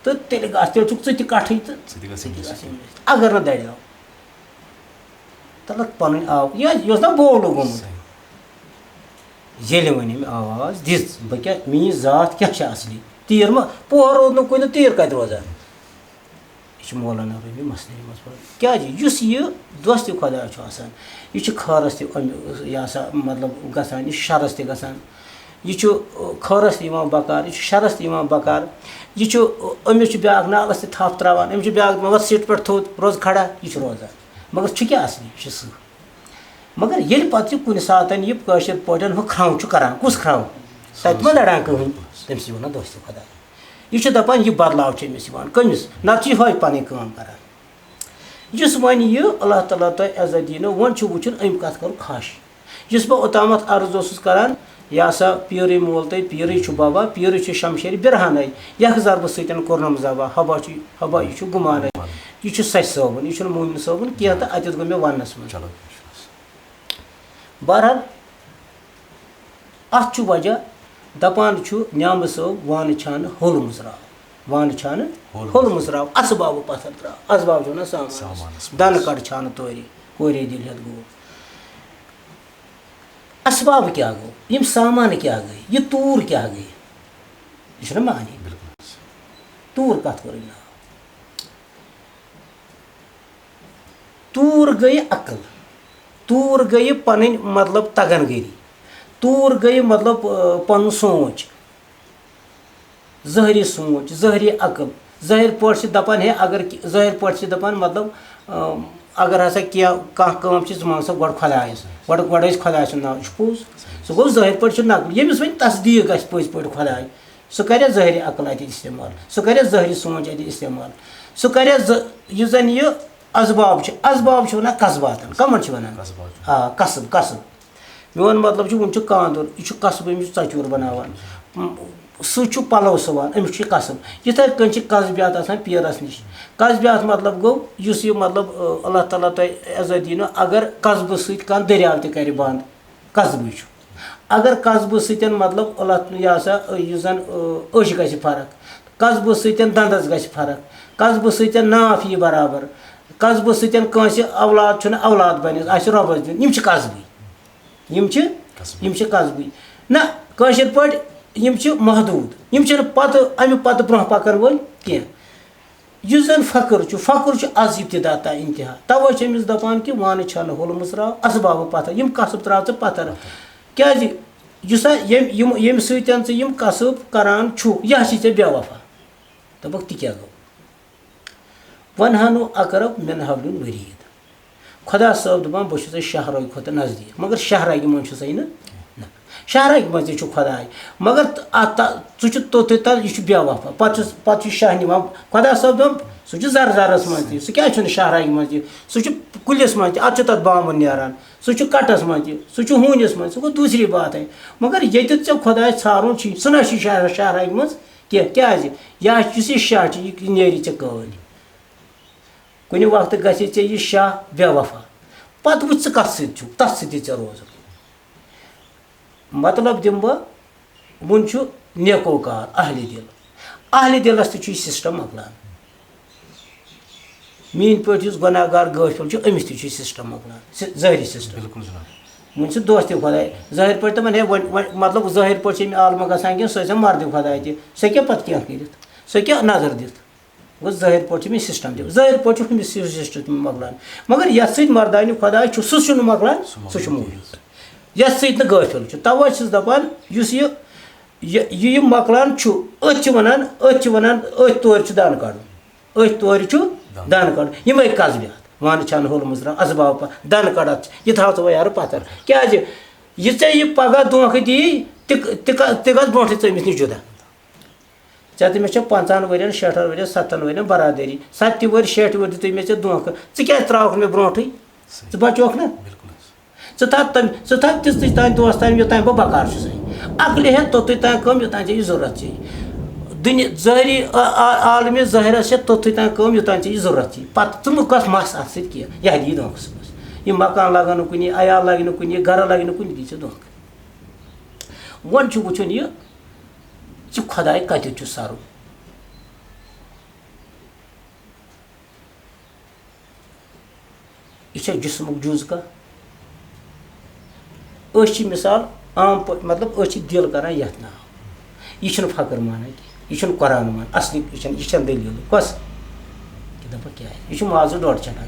تہٕ تیٚلہِ گژھ، تیٚلہِ چھُکھ ژٕ تہِ کَٹھٕے تہٕ ژٕ تہِ گژھ ژٕ تہِ أمِس گژھ سۭتۍ۔ أمِس۔ اگر نہٕ دَریو، تَلہ پَنٕنۍ آو، یہِ، یہِ اوس نا بولو گوٚمُت۔ صحیح۔ ییٚلہِ وۄنۍ أمۍ آواز دِژ، بہٕ کیٛاہ، میٛٲنۍ ذات کیٛاہ چھِ اَصلی؟ تیٖر ما، پوہَل روٗد نہٕ کُنہِ، تیٖر کَتہِ روزان؟" یہِ چھُ مولانا روٗمی مثنوی منٛز پَران۔ کیٛازِ؟ یُس یہِ دوستِ خۄدا چھُ آسان، یہِ چھُ خٲرَس تہِ اَمہِ، یہِ ہسا، مطلب، گژھان، یہِ چھُ شَرَس تہِ گژھان۔ یہِ چھُ، خٲرَس تہِ یِوان بکار، یہِ چھُ شَرَس تہِ یِوان بکار۔ یہِ چھُ، أمِس چھُ بیٛاکھ نالَس تہِ تھَپھ ترٛاوان، أمِس چھُ بیٛاکھ دَپان، "وَتھ سیٖٹہِ پٮ۪ٹھ تھوٚد، روز کھڑا"، یہِ چھُ روزان۔ مگر چھُ کیٛاہ اَصلی؟ یہِ چھُ سٕہہ۔ مگر ییٚلہِ پَتہٕ یہِ کُنہِ ساتَن یہِ کٲشِر پٲٹھۍ ہُہ کھرٛاو چھُ کَران، کُس کھرٛاو؟ تَتہِ ما لَڑان کٕہٕنۍ؟ تٔمۍ سٕے وَنان دوستِ خۄدا۔ یہِ چھُ دَپان، یہِ بدلاو چھُ أمِس یِوان۔ کٔمِس؟ نَتہٕ چھُ یِہوٚے پَنٕنۍ کٲم کَران۔ یُس وۄنۍ یہِ اللہ تعالیٰ تۄہہِ عزت دِنو، وۄنۍ چھُ وٕچھُن أمۍ کَتھ کٔر کھَش۔ یُس بہٕ اوٚتامَتھ عرض اوسُس کَران، یہِ ہسا پیٖرٕے مول تہٕ پیٖرٕے چھُ بَبا، پیٖرٕے چھُ شمشیرِ برہنَے، یَکھ ضربہٕ سۭتۍ کوٚرنَم ذبح، ہبا چھُ، ہبا، یہِ چھُ گُمانَے، یہِ چھُ سَچ صٲبُن، یہِ چھُنہٕ مومِن صٲبُن کینٛہہ تہٕ اَتٮ۪تھ گوٚو مےٚ وَننَس منٛز۔ چلو۔ بہرحال، اَتھ چھُ وجہ، دَپان چھُ نیامہٕ صٲب، وانہٕ چھانہٕ ہوٚل مٕژراو۔ وانہٕ چھانہٕ ہوٚل ہوٚل مٕژراو، اَسبابہٕ پَتھر ترٛاو۔ اَسباب چھِ وَنان سامانَس۔ سامانَس منٛز۔ دَنہٕ کَڑ چھانہٕ تورِ، کورے دِل ہٮ۪تھ گوٚو۔ اَسباب کیٛاہ گوٚو؟ یِم سامان کیٛاہ گٔے؟ یہِ توٗر کیٛاہ گٔے؟ یہِ چھُنہ معنی۔ بِلکُل۔ توٗر کَتھ کوٚر أمۍ ناو؟ توٗر گٔیہِ عقل، توٗر گٔیہِ پَنٕنۍ، مطلب، تَگَن گٔری، توٗر گٔیہِ، مطلب، آ، پَنُن سونٛچ، ظٲہری سونٛچ، ظٲہری عقل۔ ظٲہِر پٲٹھۍ چھِ دَپان، ہے، اگر کہِ-، ظٲہِر پٲٹھۍ چھِ دَپان، مطلب، آ، اگر ہسا کینٛہہ، کانٛہہ کٲم چھِ، ژٕ وَن سا گۄڈٕ خۄدایَس، گۄڈٕ، گۄڈٕ ٲسۍ خۄداے سُنٛد ناو، یہِ چھُ پوٚز۔ سُہ گوٚو ظٲہِر پٲٹھۍ چھُ نقل۔ ییٚمِس وۄنۍ تصدیٖق گژھِ پٔزۍ پٲٹھۍ خۄداے، سُہ کَرِ ظٲہری عقل اَتہِ استعمال، سُہ کَرِ ظٲہری سونٛچ اَتہِ استعمال، سُہ کَرِ زٕ-، یُس زَن یہِ اَسباب چھِ، اَسباب چھِ وَنان قصباتَن۔ کَمَن چھِ وَنان؟ قصباتَن۔ آ، قصب، قصب۔ میون مطلب چھُ، وٕنہِ چھُ کانٛدُر، یہِ چھُ قصبہٕ، أمِس چھُ ژۄچوٗر بَناوان۔ م-، سٕہہ چھُ پَلو سُوان، أمِس چھُ یہِ قصب۔ یِتھَے کٔنۍ چھِ قصبیات آسان پیٖرَس نِش۔ قصبیات مطلب گوٚو، یُس یہِ مطلب، ٲ، اللہ تعالیٰ تۄہہِ عزت دِینو، اگر قصبہٕ سۭتۍ کانٛہہ دٔریاو تہِ کَرِ بنٛد، قصبٕے چھُ۔ اگر قصبہٕ سۭتۍ مطلب، اللہ، یہِ ہسا، یُس زَن، ٲ، أچھ گژھِ فرق، قصبہٕ سۭتۍ دَنٛدَس گژھِ فرق، قصبہٕ سۭتۍ ناف یی برابر، قصبہٕ سۭتۍ کٲنٛسہِ اولاد چھُنہٕ اولاد بَنہِ، آسہِ رۄبَس دیُن، یِم چھِ قصبٕے۔ یِم چھِ، قصبٕے۔ یِم چھِ قصبٕے۔ نہ، کٲشِر پٲٹھۍ یِم چھِ محدوٗد، یِم چھِنہٕ پَتہٕ، اَمہِ پَتہٕ برٛونٛہہ پَکَن وٲلۍ کینٛہہ۔ یُس زَن فقر چھُ، فقر چھُ از ابتدا تا انتہا۔ توے چھِ أمِس دَپان کہِ وانہٕ چھَنہٕ ہُلمٕژ راو، اسبابہٕ پَتھر، یِم کَسٕب ترٛاو ژٕ پَتھر۔ کیٛازِ؟ یُس ہا ییٚمۍ، یِم، ییٚمہِ سۭتۍ ژٕ یِم کَسٕب کران چھُکھ، یہِ ہا چھِ ژےٚ بے وفا۔ دوٚپُکھ، "تہِ کیٛاہ گوٚو؟" "وَنہَنُ اقرب من حبل الورید۔" خۄدا صٲب دَپان، "بہٕ چھُسَے شاہراگہِ کھۄتہٕ نزدیٖک، مگر شاہراگہِ منٛز چھُسَے نہٕ۔" نہ، شاہراگہِ منٛز تہِ چھُ خۄداے، مگر تہٕ اَتھ تہ-، ژٕ چھُکھ توٚتُے تام، یہِ چھُ بے وفا۔ پَتہٕ چھُس، پَتہٕ چھُ شاہ نِوان۔ خۄدا صٲب دوٚپ، "سُہ چھُ زَرٕ زَرَس منٛز تہِ، سُہ کیٛازِ چھُنہٕ شاہراگہِ منٛز تہِ؟ سُہ چھُ کُلِس منٛز تہِ، اَتھ چھُ تَتھ بامُن نیران، سُہ چھُ کَٹَس منٛز تہِ، سُہ چھُ ہوٗنِس منٛز تہِ۔" سُہ گوٚو دوٗسری باتَے۔ مگر ییٚتٮ۪تھ ژےٚ خۄداے ژھارُن چھُے، سُہ نہ چھُے شاہ-، شاہراگہِ منٛز کینٛہہ۔ کیٛازِ؟ یہِ ہا، یُس یہِ شاہ چھُ، یہِ نیرِ ژےٚ کٲلۍ۔ کُنہِ وقتہٕ گژھِ ژےٚ یہِ شاہ بے وفا۔ پتہٕ وٕچھ ژٕ کتھ سۭتۍ چھُکھ، تتھ سۭتی ژےٚ روزُن۔ مطلب دِمہٕ بہٕ، وُنہِ چھُ نیکوکار، اہلِ دِل۔ اہلِ دِلس تہِ چھُ یہِ system مۄکلان۔ میٛٲنۍ پٲٹھۍ یُس گۄناہ گار غٲفِل چھُ، أمِس تہِ چھُ یہِ system مۄکلان۔ سِ-، ظٲہری system۔ بِلکُل جناب۔ وۄنۍ چھُ دوستہِ خۄداے۔ ظٲہِر پٲٹھۍ دَپان، ہے، وۄنۍ، وۄنۍ، مطلب، ظٲہِر پٲٹھۍ چھِ أمۍ عالمہٕ گژھان کِنہٕ سۄ چھےٚ مردِ خۄداے تہِ؟ سۄ کیٛاہ پَتہٕ کینٛہہ کٔرِتھ؟ سۄ کیٛاہ نظر دِتھ؟ گوٚو، ظٲہِر پٲٹھۍ چھُ مےٚ system تہِ، ظٲہِر پٲٹھۍ چھُ ہُمِس system تہِ مۄکلان۔ مگر یَتھ سۭتۍ مردانہِ خۄداے چھُ، سُہ چھُنہٕ مۄکلان، سُہ سُہ چھُ مۄکلان۔ موٗجوٗد۔ یَتھ سۭتۍ نہٕ غٲفِل چھُ۔ تَوَے چھُس دَپان، یُس یہِ، یہِ، یہِ، یہِ مۄکلان چھُ، أتھۍ چھِ وَنان، أتھۍ چھِ وَنان، أتھۍ تورِ چھُ دَن کَڑُن۔ أتھۍ تورِ چھُ دَن۔ دَن کَڑُن۔ یِمَے قصبہِ اَتھ۔ وَنہٕ چھَنہٕ ہُلمٕژ رَن، اَسباب پَتھ، دَن کَڑ اَتھ۔ یہِ تھاو ژٕ وۄنۍ یارٕ پَتھر۔ کیٛازِ؟ یہِ ژےٚ یہِ پَگاہ دھونٛکھٕ دِیی، تہِ، تہِ کَ-، تہِ گژھ برونٛٹھٕے ژٕ أمِس نِش جُدا۔ ژےٚ تہٕ مےٚ چھےٚ پنٛژاہَن ؤرِین، شیٹھَن ؤرِین، سَتَن ؤرِین برادٔری۔ سَتہِ وٕہٕرۍ، شیٹھِ وٕہٕرۍ دِتُے مےٚ ژےٚ دھونٛکھٕ۔ ژٕ کیٛازِ ترٛاوکھ مےٚ برونٛٹھٕے؟ صحیح۔ ژٕ بچوکھ نہ؟ بِلکُل حظ۔ ژٕ تھاو تٔمۍ، ژٕ تھاو تِژٕے تانۍ دوستانۍ، یوٚتانۍ بہٕ بکار چھُسَے۔ عقلہِ ہٮ۪تھ توٚتُے تانۍ کٲم، یوٚتانۍ ژےٚ یہِ ضوٚرَتھ چھے۔ دُنیا ظٲہری، آ-، آ-، عالمِ ظٲہِرَس ہٮ۪تھ توٚتُے تانۍ کٲم، یوٚتانۍ ژےٚ یہِ ضوٚرَتھ چھے۔ پَتہٕ ژٕ مہٕ کَس مَس اَتھ سۭتۍ کینٛہہ۔ یہِ ہا دِیہِ دھونٛکھٕ صُبحَس۔ یہِ مکان لَگَن نہٕ کُنی، عیال لَگہِ نہٕ کُنی، گَرٕ لَگہِ نہٕ کُنی، دِیہِ ژےٚ دھونٛکھٕ۔ وۄنۍ چھُ وٕچھُن یہِ، ژٕ خۄداے کَتٮ۪تھ چھُ سَرُن؟ یہِ چھا جسمُک جُز کانٛہہ؟ أسۍ چھِ مثال عام پٲٹھۍ، مطلب، أسۍ چھِ دِل کران یَتھ ناو۔ یہِ چھُنہٕ فقر مانان کینٛہہ، یہِ چھُنہٕ قرآن مانان، اَصلی یہِ چھَنہٕ، یہِ چھَنہٕ دٔلیٖل۔ کۄس؟ کہِ دَپان کیٛاہ؟ یہِ چھُ مازٕ ڈۄڈ ژَٹان۔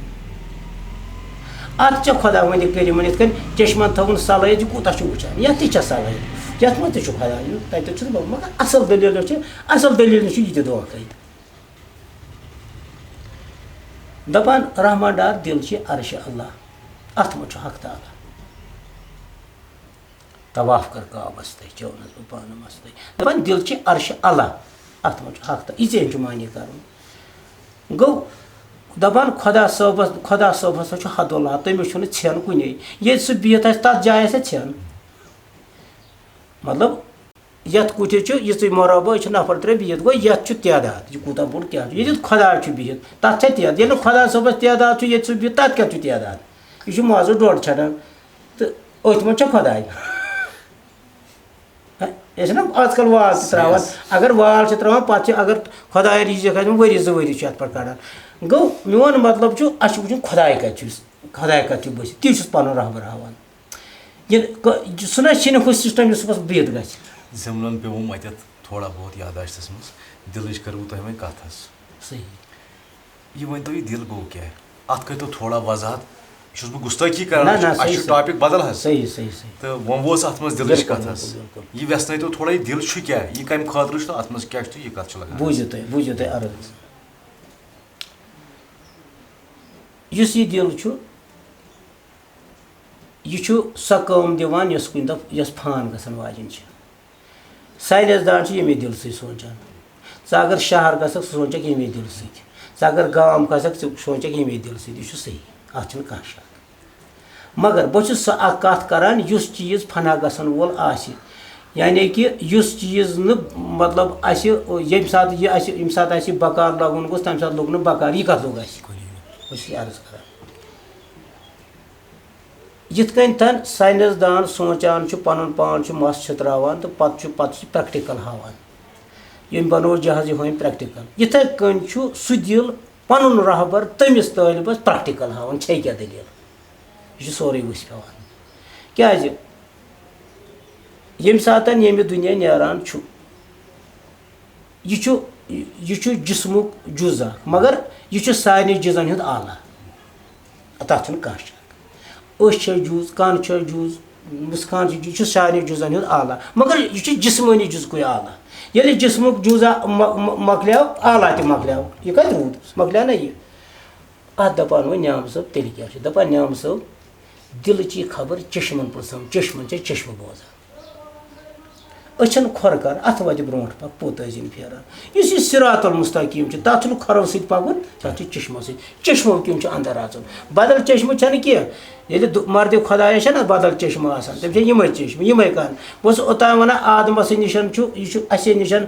اَتھ چھےٚ خۄدا وۄنۍ کٔرِو وۄنۍ یِتھ کٔنۍ چشمَن تھٲوٕن صلٲحیت، یہِ کوٗتاہ چھُ وٕچھان؟ یَتھ تہِ چھےٚ صلٲحیت، یَتھ منٛز تہِ چھُ خۄدا، یہِ تَتہِ چھُنہٕ، مگر اَصٕل دٔلیٖل چھِ، اَصٕل دٔلیٖل چھُ یہِ تہِ دھوکَے۔ دَپان، رحمان دار دِل چھِ عرشِ اللہ، اَتھ منٛز چھُ حق تعالیٰ۔ طواف کر کعبس تہٕ چیونس بہٕ پانہٕ مستٕے۔ دَپان، دِل چھِ عرشِ اللہ، اَتھ منٛز چھُ حق تعالیٰ۔ یہِ ژےٚ چھُ معنی کَرُن۔ گوٚو، دَپان، خۄدا صٲبَس، خۄدا صٲب ہسا چھُ حد اللہ، تٔمِس چھُنہٕ ژھٮ۪ن کُنے۔ ییٚتہِ سُہ بِہِتھ آسہِ، تَتھ جایہِ آسہِ ژھٮ۪ن۔ مطلب، یَتھ کُٹھِس چھُ یِژٕے مربع، یہِ چھِ نفر ترٛےٚ بِہِتھ۔ گوٚو، یَتھ چھُ تعداد، یہِ کوٗتاہ بوٚڑ کیٛاہ چھُ؟ ییٚتٮ۪تھ خۄدا چھُ بِہِتھ، تَتھ چھا تعداد؟ ییٚلہِ نہٕ خۄدا صٲبَس تعداد چھُ، ییٚتہِ سُہ بِہِتھ، تَتھ کَتھ چھُ تعداد؟ یہِ چھُ مازٕ ڈۄڈ ژھٹان تہٕ أتھۍ منٛز چھا خۄداے؟ ہہ، یہِ چھِنہ آز کَل وال تہِ ترٛاوان۔ صحیح۔ اگر وال چھِ ترٛاوان، پَتہٕ چھِ، اگر خۄداے رِزِق آسہِ، ؤری زٕ ؤری چھِ اَتھ پٮ۪ٹھ کَڑان۔ گوٚو، میون مطلب چھُ، اَسہِ چھُ وٕچھُن خۄداے کَتہِ چھُ، خۄداے کَتہِ چھُ بٔسِتھ، تی چھُس پَنُن رہبر ہاوان۔ یہِ ک-، سُہ نہ چھِنہٕ ہُہ system یُس صُبحَس بِہِتھ گژھِ۔ ضِمنَن پیوٚوُم اَتٮ۪تھ تھوڑا بہت یادداشتَس منٛز، دِلٕچ کٔروٕ تۄہہِ وۄنۍ کَتھ حظ۔ صحیح۔ یہِ ؤنۍ تو، یہِ دِل گوٚو کیٛاہ؟ اَتھ کٔرۍ تو تھوڑا وضاحت۔ یہِ چھُس بہٕ گُستٲخی کران، نہ، نہ، اَسہِ چھُ، اَسہِ صحیح، چھُ صحیح۔ Topic بدل حظ۔ صحیح، صحیح، صحیح۔ تہٕ وۄنۍ ووت اَتھ منٛز دِلٕچ بِلکُل، کَتھ حظ۔ بِلکُل، بِلکُل۔ یہِ وٮ۪ژھنٲیتو تھوڑا، یہِ دِل چھُ کیٛاہ؟ یہِ کَمہِ خٲطرٕ چھُ تہٕ اَتھ منٛز کیٛاہ چھُ تہٕ یہِ کَتھ چھِ لگان؟ بوٗزِو تُہۍ، بوٗزِو تُہۍ عرض۔ یُس یہِ دِل چھُ، یہِ چھُ سۄ کٲم دِوان، یۄس کُنہِ دۄہ، یۄس فان گژھن واجٮ۪ن چھِ۔ ساینس دان چھِ ییٚمے دِلہٕ سۭتۍ سونٛچان۔ ژٕ اگر شہر گژھکھ، ژٕ سونٛچکھ ییٚمے دِلہٕ سۭتۍ۔ ژٕ اگر گام کھسکھ، ژٕ سونٛچکھ ییٚمے دِلہٕ سۭتۍ۔ یہِ چھُ صحیح، اَتھ چھُنہٕ کانٛہہ شک۔ مگر بہٕ چھُس سۄ اکھ کتھ کران، یُس چیٖز فنا گژھن وول آسہِ، یعنی کہِ یُس چیٖز نہٕ، مطلب، اسہِ ییٚمہِ ساتہٕ یہِ اسہِ، ییٚمہِ ساتہٕ اسہِ یہِ بکار لگُن گوٚژھ، تمہِ ساتہٕ لوٚگ نہٕ بکار، یہِ کتھ لوٚگ اسہِ؟ کُنی نہٕ۔ بہٕ چھُس یہِ عرض کران۔ یِتھ کٔنۍ تن ساینس دان سونٛچان چھُ، پنُن پان چھُ مس چھٔتراوان تہٕ پتہٕ چھُ، پتہٕ چھُ practical ہاوان۔ ییٚمۍ بنوو جہاز، یہِ ہٲوِن practical۔ یِتھے کٔنۍ چھُ سُہ دِل پنُن رہبر تٔمِس طٲلبس practical ہاوان، چھے کیٛاہ دٔلیٖل۔ یہِ چھُ سورُے وٕچھِ پٮ۪وان۔ کیٛازِ؟ ییٚمہِ ساتَن ییٚمہِ دُنیا نیران چھُ، یہِ چھُ یہِ چھُ جسمُک جُز اکھ، مگر یہِ چھُ سارنٕے جُزن ہُنٛد آلہ۔ تَتھ چھُنہٕ کانٛہہ شک۔ أچھ چھےٚ جُز، کَن چھےٚ جُز، مُسکان چھُ جُز، یہِ چھُ سارنٕے جُزن ہُنٛد آلہ، مگر یہِ چھُ جسمٲنی جُزکُے آلہ۔ ییٚلہِ جسمُک جُز آ-، مۄ-، مۄ-، مۄکلیو، آلہ تہِ مۄکلیو۔ یہِ کَتہِ روٗد؟ مۄکلیو نہ یہِ۔ اَتھ دَپان وۄنۍ نیام صٲب، تیٚلہِ کیٛاہ چھُ؟ دَپان نیام صٲب، دِلٕچ یہِ خبر چشمن پرٛژھم، چشمن چھےٚ چشمہٕ بوزان۔ أچھن کھۄر کر، اَتھٕ وَتہِ برونٛٹھ پَکھ، پوٚت ٲسۍ زِن پھیران۔ یُس یہِ صراط المستقیٖم چھُ، تَتھ چھُنہٕ کھۄرو سۭتۍ پَکُن، تَتھ چھُ چشمو سۭتۍ۔ چشمو کِنۍ چھُ اَندر اَژُن۔ بدل چشمہٕ چھَنہٕ کینٛہہ۔ ییٚلہِ دُ-، مَردِ خۄدایَس چھَنہ بدل چشمہٕ آسان، تٔمِس چھِ یِمَے چشمہٕ، یِمَے کَن۔ بہٕ اوسُس اوٚتام وَنان، آدمَسٕے نِشَن چھُ، یہِ چھُ اَسے نِشَن۔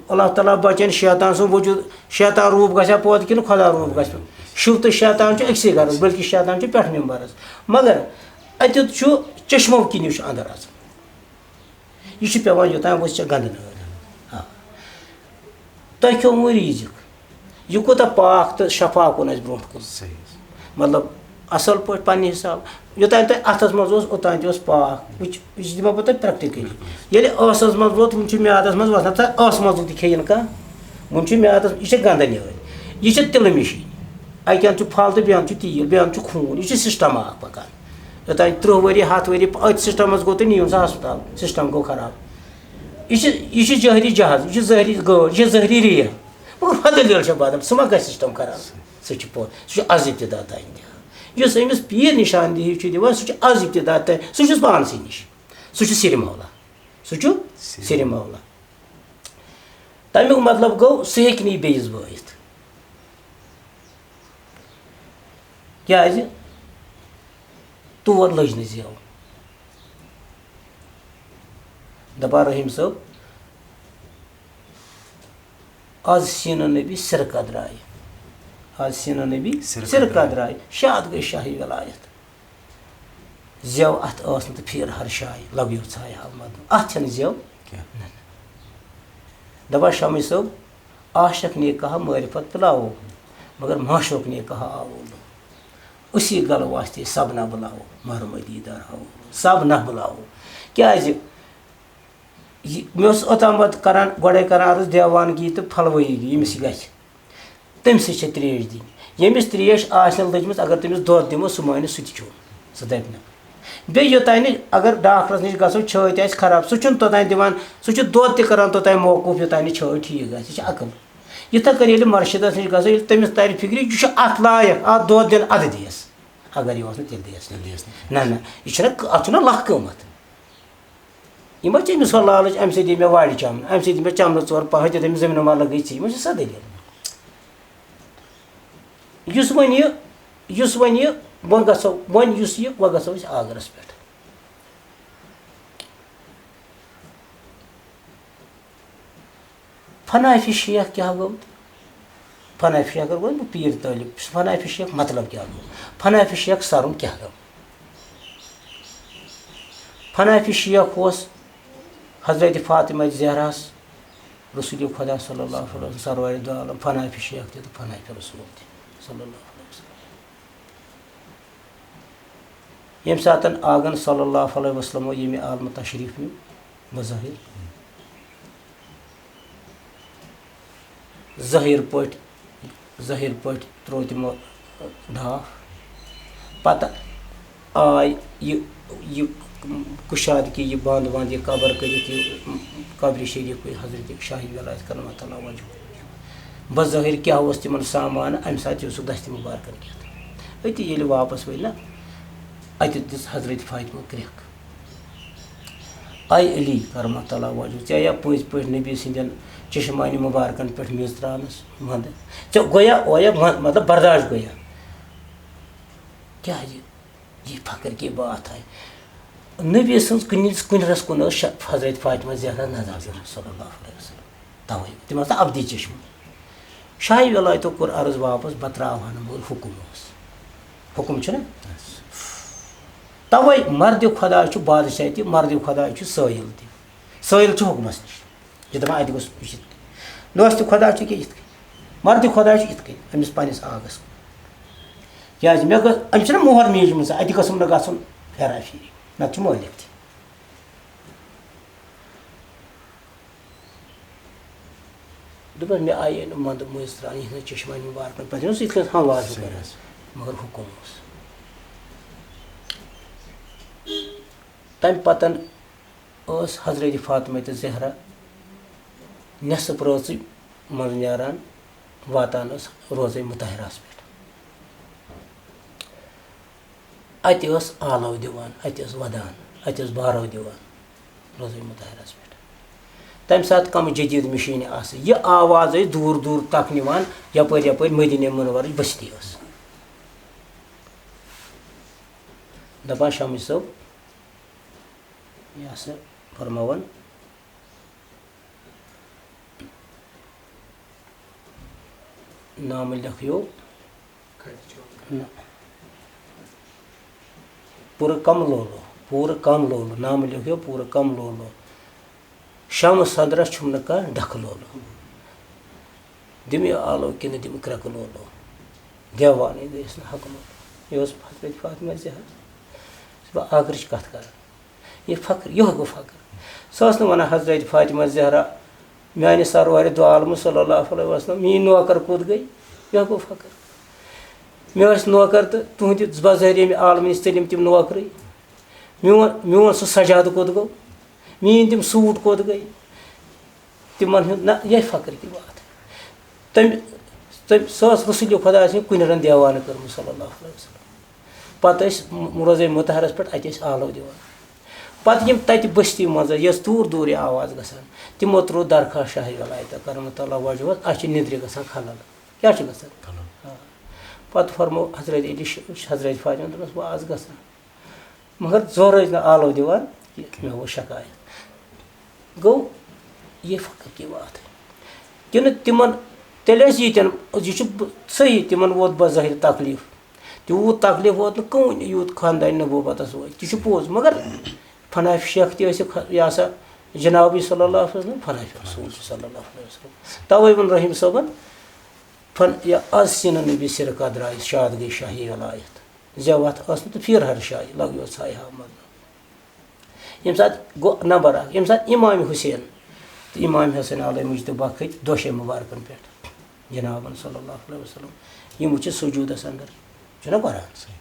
اللہ تعالیٰ بَچٲیِن شیطان سُنٛد وجوٗد۔ شیطان روٗپ گژھِ ہا پٲدٕ کِنہٕ خۄدا روٗپ گژھِ؟ شِو تہٕ شیطان چھُ أکسٕے گَرَس، بلکہِ شیطان چھُ پٮ۪ٹھ مِمبَرَس۔ مگر اَتیُتھ چھُ چشمو کِنۍ یُس چھُ اَندَر اَژان۔ یہِ چھُ پٮ۪وان یوٚتام وٕچھ ژےٚ گنٛدٕ نٲر۔ آ۔ تۄہہِ کھیوٚو وۄنۍ ریٖزِق۔ یہِ کوٗتاہ پاک تہٕ شفاف اوٚن اَسہِ برونٛٹھ کُن۔ صحیح۔ مطلب، اَصٕل پٲٹھۍ پنٛنہِ حساب۔ یوٚتام تۄہہِ اَتھَس منٛز اوس، اوٚتام تہِ اوس پاک۔ وٕچھ، یہِ چھِ دِوان بہٕ تۄہہِ پرٛٮ۪کٹِکٔلی۔ ییٚلہِ ٲسَس منٛز ووت، وٕنہِ چھُ میٛادَس منٛز وَسان، ژٕ ٲسہٕ منٛزٕے تہِ کھیٚیِن کانٛہہ۔ وٕنہِ چھُ میٛادَس، یہِ چھِ گنٛدٕ نٲر۔ یہِ چھِ تِلہٕ مِشیٖن۔ اَکہِ اَنٛدٕ چھُ پھل تہٕ بیٚیہِ اَنٛدٕ چھُ تیٖل، بیٚیہِ اَنٛدٕ چھُ خوٗن۔ یہِ چھُ سِسٹَمہ اَکھ پَکان۔ یوٚتام تٕرٛہ ؤری، ہَتھ ؤری أتھۍ سِسٹَمَس گوٚو تہٕ نِیِن سُہ ہسپتال، سِسٹَم گوٚو خراب۔ یہِ چھِ، یہِ چھِ جٲہری جہاز، یہِ چھِ زہری گٲڑ، یہِ چھِ زہری ریل۔ مگر بدل ریل چھےٚ بدل، سُہ ما گژھِ سِسٹَم خراب؟ سُہ چھُ پوٚز، سُہ چھُ از ابتدا تام دِوان۔ یُس أمِس پیٖر نِشاندِہی چھُ دِوان، سُہ چھُ از ابتدا تام، سُہ چھُس پانسٕے نِش، سُہ چھُ سِرِ مولا، سُہ چھُ سِرِ مولا۔ تَمیُک مطلب گوٚو، سُہ ہیٚکہِ نہٕ یہِ بیٚیِس بٲیِتھ۔ کیٛازِ؟ تور لٔج نہٕ زٮ۪و۔ دَپان رحیٖم صٲب، آز سیٖنہٕ نبی سِرٕ قدرایہِ۔ آز سیٖنہٕ نبی سِرٕ سِرٕ قدرایہِ۔ قدرایہِ۔ شاد گٔے شاہی وِلایت۔ زٮ۪و اَتھ ٲس نہٕ تہٕ پھیٖر ہر شایہِ، لَگیو ژھایہِ حال مَدنہٕ۔ اَتھ چھَنہٕ زٮ۪و۔ کینٛہہ۔ نہ، نہ۔ دَپان شمس صٲب، عاشق نے کہا معرفت پلاؤ، مگر معشوق نے کہا آؤ لو۔ اسی گل واسطے سب نہ بلاؤ، محرم دیدار ہاؤ، سب نہ بلاؤ۔ کیٛازِ؟ یہِ، مےٚ اوس اوٚتام ووت کران، گۄڈَے کران عرض دیوانگی تہٕ پھلوٲیی ییٚمِس یہِ گژھِ، تٔمۍ سٕے چھےٚ ترٛیش دِنۍ۔ ییٚمِس ترٛیش آسہِ نہٕ لٔجمٕژ، اگر تٔمِس دۄد دِمو، سُہ مانہِ، سُہ تہِ چیوٚن، سُہ دَپہِ نہٕ۔ بیٚیہِ یوٚتانۍ نہٕ، اگر ڈاکٹرَس نِش گژھو، چھٲتۍ آسہِ خراب، سُہ چھُنہٕ توٚتانۍ دِوان، سُہ چھُ دۄد تہِ کران توٚتانۍ موقوٗف، یوٚتانۍ نہٕ چھٲتۍ ٹھیٖک گژھِ۔ یہِ چھِ عقل۔ یِتھَے کٔنۍ ییٚلہِ مُرشِدَس نِش گژھو، ییٚلہِ تٔمِس تَرِ فِکرِ، یہِ چھُ اَتھ لایق، اَتھ دۄد دِنہٕ اَدٕ دِیَس۔ اگر یہِ اوس نہٕ تیٚلہِ دِیَس نہٕ۔ تیٚلہِ دِیَس نہٕ۔ نہ، نہ، یہِ چھُنہ، اَتھ چھُنہ لَکھ قۭمَتھ۔ یِم ما چھِ أمِس ہُہ لالٕچ، اَمہِ سۭتۍ دی مےٚ وارِ چَمنہٕ، اَمہِ سۭتۍ دی مےٚ چَمنہٕ ژور پَہہ، دیُت أمِس زٔمیٖنَس ما لَگٲے ژٕے، یِمَن چھِ سۄ دٔلیٖل۔ یُس وۄنۍ یہِ، یُس وۄنۍ یہِ، وۄنۍ گژھو، وۄنۍ یُس یہِ، وۄنۍ گژھو أسۍ آگرَس پٮ۪ٹھ۔ فنافی شیخ کیٛاہ گوٚو؟ فنافی شیخ اگر گوٚو، بہٕ پیٖر طٲلب، فنافی شیخ مطلب کیٛاہ گوٚو؟ فنافی شیخ سَرُن کیٛاہ گوٚو؟ فنافی شیخ اوس حضرت فاطمہ زہراہَس رسول خدا صلی اللہ علیہ وسلم سرور دو عالم فنافی شیخ تہِ تہٕ فنافی رسول تہِ صلی اللہ علیہ وسلم۔ ییٚمہِ ساتَن آنگن صلی اللہ علیہ وسلم ییٚمہِ عالمہٕ تشریٖف نیوٗ بظٲہِر، ظٲہِر پٲٹھۍ، ظٲہِر پٲٹھۍ ترٛوو تِمو ڈاکھ۔ پَتہٕ آے یہِ، یہِ کُشادگی، یہِ بنٛد وَنٛد، یہِ قبر کٔرِتھ، یہِ قبرِ شریٖفٕے حضرت شاہی ولایت کرمۃ اللہ وجہہ۔ بظٲہِر کیٛاہ اوس تِمن سامان، اَمہِ ساتہٕ اوسُکھ دستہِ مُبارکن کیٛاہ تام۔ أتی ییٚلہِ واپس ؤتھۍ نا، اَتہِ دِژ حضرت فاطمہ کرٛٮ۪کھ۔ اے علی کرمۃ اللہ وجہہ، ژےٚ یا پٔزۍ پٲٹھۍ نبی سٕنٛدٮ۪ن چشمانِ مُبارکن پٮ۪ٹھ میٚژ ترٛاونس منٛدٕ؟ ژےٚ گویا، اویا من-، مطلب برداشت گویا؟ کیٛازِ؟ یہ فخر کی بات ہے۔ نبی سٕنٛز کُنہِ، کُنہِ رس کُن ٲس شا-، حضرت فاطمہ زہرا نظر صلی اللہ علیہ وسلم۔ توے تِم ٲس نہٕ ابدی چشمہٕ۔ شاہی ولایتو کوٚر عرض واپس، بہٕ ترٛاوہا نہٕ، مگر حکم اوس۔ حکم چھُنہ؟ توے مردِ خدا چھُ بادشاہ تہِ، مردِ خدا چھُ سٲیِل تہِ۔ سٲیِل چھُ حکمس نِش۔ یہِ دَپان اَتہِ گوٚژھ یہِ چھِ یِتھ کٔنۍ۔ نوستہِ خۄدا چھُ کہِ یِتھ کٔنۍ۔ مردِ خۄدا چھُ یِتھ کٔنۍ أمِس پنٛنِس آنٛگَس کُن۔ کیٛازِ مےٚ گٔژھ، أمِس چھِنہ مۄہر میٖجمٕژ، اَتہِ گٔژھٕم نہٕ گژھُن پھیرا پھیٖری۔ نَتہٕ چھُ مٲلِک تہِ۔ دوٚپمَس، مےٚ آیے نہٕ منٛدٕ مٔنٛزۍ ترٛاونہٕ یِہٕنٛز چشمہ مُبارکَن پٮ۪ٹھ، یہِ اوس یِتھ کٔنۍ ہموار ہیوٗ صحیح کران، حظ۔ مگر حُکُم اوس۔ تَمہِ پَتَن ٲس حضرت فاطمہ تہٕ زہرا نٮ۪صٕف رٲژٕے منٛز نیران، واتان ٲس روزے مطہرَس پٮ۪ٹھ۔ اَتہِ ٲس آلو دِوان، اَتہِ ٲس وَدان، اَتہِ ٲس بارو دِوان روزے مطہرَس پٮ۪ٹھ۔ تَمہِ ساتہٕ کَم جدیٖد مِشیٖنہِ آسہٕ، یہِ آواز ٲسۍ دوٗر دوٗر تَک نِوان، یَپٲرۍ یَپٲرۍ مدیٖنہ منورٕچ بستی ٲس۔ دَپان شمس صٲب، یہِ ہسا فرماوان، نامہٕ لیکھیو۔ نہ۔ پوٗرٕ کم لولو، پوٗرٕ کم لولو، نامہٕ لیکھیو پوٗرٕ کم لولو۔ شمس صدرس چھُم نہٕ کانٛہہ ڈکھٕ لولو۔ دِمہٕ یہِ آلو کِنہٕ دِمہٕ کرٛٮ۪کہٕ لولو۔ دیوانٕے گٔیَس نہٕ حق لولو۔ یہِ اوس حضرت فاطمہ زہرا۔ بہٕ آخرٕچ کتھ کران۔ یہِ فخر، یِہوٚے گوٚو فخر۔ سۄ ٲس نہٕ وَنان حضرت فاطمہ زہرا، میٛانہِ سرورِ دو عالمہٕ صلی اللہ علیہ وسلم، میٛٲنۍ نوکر کوٚت گٔے؟ یِہوٚے گوٚو فخر۔ مےٚ ٲسۍ نوکر تہٕ تُہٕنٛدِ بظٲہِر ییٚمہِ عالمہٕ نِش ژٔلِم تِم نوکرٕے۔ میون، میون سُہ سجادٕ کوٚت گوٚو؟ میٛٲنۍ تِم سوٗٹ کوٚت گٔے؟ تِمن ہُنٛد نہ، یِہوٚے فخر کہِ بات۔ تٔمۍ، تٔمۍ، سۄ ٲس رسول خۄداے سٕنٛدِ کُنہِ رنٛگہٕ دیوانہٕ کٔرمٕژ صلی اللہ علیہ وسلم۔ پتہٕ ٲسۍ م-، روزے مطہرس پٮ۪ٹھ اَتہِ ٲسۍ آلو دِوان۔ پتہٕ یِم تَتہِ بستی منٛز ٲسۍ، یۄس دوٗر دوٗر یہِ آواز گژھان، تِمو ترٛوو درخواست شاہی ولایتہ کرمت اللہ وجہس، اَسہِ چھِ نِدرِ گژھان خلل۔ کیٛاہ چھُ گژھان؟ خلل۔ آ۔ پتہٕ فرموو حضرت علی ش-، حضرت فاطمہ، دوٚپنَس، بہٕ آس گژھان۔ مگر زورٕ ٲسۍ نہٕ آلو دِوان کینٛہہ، مےٚ اوس شکایت۔ گوٚو، یہِ فخر کی بات ہے۔ کِنہٕ تِمن، تیٚلہِ ٲسۍ ییٚتٮ۪ن، یہِ چھُ ب-، صحیح، تِمن ووت بظٲہِر تکلیٖف۔ تیوٗت تکلیٖف ووت نہٕ کٕہٕنۍ، یوٗت خاندانہِ نبوتس ووت۔ تہِ چھُ پوٚز، مگر فناف شیخ تہِ ٲسِکھ، یہِ ہسا جنابی صلی اللہ علیہ وسلم، فناف رسول چھُ صلی اللہ علیہ وسلم۔ توے ووٚن رحیم صٲبن، فن-، یہِ از سِنہٕ نبی سِرٕ قدرا، شاد گٔے شاہی ولایت۔ زیوَتھ ٲس نہٕ تہٕ پھیٖر ہر شاہی لَگیو ژھایہِ ہا منٛز۔ ییٚمہِ ساتہٕ گوٚو نمبر اکھ، ییٚمہِ ساتہٕ امام حسین تہٕ امام حسین علیہ مجتبیٰ کھٔتۍ دوشے مبارکن پٮ۪ٹھ جنابن صلی اللہ علیہ وسلم، یِم وٕچھِ سجوٗدس اندر، چھُنہ قرآن؟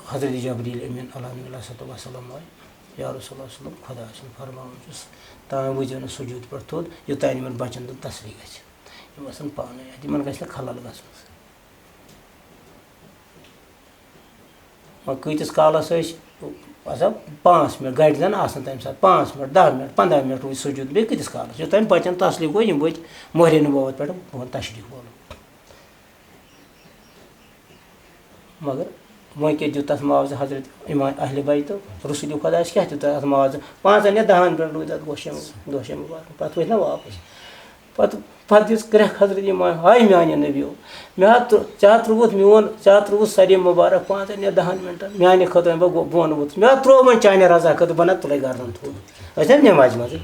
حضرت جبریل امین علیہ نبی علیہ الصلوۃ والسلام آے، یا رسول اللہ صلی اللہ علیہ وسلم، خۄداے سُنٛد فرماوُن چھُس، تام ؤتھۍزیو نہٕ سجوٗد پٮ۪ٹھ تھوٚد، یوٚتام یِمن بچن دُن تسلی گژھِ۔ یِم آسن پانے اتہِ، یِمن گژھِ نہٕ خلل گژھُن۔ وۄنۍ کۭتِس کالس ٲسۍ آسان؟ پانٛژھ منٹ، گرِ زن آسان تمہِ ساتہٕ پانٛژھ منٹ، دہ منٹ، پنٛداہ منٹ روٗدۍ سجوٗد، بیٚیہِ کۭتِس کالس؟ یوٚتام بچن تسلی گوٚو، یِم وٲتۍ مۄہرِ نبوت پٮ۪ٹھ، بہٕ وَنہٕ تشریٖف وولُم۔ مگر وۄنۍ کیٛاہ دیُت تَتھ معاوضہٕ حضرت امام اہلِ بیت تہٕ رسول خۄدایَس کیٛاہ دیُت تَتھ معاوضہٕ؟ پانٛژَن یا دَہَن پٮ۪ٹھ روٗدۍ تَتھ گوشے، گوشے مُبارک۔ پَتہٕ ؤتھۍ نہ واپَس۔ پَتہٕ، پَتہٕ دِژ کرٛٮ۪کھ حضرت امام، ہاے میٛانہِ نبیو، مےٚ ہا ترٛو-، ژےٚ ہا ترٛووُتھ میون، ژےٚ ہا ترٛووُتھ سارے مُبارک پانٛژَن یا دَہَن مِنٹَن، میٛانہِ خٲطرٕ وۄنۍ گوٚو بہٕ وَنہٕ ووٚتھُس۔ مےٚ ہا ترٛوو وۄنۍ چانہِ رضا خٲطرٕ، بہٕ نہ تُلَے گردَن تھوٚد۔ أسۍ ٲسۍ نٮ۪مازِ منٛزٕے۔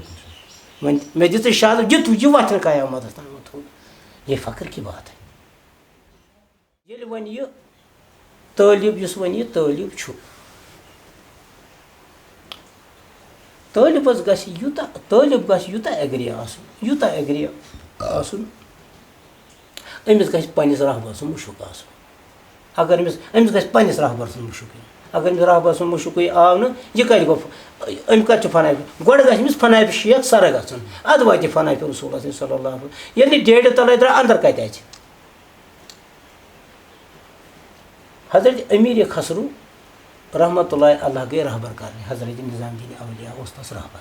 وۄنۍ مےٚ دِژٕے شہادت، یہِ تُج یہِ وۄتھِ نہٕ قیامتَس تام تھوٚد۔ یہ فخر کی بات ہے۔ ییٚلہِ وۄنۍ یہِ طٲلب، یُس وۄنۍ یہِ طٲلب چھُ، طٲلبَس گژھِ یوٗتاہ، طٲلب گژھِ یوٗتاہ ایگری آسُن، یوٗتاہ ایگری آسُن، أمِس گژھِ پنٛنِس رہبر سُنٛد مُشُک آسُن۔ اگر أمِس، أمِس گژھِ پنٛنِس رہبر سُنٛد مُشُک یُن۔ اگر أمِس رہبر سُنٛد مُشُکٕے آو نہٕ، یہِ کَتہِ گوٚو؟ أمۍ کَتہِ چھُ فناف؟ گۄڈٕ گژھِ أمِس فناف شیخ سَرا گژھُن، اَدٕ واتہِ فناف رسول اللہ صلی اللہ علیہ وسلم۔ ییٚلہِ نہٕ ڈیڈِ تَلَے درٛاو، اَندَر کَتہِ اَژِ؟ حضرت امیر خسرو رحمتہ اللہ علیہ گٔے رہبر کرنہِ، حضرت نظام الدین اولیاء اوس تس رہبر۔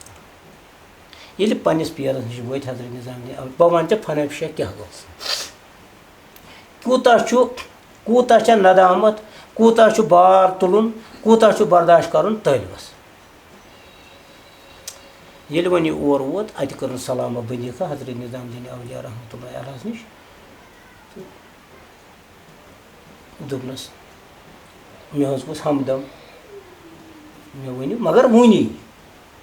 ییٚلہِ پننِس پیرس نِش وٲتۍ حضرت نظام الدین اولیاء، بہٕ وَنہٕ ژےٚ فناف شیخ کیٛاہ گوٚو۔ کوٗتاہ چھُ، کوٗتاہ چھےٚ ندامت، کوٗتاہ چھُ بار تُلُن، کوٗتاہ چھُ برداشت کرُن طٲلبس۔ ییٚلہِ وۄنۍ یہِ اور ووت، اَتہِ کٔرٕن سلامہ بندی کھا حضرت نظام الدین اولیاء رحمتہ اللہ علیہس نِش۔ دوٚپنَس، مےٚ حظ گوٚژھ ہمدم، مےٚ ؤنِو، مگر وُنی۔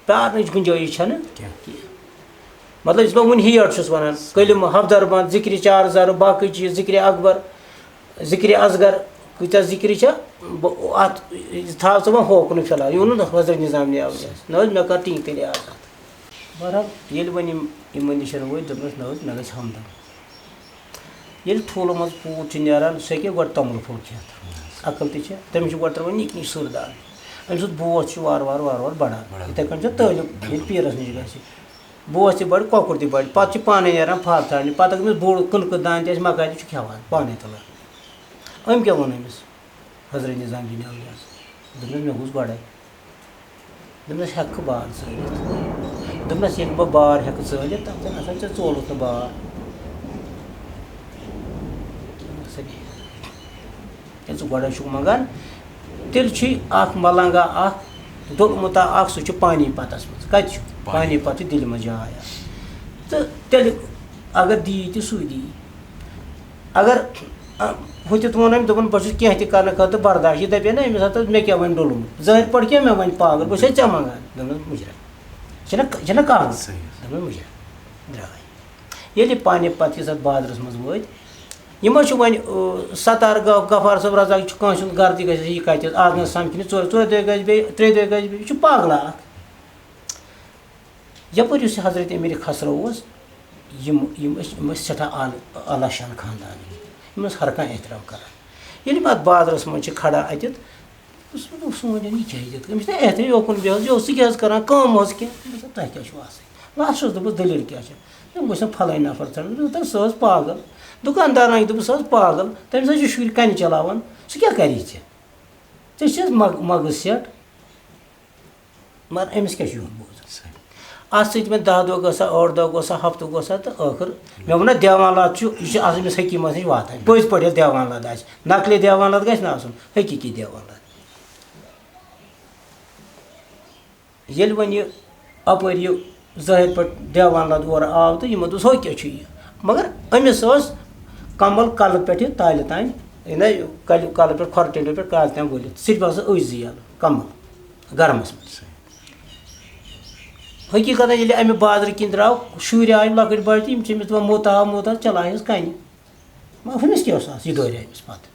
پیارنٕچ گُنجٲیِش چھَنہٕ کینٛہہ۔ کینٛہہ۔ مطلب، یُس بہٕ وُنہِ ہیٹ چھُس وَنان، کلمہٕ، حفدر بند، ذکرِ چار زر، باقٕے چیٖز، ذکرِ اکبر، ذکرِ اصغر، کۭتیٛاہ ذکرِ چھےٚ، بہٕ اَتھ تھاو ژٕ وۄنۍ ہوکُن فی الحال، یہِ ووٚنُن حضرت نظام الدین اولیاء۔ نہ حظ، مےٚ کر تی تیٚلہِ آز اَتھ۔ بہرحال، ییٚلہِ وۄنۍ یِم یِمَن نِش وٲتۍ، دوٚپنَس، "نہ حظ، مےٚ گژھِ ہمدم۔" ییٚلہِ ٹھوٗلہٕ منٛز پوٗت چھُ نیران، سُہ ہیٚکہِ گۄڈٕ توٚملہٕ پھوٚل کھٮ۪تھ۔ عقل تہِ چھےٚ، تٔمِس چھِ گۄڈٕ ترٛاوان نِکۍ نِکۍ سُر دانہِ۔ أمۍ سُنٛد بوس چھُ وارٕ وارٕ، وارٕ وارٕ بَڑان۔ بَڑان۔ یِتھَے کٔنۍ چھُ تعلق ییٚلہِ پیٖرَس نِش گژھِ۔ بوس تہِ بَڑِ، کۄکُر تہِ بَڑِ۔ پَتہٕ چھِ پانَے نیران پھَل ژھانٛڈنہِ۔ پَتہٕ اگر أمِس بوٚڑ کٕنکہٕ دانہِ تہِ آسہِ، مَکایہِ تہِ چھُ کھٮ۪وان، پانَے تُلان۔ أمۍ کیٛاہ ووٚن أمِس؟ حضرت نظام الدین اولیا۔ دوٚپنَس، "مےٚ گوٚژھ گۄڈَے۔" دوٚپنَس، "ہٮ۪کہٕ بہٕ بار ژٲلِتھ؟" دوٚپنَس، "ییٚلہِ بہٕ بار ہٮ۪کہٕ ژٲلِتھ، تَتھ زَن ہسا ژےٚ ژولُتھ نہٕ بار۔" دوٚپنَس، "ہے، ییٚلہِ ژٕ گۄڈَے چھُکھ منٛگان، تیٚلہِ چھُے اَکھ ملنگا اَکھ ڈوٚلمُت اَکھ، سُہ چھُ پانی پتَس منٛز۔" کَتہِ چھُ؟ پانی۔ پانی پت چھُ دِلہِ منٛز جاے اَکھ۔ تہٕ تیٚلہِ اگر دی تہِ، سُے دی۔ اگر، آ، ہُہ تہِ ووٚن أمۍ، دوٚپُن، "بہٕ چھُس کینٛہہ تہِ کرنہٕ خٲطرٕ برداش۔" یہِ دَپہِ نا أمِس، ہَتہٕ حظ، مےٚ کیٛاہ وَنہِ ڈوٚلمُت؟ ظٲہِر پٲٹھۍ کیٛاہ مےٚ وَنہِ پاگل؟ بہٕ چھُسے ژےٚ منٛگان۔ دوٚپنَس، "مُجرم۔ یہِ چھِنہ، یہِ چھِنہ کَہوٕ؟" صحیح۔ دوٚپنَس، "مُجرم۔" درٛاے۔ ییٚلہِ پانہِ پَتہٕ کِس اَتھ بازرَس منٛز وٲتۍ، یِم حظ چھِ وۄنۍ، آ، ستار غ-، غفار صٲب رَزاق چھُ، کٲنٛسہِ ہُنٛد گَرٕ تہِ گژھِ، یہِ کَتہِ حظ؟ آز نہٕ سَمکھِ نہٕ، ژورِ، ژورِ دۄہہِ گژھِ بیٚیہِ، ترٛیٚیہِ دۄہہِ گژھِ بیٚیہِ، یہِ چھُ پاگلا اَکھ۔ یَپٲرۍ یُس یہِ حضرت امیر خسرو اوس، یِم، یِم ٲسۍ، یِم ٲسۍ سٮ۪ٹھاہ اعلی، اعلیٰ شان خاندان۔ یِم ٲسۍ ہر کانٛہہ احترام کران۔ ییٚلہِ یِم اَتھ بازرَس منٛز چھِ کھڑا اَتٮ۪تھ، بہٕ چھُس وَنان، "سون یہِ کیٛاہ یہِ یِتھ کٔنۍ؟" أمِس چھِ احترام یوکُن بیٚہوان، "یو، ژٕ کیٛاہ حظ کران؟ کٲم اوس کینٛہہ؟" مےٚ دوٚپ، "تۄہہِ کیٛاہ چھُو آسان؟" لاسٹَس دوٚپُس، "دٔلیٖل کیٛاہ چھےٚ؟" دوٚپُن، "بہٕ چھُس نہٕ پھلٲنۍ نفر ژھانٛڈان۔" مےٚ دوٚپ، "تۄہہِ سُہ حظ پاگل، دُکاندارَن یہِ دوٚپُس، سُہ حظ پاگل، تٔمِس حظ چھِ شُرۍ کَنہِ چلاوان، سُہ کیٛاہ کَرِ ژےٚ؟ ژےٚ چھِ حظ مَگ-، مَگٕز سٮ۪ٹ؟" مگر أمِس کیٛاہ چھُ یُہُنٛد بوزُن؟ صحیح۔ اَتھ سۭتۍ مےٚ دَہ دۄہ گژھان، ٲٹھ دۄہ گژھان، ہفتہٕ گژھان، تہٕ ٲخٕر مےٚ ووٚن، "نہ، دیوان لد چھُ، یہِ چھُ اَصٕل، أمِس حکیٖمَس نِش واتان، پٔزۍ پٲٹھۍ ییٚلہِ دیوان لد آسہِ، نقلی دیوان لد گژھِ نہٕ آسُن، حقیٖقی دیوان لد۔" ییٚلہِ وۄنۍ یہِ اَپٲرۍ یہِ ظٲہِر پٲٹھۍ دیوان لد اورٕ آو، تہٕ یِمو دوٚپُس، "ہو کیٛاہ چھُ یہِ؟" مگر أمِس ٲس کمل کلہٕ پٮ۪ٹھ یہِ تالہِ تام، یہِ نہ کلہِ، کلہٕ پٮ۪ٹھ کھۄرٕ ٹینڈو پٮ۪ٹھ کالہِ تام ؤلِتھ، صرف ٲس أچھ زیل کمل گرمس منٛز۔ حقیقتاً ییٚلہِ امہِ بازرٕ کِنۍ درٛاو، شُرۍ آے لۄکٕٹۍ بچہِ تہٕ یِم چھِ أمِس دپان، "موتاہ، موتاہ، چلاے حظ کنہِ۔" مگر ہُمِس کیٛاہ اوس آسان، یہِ دورِ أمِس پتہٕ۔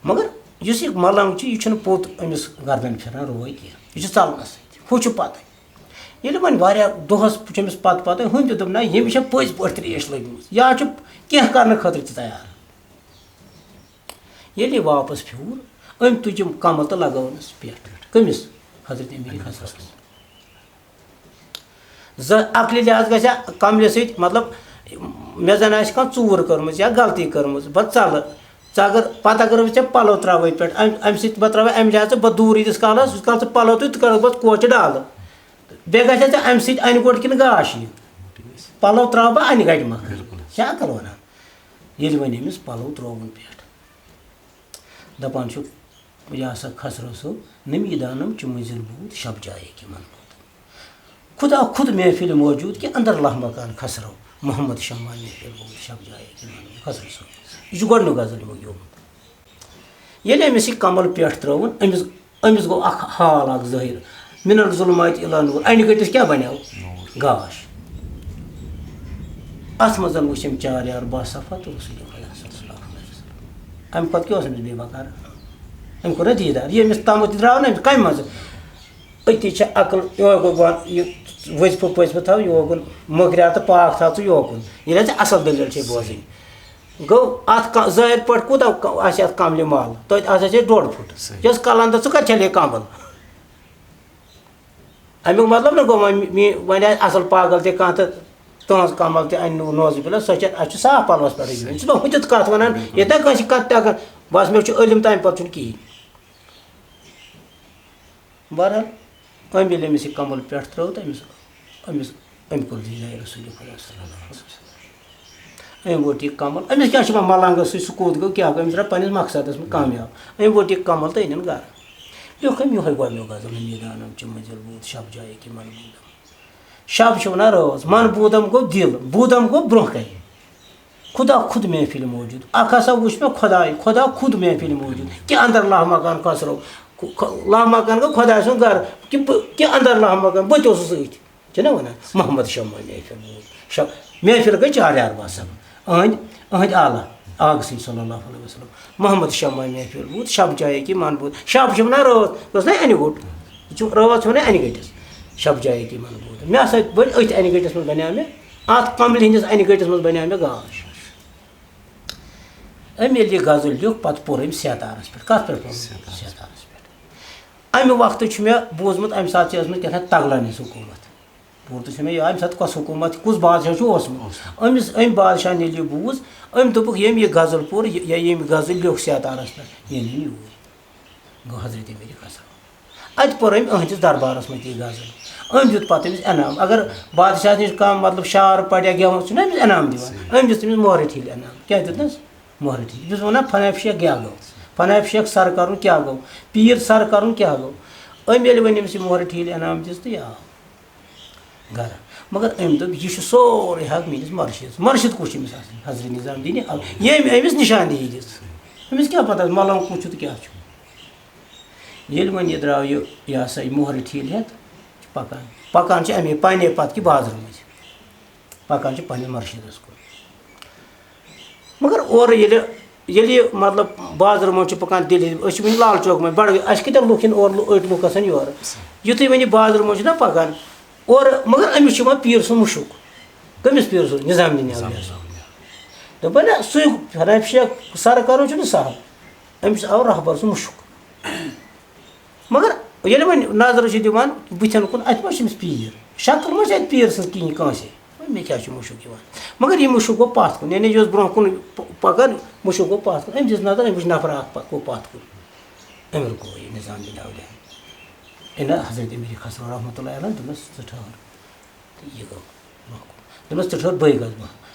مگر یُس یہِ ملنگ چھُ، یہِ چھُنہٕ پوٚت أمِس گردن پھِران روے کینٛہہ، یہِ چھُ ژلنس سۭتۍ، ہُہ چھُ پتہٕ۔ ییٚلہِ وۄنۍ واریاہ دۄہس چھُ أمِس پتہٕ پتہٕ، ہُمۍ تہِ دوٚپ، "نہ، ییٚمِس چھےٚ پٔزۍ پٲٹھۍ تریش لٔجمٕژ، یا چھُ کینٛہہ کرنہٕ خٲطرٕ تہِ تیار۔" ییٚلہِ یہِ واپس پھیوٗر، أمۍ تُج یِم کمل تہٕ لگٲونس پٮ۪ٹھ۔ کٔمِس؟ حضرت امیر خسرس۔ زٕ عقلہِ لحاظ گژھِ ہا کملہِ سۭتۍ، مطلب، مےٚ زن آسہِ کانٛہہ ژوٗر کٔرمٕژ یا غلطی کٔرمٕژ، بہٕ ژلہٕ۔ ژٕ اگر، پتہٕ اگر بہٕ ژےٚ پلو ترٛاوَے پٮ۪ٹھ، امہِ، امہِ سۭتۍ بہٕ ترٛاوَے امہِ لحاظہٕ، بہٕ دوٗر ییٖتِس کالس، ییٖتِس کالس ژٕ پلو تُج، تہٕ کَرَکھ بہٕ کوچہِ ڈالہٕ۔ بیٚیہِ گژھِ ژےٚ امہِ سۭتۍ انہِ گوٚٹ کِنہٕ گاش یِنۍ۔ پلو ترٛاوٕ بہٕ انہِ گٹہِ مۄکھٕ۔ بِلکُل۔ کیٛاہ عقل ونان؟ ییٚلہِ وۄنۍ أمِس پلو ترٛووُن پٮ۪ٹھ، دپان چھُ، یا سا خسرو صٲب، نمی دانم چہِ مٔنزِل بوٗد، شب جایے کہِ من بوٗد۔ خدا خود محفل موجود کہ اندر لامکان خسرو، محمد شمع محفل بوٗد، شب جایے کہِ من بوٗد۔ خسرو صٲب، یہِ چھُ گۄڈٕنیُک غزل یِمو گیومُت۔ ییٚلہِ أمِس یہِ کمل پٮ۪ٹھ ترٲوٕن، أمِس، أمِس گوٚو اکھ حال اکھ ظٲہِر، من الظلمات الی نور، انہِ گٔٹِس کیٛاہ بنیو؟ نور۔ گاش۔ اتھ منٛز وٕچھ أمۍ چار یار باصفا تہٕ رسول خدا صلی اللہ علیہ وسلم۔ امہِ کھۄتہٕ کیٛاہ اوس أمِس بیٚیہِ بکار؟ أمۍ کوٚر نہ دیٖدار، یہِ أمِس تامُت تہِ درٛاو نہ أمِس کمہِ منٛزٕ؟ أتی چھِ عقل، یورٕ گوٚو بۄن، یہِ وظیفہٕ پٔزِفہٕ تھاو یوکُن، مۄکریار تہٕ پاک تھاو ژٕ یوکُن، ییٚلہِ ژےٚ اصل دٔلیٖل چھے بوزٕنۍ۔ گوٚو اتھ کا-، ظٲہِر پٲٹھۍ کوٗتاہ کا-، آسہِ اتھ کملہِ مل؟ توتہِ اتھ آسہِ ڈۄڈ فُٹ۔ صحیح۔ یۄس کلنٛدر، ژٕ کتہِ چھلے کمل؟ امیُک مطلب نہ گوٚو وۄنۍ می-، وۄنۍ آسہِ اصل پاگل تہِ کانٛہہ تہٕ تُہنٛز کمل تہِ انہِ نوٗ-، نوزُ باللہ، سۄ چھےٚ، اسہِ چھُ صاف پلوس پٮ۪ٹھٕے گِنٛدُن۔ ژٕ ما ہُتٮ۪تھ کتھ ونان، ییٚتہِ نہ کٲنٛسہِ کتھ تہِ اگر بس مےٚ چھُ علم تمہِ پتہٕ چھُنہٕ کِہیٖنۍ۔ بہرحال، أمۍ ییٚلہِ أمِس یہِ کمل پٮ۪ٹھ ترٲو تہٕ أمِس، أمِس، أمۍ کوٚر دیٖدارِ رسول خدا صلی اللہ علیہ وسلم۔ أمۍ ووٚٹ یہِ کمل، أمِس کیٛاہ چھُ وۄنۍ ملنگس سۭتۍ، سُہ کوٚت گوٚو، کیٛاہ گوٚو، أمِس درٛاو پننِس مقصدس منٛز کامیاب۔ أمۍ ووٚٹ یہِ کمل تہٕ أنِن گرٕ۔ لیوٚکھ أمۍ یِہوٚے گۄڈٕنیُک غزل، نمی دانم چہِ مٔنزِل بوٗد، شب جایے کہِ من بوٗدم۔ شب چھِ ونان رٲژ، من بوٗدم گوٚو دِل، بوٗدم گوٚو برونٛہہ کنہِ۔ خدا خود محفل موجود۔ اکھ ہسا وُچھ مےٚ خداے، خدا خود محفل موجود۔ کہِ اندر لامکان خسرو۔ خ-، خ-، لامکان گوٚو خداے سُنٛد گرٕ۔ کہِ بہٕ، کہِ اندر لامکان، بہٕ تہِ اوسُس أتھۍ۔ چھِنہ وَنان؟ محمد شمع محفل موجود۔ شب-، محفل گٔے چار یار باسان۔ أہنٛدۍ، أہنٛدۍ آلہ، آگہٕ سٕنٛدۍ صلی اللہ علیہ وسلم۔ محمد شمع محفل بوٗد، شب جایے کہِ من بوٗد۔ شب چھِ وَنان رٲژ، یۄس نہ اَنہِ گوٚٹ۔ یہِ چھُ رٲژ وَنان اَنہِ گٔٹِس۔ شب جایہِ تہِ یِمن بوٗزمُت۔ مےٚ ہسا بٔنۍ أتھۍ انہِ گٔٹِس منٛز بنیٛاو مےٚ، اتھ کملہِ ہٕنٛدِس انہِ گٔٹِس منٛز بنیٛاو مےٚ گاش۔ أمۍ ییٚلہِ یہِ غزل لیوٚکھ، پتہٕ پوٚر أمۍ سیتارس پٮ۪ٹھ۔ کتھ پٮ۪ٹھ پوٚر أمۍ؟ سیتارس۔ سیتارس پٮ۪ٹھ۔ امہِ وقتہٕ چھُ مےٚ بوٗزمُت، امہِ ساتہٕ چھِ ٲسمٕژ کیٛاہ تام تغلن ہٕنٛز حکوٗمت۔ پوٗرٕ تہٕ چھُ مےٚ یاد، امہِ ساتہٕ کۄس حکوٗمت، کُس بادشاہ چھُ اوسمُت۔ اوسمُت۔ أمِس، أمۍ بادشاہن ییٚلہِ یہِ بوٗز، أمۍ دوٚپُکھ، ییٚمۍ یہِ غزل پوٚر، یہِ، یا ییٚمۍ غزل لیوٚکھ سیتارس پٮ۪ٹھ، یہِ أنِن یوٗرۍ۔ گوٚو حضرت میٖر خسرو۔ اتہِ پٔر أمۍ أہنٛدِس دربارس منٛز تہِ یہِ غزل۔ أمۍ دیُت پتہٕ أمِس انعام۔ اگر بادشاہس نِش کانٛہہ، مطلب، شعر پرِ یا گٮ۪وُن، سُہ چھُنہ أمِس انعام دِوان۔ أمۍ دیُت أمِس مۄہرِ ٹھیٖلہِ انعام۔ کیٛاہ دیُتنس؟ مۄہرِ ٹھیٖلہِ۔ بہٕ چھُس ونان، فنا فشک کیٛاہ گوٚو؟ فنا فشک سر کرُن کیٛاہ گوٚو؟ پیٖر سر کرُن کیٛاہ گوٚو؟ أمۍ ییٚلہِ وۄنۍ أمِس یہِ مۄہرِ ٹھیٖلہِ انعام دِژ تہٕ یہِ آو گرٕ۔ مگر أمۍ دوٚپ، یہِ چھُ سورُے حق میٛٲنِس مرشدس۔ مرشد کُس چھُ أمِس آسان؟ حضرت نظام الدین اَو-، ییٚمۍ أمِس نِشاندِہی دِژ۔ أمِس کیٛاہ پتہ، ملنگ کُس چھُ تہٕ کیٛاہ چھُ؟ ییٚلہِ وۄنۍ یہِ درٛاو، یہِ، یہِ ہسا یہِ مۄہرِ ٹھیٖلہِ ہٮ۪تھ، چھُ پکان۔ پکان چھِ اَمے پانے پتہٕ کہِ بازرٕ مٔنٛزۍ۔ پکان چھِ پننِس مرشدس کُن۔ مگر اورٕ ییٚلہِ، ییٚلہِ یہِ، مطلب، بازرٕ منٛز چھُ پکان دِلہِ، أسۍ چھِ وٕنہِ لال چوک منٛز، بڑٕ، اَسہِ کۭتیٛاہ لُکھ یِن اورٕ، لُ-، أڑۍ لُکھ گژھن یورٕ۔ یُتھُے وۄنۍ یہِ بازرٕ منٛز چھُنہ پکان، اورٕ، مگر أمِس چھُ یِوان پیٖر سُنٛد مُشُک۔ کٔمِس پیٖر سُنٛد؟ نظام الدین اولیا۔ نظام الدین۔ دوٚپُن، نہ، سُے فنا فشک سر کرُن چھُنہٕ سہل۔ أمِس آو رہبر سُنٛد مُشُک۔ مگر ییٚلہِ وۄنۍ نظرٕ چھِ دِوان بٕتھٮ۪ن کُن، اَتہِ ما چھِ أمِس پیٖر؟ شکل ما چھِ اَتہِ پیٖر سٕنٛز کِہیٖنۍ کٲنٛسے؟ وۄنۍ مےٚ کیٛاہ چھُ مُشُک یِوان؟ مگر یہِ مُشُک گوٚو پَتھ کُن، یعنی یہِ اوس برٛونٛہہ کُن پ-، پَکان، مُشُک گوٚو پَتھ کُن۔ أمۍ دِژ نظر، أمۍ وٕچھ نفرا اَکھ پَ-، گوٚو پَتھ کُن۔ أمۍ رُکو یہِ نظام الدین اولیا۔ أمۍ حضرت میٖر خسرو رحمتہ اللہ علیہ دوٚپنَس، "ژٕ ٹھٔہر۔" تہٕ یہِ گوٚو برٛونٛہہ کُن۔ دوٚپنَس، "ژٕ ٹھٔہر، بٕے گژھٕ برٛونٛہہ۔"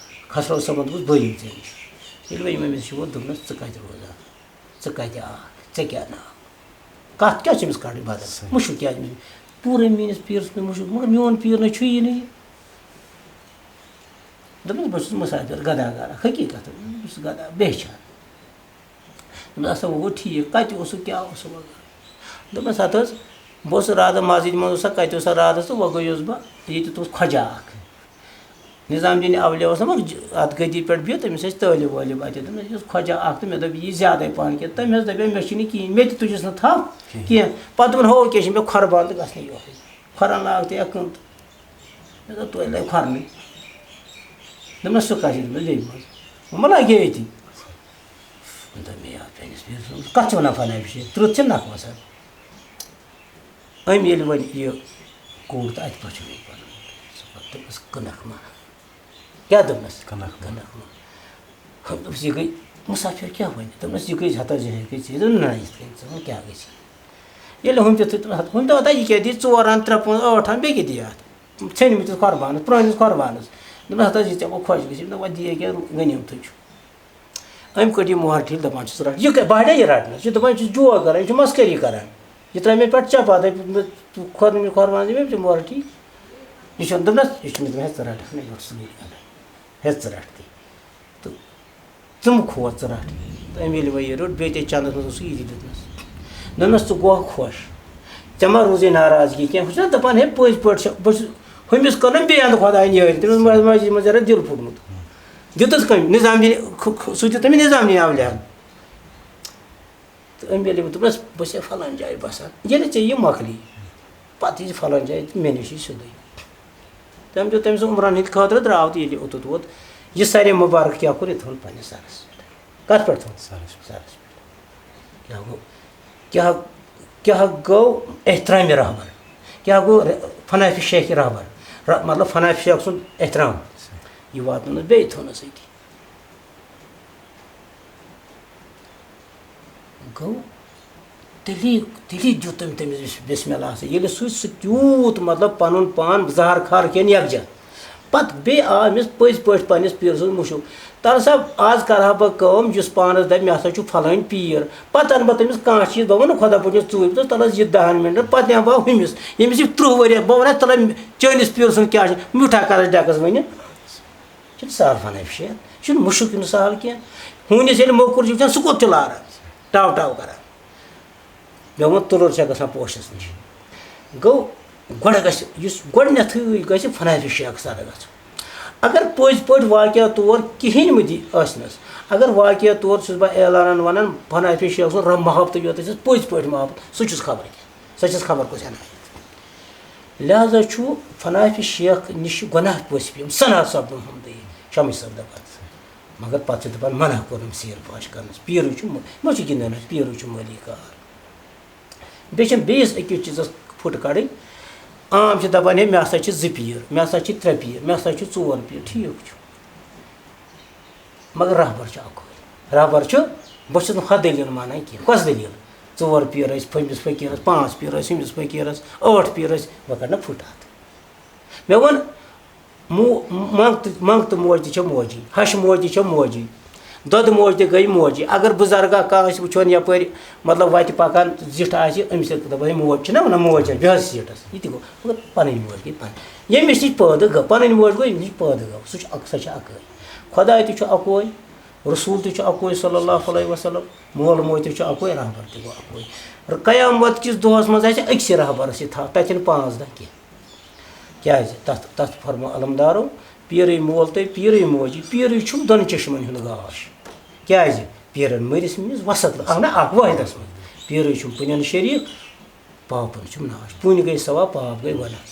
خسرو صٲبَن دوٚپُس، "بٕے یِمہٕ ژےٚ نِش۔" ییٚلہِ وۄنۍ یِمو أمِس یہِ ووٚن، دوٚپنَس، "ژٕ کَتہِ روزان؟ ژٕ کَتہِ آکھ؟ ژےٚ کیٛاہ ناو؟ کَتھ کیٛاہ چھِ أمِس کَڑٕنۍ بدل؟ صحیح۔ مُشُک کیٛازِ مےٚ؟ پوٗرٕ میٛٲنِس پیٖرَس مےٚ مُشُک، مگر میون پیٖر نہ چھُیی نہٕ یہِ۔" دوٚپمَس، "بہٕ چھُس مُسافِر، گدا گرا، حقیٖقت، بہٕ چھُس گدا، بیٚچھان۔" دوٚپمَس، "اَسا، وۄنۍ گوٚو ٹھیٖک، کَتہِ اوسُکھ، کیٛاہ اوسُکھ وغٲرٕ؟" دوٚپمَس، "ہَتہٕ حظ، بہٕ اوسُس راتہٕ مسجدِ منٛز، اوسا کَتہِ اوسا راتَس، تہٕ وۄنۍ گٔیوس بہٕ، ییٚتہِ تُہُنٛد خۄجہ اَکھ۔" نظام الدین اولیا اوس نہ، مگر اتھ گدی پٮ۪ٹھ بِہِتھ، تٔمِس ٲسۍ طٲلب وٲلب اتہِ۔ دوٚپمَس، "یہِ اوس خۄجہ اکھ تہٕ مےٚ دوٚپ، یہِ زیادَے پہن کینٛہہ۔" تٔمۍ حظ دَپے، "مےٚ چھُنہٕ کِہیٖنۍ، مےٚ تہِ تُجِس نہٕ تھپھ کینٛہہ۔" پتہٕ دوٚپُن، "ہو کیٛاہ چھِ مےٚ کھۄربنٛد تہٕ گژھنٕے یِہوٚے۔ کھۄرَن لاگ تہٕ یا کٕم تہٕ۔" مےٚ دوٚپ، "توتہِ لَگہِ کھۄرنٕے۔" دوٚپمَس، "سُہ کَتہِ چھُ؟" دوٚپمَس، "بیٚیہِ منٛز۔" وۄنۍ ما لَگہِ یہِ أتی؟ دوٚپ مےٚ، یَتھ پنٛنِس پیٖرَس ووٚن، "کَتھ چھِ وَنان فنا فِشے؟ ترٕٛتھ چھِ نَکھ وَسان۔" أمۍ ییٚلہِ وۄنۍ یہِ کوٚر تہٕ اَتہِ پٮ۪ٹھ چھُ مےٚ پَنُن سُہ پَتہٕ دوٚپمَس، "کٕنَکھ ما؟" کیٛاہ دوٚپنَس؟ کٕنَکھ ما؟ کٕنَکھ ما؟ ہُمۍ دوٚپُس، "یہِ گٔے مُسافِر کیٛاہ وَنہِ؟" دوٚپنَس، "یہِ گٔے ہَتَس جایہِ گٔے ژےٚ۔" دوٚپُن، "نہ، یِتھ کٔنۍ ژٕ وَن، کیٛاہ گٔے ژےٚ؟" ییٚلہِ ہُمۍ دیُت، ہُمۍ دوٚپ، "ہَتا یہِ کیٛاہ دی ژور اَن، ترٛےٚ پونٛسہٕ، ٲٹھ اَن، بیٚیہِ کیٛاہ دی اَتھ؟ ژھیٚنمٕتِس قۄربانَس، پرٛٲنِس قۄربانَس۔" دوٚپنَس، "ہَتا یہِ ژےٚ گوٚو خۄش گٔژھِتھ۔" دوٚپُن، "وۄنۍ دِیے کیٛاہ، غنیٖمتٕے چھُ۔" أمۍ کٔڑ یہِ مۄہر ٹھیٖک، دَپان چھُس رَٹ، یہِ کَتہِ بہٕ ہا یہِ رَٹنَس، یہِ دَپان چھُس جوک کَران، یہِ چھُ مسکٔری کَران۔ یہِ ترٛایہِ مےٚ پٮ۪ٹھ چپاتھ، دَپہِ، "کھۄر، کھۄر وَنان مےٚ، یہِ چھُ مۄہر ٹھیٖک۔" یہِ چھُنہٕ دوٚپنَس، یہِ چھُ مےٚ دوٚپمُت، "ہے ژٕ رَٹَکھ نہٕ، یہِ اوس سُے اَنان۔ ہے ژٕ رَٹھ تہِ۔" تہٕ ژٕ مہٕ کھوژ، ژٕ رَٹھ۔ تہٕ أمۍ ییٚلہِ وۄنۍ یہِ روٚٹ، بیٚیہِ تہِ چَندَس منٛز اوسُکھ یہِ تہِ دیُتمَس۔ دوٚپنَس، "ژٕ گوٚوکھ خۄش، ژےٚ ما روٗزٕے ناراضگی کینٛہہ؟" ہُہ چھُنہ دَپان، "ہے، پٔزۍ پٲٹھۍ چھِ، بہٕ چھُس ہُمِس کٔرنَم بیٚیہِ اَندٕ خۄدایَن یٲرۍ، تٔمِس مسجدِ منٛز ذرا دِل پھُٹمُت۔" دیُتُس کٔمۍ؟ نظام الدین، خ-، خ-، سُہ دیُت تٔمِس نظام الدین اولیا۔ تہٕ أمۍ ییٚلہِ دوٚپنَس، "بہٕ چھُسے فلٲنۍ جایہِ بَسان، ییٚلہِ ژےٚ یہِ مۄکلی، پَتہٕ یی زِ فلٲنۍ جایہِ تہٕ مےٚ نِش یی سیوٚدُے۔" تٔمۍ دیُت تٔمِس عمرَن ہِنٛدِ خٲطرٕ، درٛاو تہٕ ییٚلہِ اوٚتَتھ ووت، یہِ سارے مُبارک کیٛاہ کوٚر، یہِ تھوٚون پنٛنِس سَرَس پٮ۪ٹھ۔ کَتھ پٮ۪ٹھ تھوٚون؟ سَرَس پٮ۪ٹھ۔ سَرَس پٮ۪ٹھ۔ کیٛاہ گوٚو؟ کیٛاہ، کیٛاہ گوٚو احترامِ رہبر؟ کیٛاہ گوٚو ر-، فنا فِشک رہبر؟ ر-، مطلب، فنا فِشک سُنٛد احترام۔ یہِ واتنوونَس بیٚیہِ، تھوٚونَس أتی۔ گوٚو، تیٚلی، تیٚلی دیُت تٔمۍ تٔمِس بس-، بسم اللہ سۭتۍ۔ ییٚلہِ سُہ، سُہ تیوٗت، مطلب، پَنُن پان زہر کھار کھٮ۪ن یَکجاہ۔ پَتہٕ بیٚیہِ آو أمِس پٔزۍ پٲٹھۍ پنٛنِس پیٖر سُنٛد مُشُک۔ تَلہٕ سا، آز کَرٕ ہا بہٕ کٲم، یُس پانَس دَپہِ، "مےٚ ہسا چھُ فلٲنۍ پیٖر"، پَتہٕ اَنہٕ بہٕ تٔمِس کانٛہہ چیٖز، بہٕ وَنہٕ خۄدا پوٗجِنَس ژوٗرِ، تہٕ تَلہٕ حظ یہِ دَہَن مِنٹَن، پَتہٕ نِمہٕ بہٕ ہُمِس، ییٚمِس یہِ تٕرٛہ ؤرۍ یَتھ، بہٕ وَنہٕ، "تَلہٕ چٲنِس پیٖر سُنٛد کیٛاہ چھُ، میوٗٹھا کَرَس ڈٮ۪کَس ؤنِتھ؟" چھُنہٕ سہل فنا فِشک، یہِ چھُنہٕ مُشُک، یہِ چھُنہٕ سہل کینٛہہ۔ ہوٗنِس ییٚلہِ موٚکُر چھُ وٕچھان، سُہ کوٚت چھُ لاران؟ ٹاو ٹاو کران۔ مےٚ ووٚن، تُلُر چھےٚ گژھان پوشَس نِش۔ گوٚو، گۄڈٕ گژھِ، یُس گۄڈٕنٮ۪تھٕے گژھِ فنا فِشک سَر گژھُن۔ اگر پٔزۍ پٲٹھۍ واقعہ طور کِہیٖنۍ مہٕ دی ٲسنَس، اگر واقعہ طور چھُس بہٕ اعلانَن وَنان، فنا فِشک سُنٛد رب محبتٕے یوت ٲسِس، پٔزۍ پٲٹھۍ محبت، سُہ چھُس خبر کیٛاہ، سۄ چھَس خبر کُس عنایت۔ لہذا چھُ فنافِ شیخ نِش گۄناہ پٲسۍ پیوٚم، سنا سپدُن ہُمدٕے، شمس صٲب دپان۔ مگر پتہٕ چھِ دپان، منع کوٚرُن سیر فاش کرنس، پیٖرٕے چھُ مٔ-، مہ چھُ گِنٛدان حظ، پیٖرٕے چھُ مٲلی کار۔ بیٚیہِ چھِ بیٚیِس أکِس چیٖزس پھُٹ کڑٕنۍ۔ عام چھِ دپان، ہے، مےٚ ہسا چھِ زٕ پیٖر، مےٚ ہسا چھِ ترٛےٚ پیٖر، مےٚ ہسا چھُ ژور پیٖر، ٹھیٖک چھُ۔ مگر رہبر چھُ اکُے۔ رہبر چھُ، بہٕ چھُس نہٕ ہۄ دٔلیٖل مانان کینٛہہ۔ کۄس دٔلیٖل؟ ژور پیٖر ٲسۍ ہُمِس فقیٖرس، پانٛژھ پیٖر ٲسۍ ہُمِس فقیٖرس، ٲٹھ پیٖر ٲسۍ، وۄنۍ کڑ نہ پھُٹ اتھ۔ مےٚ ووٚن، مو-، منٛگتہٕ، منٛگتہٕ موج تہِ چھےٚ موجی، ہشہِ موج تہِ چھےٚ موجی، دۄدٕ موج تہِ گٔے موجی۔ اگر بُزرگا کانٛہہ آسہِ وٕچھان یپٲرۍ، مطلب، وتہِ پکان، زِٹھ آسہِ، أمِس سۭتۍ دپان، ہے، موج چھِ نہ ونان، موج چھےٚ، بیٚہہ حظ سیٖٹس۔ یہِ تہِ گوٚو، مگر پنٕنۍ موج گٔے پنٕنۍ۔ ییٚمِس نِش پٲدٕ گٔو، پنٕنۍ موج گوٚو، ییٚمِس نِش پٲدٕ گوٚو، سُہ چھُ اکھ، سۄ چھِ اکٲے۔ خۄداے تہِ چھُ اکوے، رسول تہِ چھُ اکوے صلی اللہ علیہ وسلم، مول موج تہِ چھُ اکوے، رہبر تہِ گوٚو اکوے۔ قیامت کِس دۄہس منٛز آسہِ أکسٕے رہبرس یہِ تھپھ، تتہِ چھِنہٕ پانٛژھ دہ کینٛہہ۔ کیازِ؟ تتھ، تتھ فرمو علمدارو، پیٖرٕے مول تہٕ پیٖرٕے موجی، پیٖرٕے چھُم دۄن چشمن ہُنٛد گاش۔ کیازِ؟ پیٖرن مٔرِس مےٚ وسط، اہن اکھ وٲحدس منٛز۔ پیٖرٕے چھُم پُنٮ۪ن شریٖک، پاپن چھُم ناش۔ پُنۍ گٔے ثواب، پاپ گٔے گۄناہ۔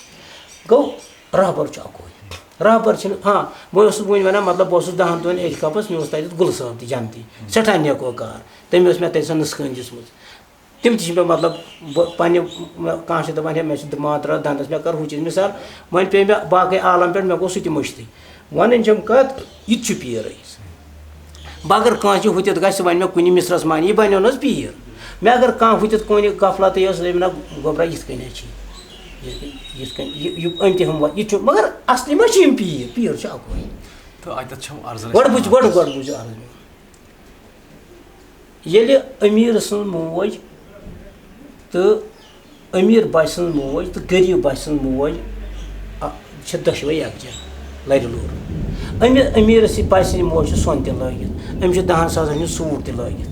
گوٚو، رہبر چھُ اکوے۔ رہبر چھُنہٕ، ہاں، بہٕ اوسُس وۄنۍ ونان، مطلب، بہٕ اوسُس دہن دۄہن اعتکافس، مےٚ اوس تتہِ گُلہٕ صٲب تہِ جنتی، سٮ۪ٹھاہ نیکوکار۔ تٔمۍ ٲس مےٚ تتہِ سۄ نُسخٲنۍ دِژمٕژ۔ تِم تہِ چھِ مےٚ، مطلب، بہٕ پننہِ، مےٚ، کانٛہہ چھُ دپان، ہے، مےٚ چھُ دماغ ترٛاو دنٛدس، مےٚ کر ہُہ چیٖز۔ مثال، وۄنۍ پیٚیہِ مےٚ باقٕے عالم پٮ۪ٹھ، مےٚ گوٚو سُہ تہِ مٔشتٕے۔ ونان چھِم کتھ، یہِ تہِ چھُ پیٖرٕے۔ بہٕ اگر کٲنٛسہِ ہُتٮ۪تھ گژھِ، سُہ ونہِ مےٚ کُنہِ مصرس معنی، یہِ بنیو نہ حظ پیٖر۔ مےٚ اگر کانٛہہ ہُتٮ۪تھ کُنہِ غفلتٕے ٲس، دٔپۍ نہ، گوٚبرا، یِتھ کٔنۍ حظ چھِ یہِ۔ یِتھ کٔنۍ، یِتھ کٔنۍ، یہِ، یہِ أمۍ تہِ ہُم، یہِ چھُ، مگر اصلی ما چھِ یِم پیٖر؟ پیٖر چھُ اکوے۔ تہٕ اتٮ۪تھ چھَم عرض گۄڈٕ بوٗزِو، گۄڈٕ، گۄڈٕ بوٗزِو عرض میون۔ ییٚلہِ أمیٖر سٕنٛز موج تہٕ أمیٖر بچہٕ سٕنٛز موج تہٕ غریٖب بچہٕ سٕنٛز موج، آ، چھِ دۄشوے یکجاہ لرِ لوٗر۔ أمہِ أمیٖرس یہِ بچہٕ سٕنٛز موج چھِ سۄن تہِ لٲگِتھ، أمِس چھُ دَہَن ساسَن ہُنٛد سوٗٹ تہِ لٲگِتھ۔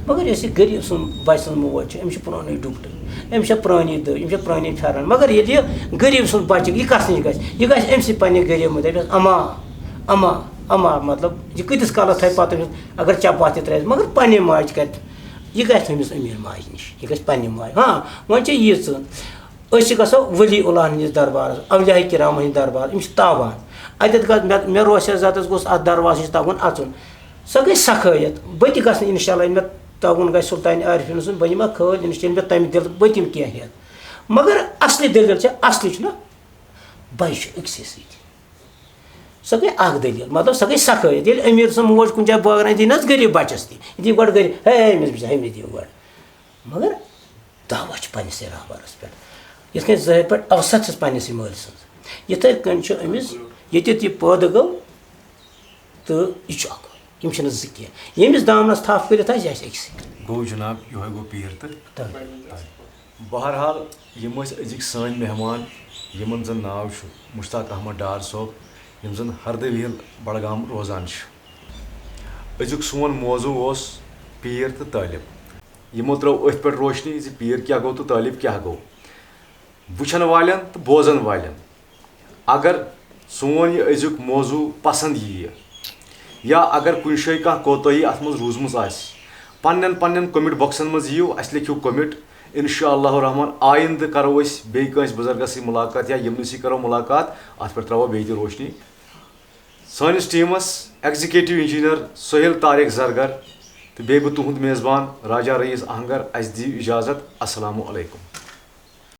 مگر یۄس یہِ غریٖب سٕنٛز بچہٕ سٕنٛز موج چھِ، أمِس چھِ پرٛانُے ڈُپٹہٕ، أمِس چھِ پرٛٲنی دٔج، أمِس چھِ پرٛٲنی پھٮ۪رن۔ مگر ییٚلہِ یہِ غریٖب سٕنٛز بچہٕ، یہِ کَس نِش گژھِ؟ یہِ گژھِ أمۍ سٕے پننہِ غریٖب منٛز، دَپٮ۪س، اما، اما، اما، مطلب، یہِ کۭتِس کالس تھاوِ پتہٕ أمِس، اگر چپاتھ تہِ ترٛایس، مگر پننہِ ماجہِ کرِ۔ یہِ گژھِ نہٕ أمِس أمیٖر ماجہِ نِش، یہِ گژھِ پننہِ ماجہِ۔ ہاں، وۄنۍ چھِ ییٖژٕ، أسۍ چھِ گژھو ولی اللہ ہٕنٛدِس دربارس، اولیاء کرام ہٕنٛدِ دربار، یِم چھِ تاوان۔ اتٮ۪تھ گژھ، مےٚ، مےٚ روسیا ذاتس گوٚژھ اتھ دروازس نِش تگُن اژُن۔ سۄ گٔے سخٲیت۔ بہٕ تہِ گژھٕ نہٕ انشاءاللہ، ییٚلہِ مےٚ تگُن گژھِ سلطان عارفین سُنٛد، بہٕ نِمہٕ ہا کھٲلۍ انشاءاللہ، ییٚلہِ مےٚ تمہِ دِلہٕ، بہٕ تہِ یِمہٕ کینٛہہ ہٮ۪تھ۔ مگر اصلی دٔلیٖل چھےٚ، اصلی چھُنہ بچہِ چھُ أکسٕے سۭتۍ۔ سۄ گٔے اکھ دٔلیٖل، مطلب، سۄ گٔے سخٲیت۔ ییٚلہِ أمیٖر سٕنٛز موج کُنہِ جایہِ بٲگراوِ، دِیہِ نہ حظ غریٖب بچس تہِ، یہِ دِیہِ گۄڈٕ غریٖب، ہے، أمِس بِچارِ، أمِس دِیِو گۄڈٕ۔ مگر دعوت چھُ پننِسٕے رہبرس پٮ۪ٹھ۔ یِتھ کٔنۍ ظٲہِر پٲٹھۍ اوسط چھَس پننِسٕے مٲلۍ سٕنٛز، یِتھَے کٔنۍ چھُ أمِس ییٚتٮ۪تھ یہِ پٲدٕ گوٚو تہٕ یہِ چھُ اکھ۔ یِم چھِنہٕ زٕ کینٛہہ۔ ییٚمِس دامنس تھپھ کٔرِتھ آسہِ، یہِ آسہِ أکسٕے۔ گوٚو جناب، یِہوٚے گوٚو پیٖر تہٕ تہٕ بہرحال، یِم ٲسۍ أزِکۍ سٲنۍ مہمان، یِمن زن ناو چھُ مشتاق احمد ڈار صٲب، یِم زن ہردٕ ویٖل بڈگام روزان چھِ۔ أزیُک سون موضوع اوس پیٖر تہٕ طٲلب۔ یِمو ترٲو أتھۍ پٮ۪ٹھ روشنی زِ پیٖر کیٛاہ گوٚو تہٕ طٲلب کیٛاہ گوٚو۔ وٕچھن والٮ۪ن تہٕ بوزن والٮ۪ن اگر سون یہِ أزیُک موضوع پسنٛد یِیہِ یا اگر کُنہِ جایہِ کانٛہہ کوتٲہی اَتھ منٛز روٗزمٕژ آسہِ، پنٛنٮ۪ن پنٛنٮ۪ن کوٚمٮ۪نٛٹ بۄکسَن منٛز یِیِو، اَسہِ لیکھِو کوٚمٮ۪نٛٹ۔ اِنشاء اللہ الرحمن آیِندٕ کَرو أسۍ بیٚیہِ کٲنٛسہِ بُزرگَس سۭتۍ مُلاقات یا یِمنٕے سۭتۍ کَرو مُلاقات، اَتھ پٮ۪ٹھ ترٛاوو بیٚیہِ تہِ روشنی۔ سٲنِس ٹیٖمَس ایگزیکٹو انجینئر سہیل طارق زرگر تہٕ بیٚیہِ بہٕ تُہُنٛد میزبان راجا رئیس اہنگر، اَسہِ دِیِو اِجازت۔ السلام علیکم۔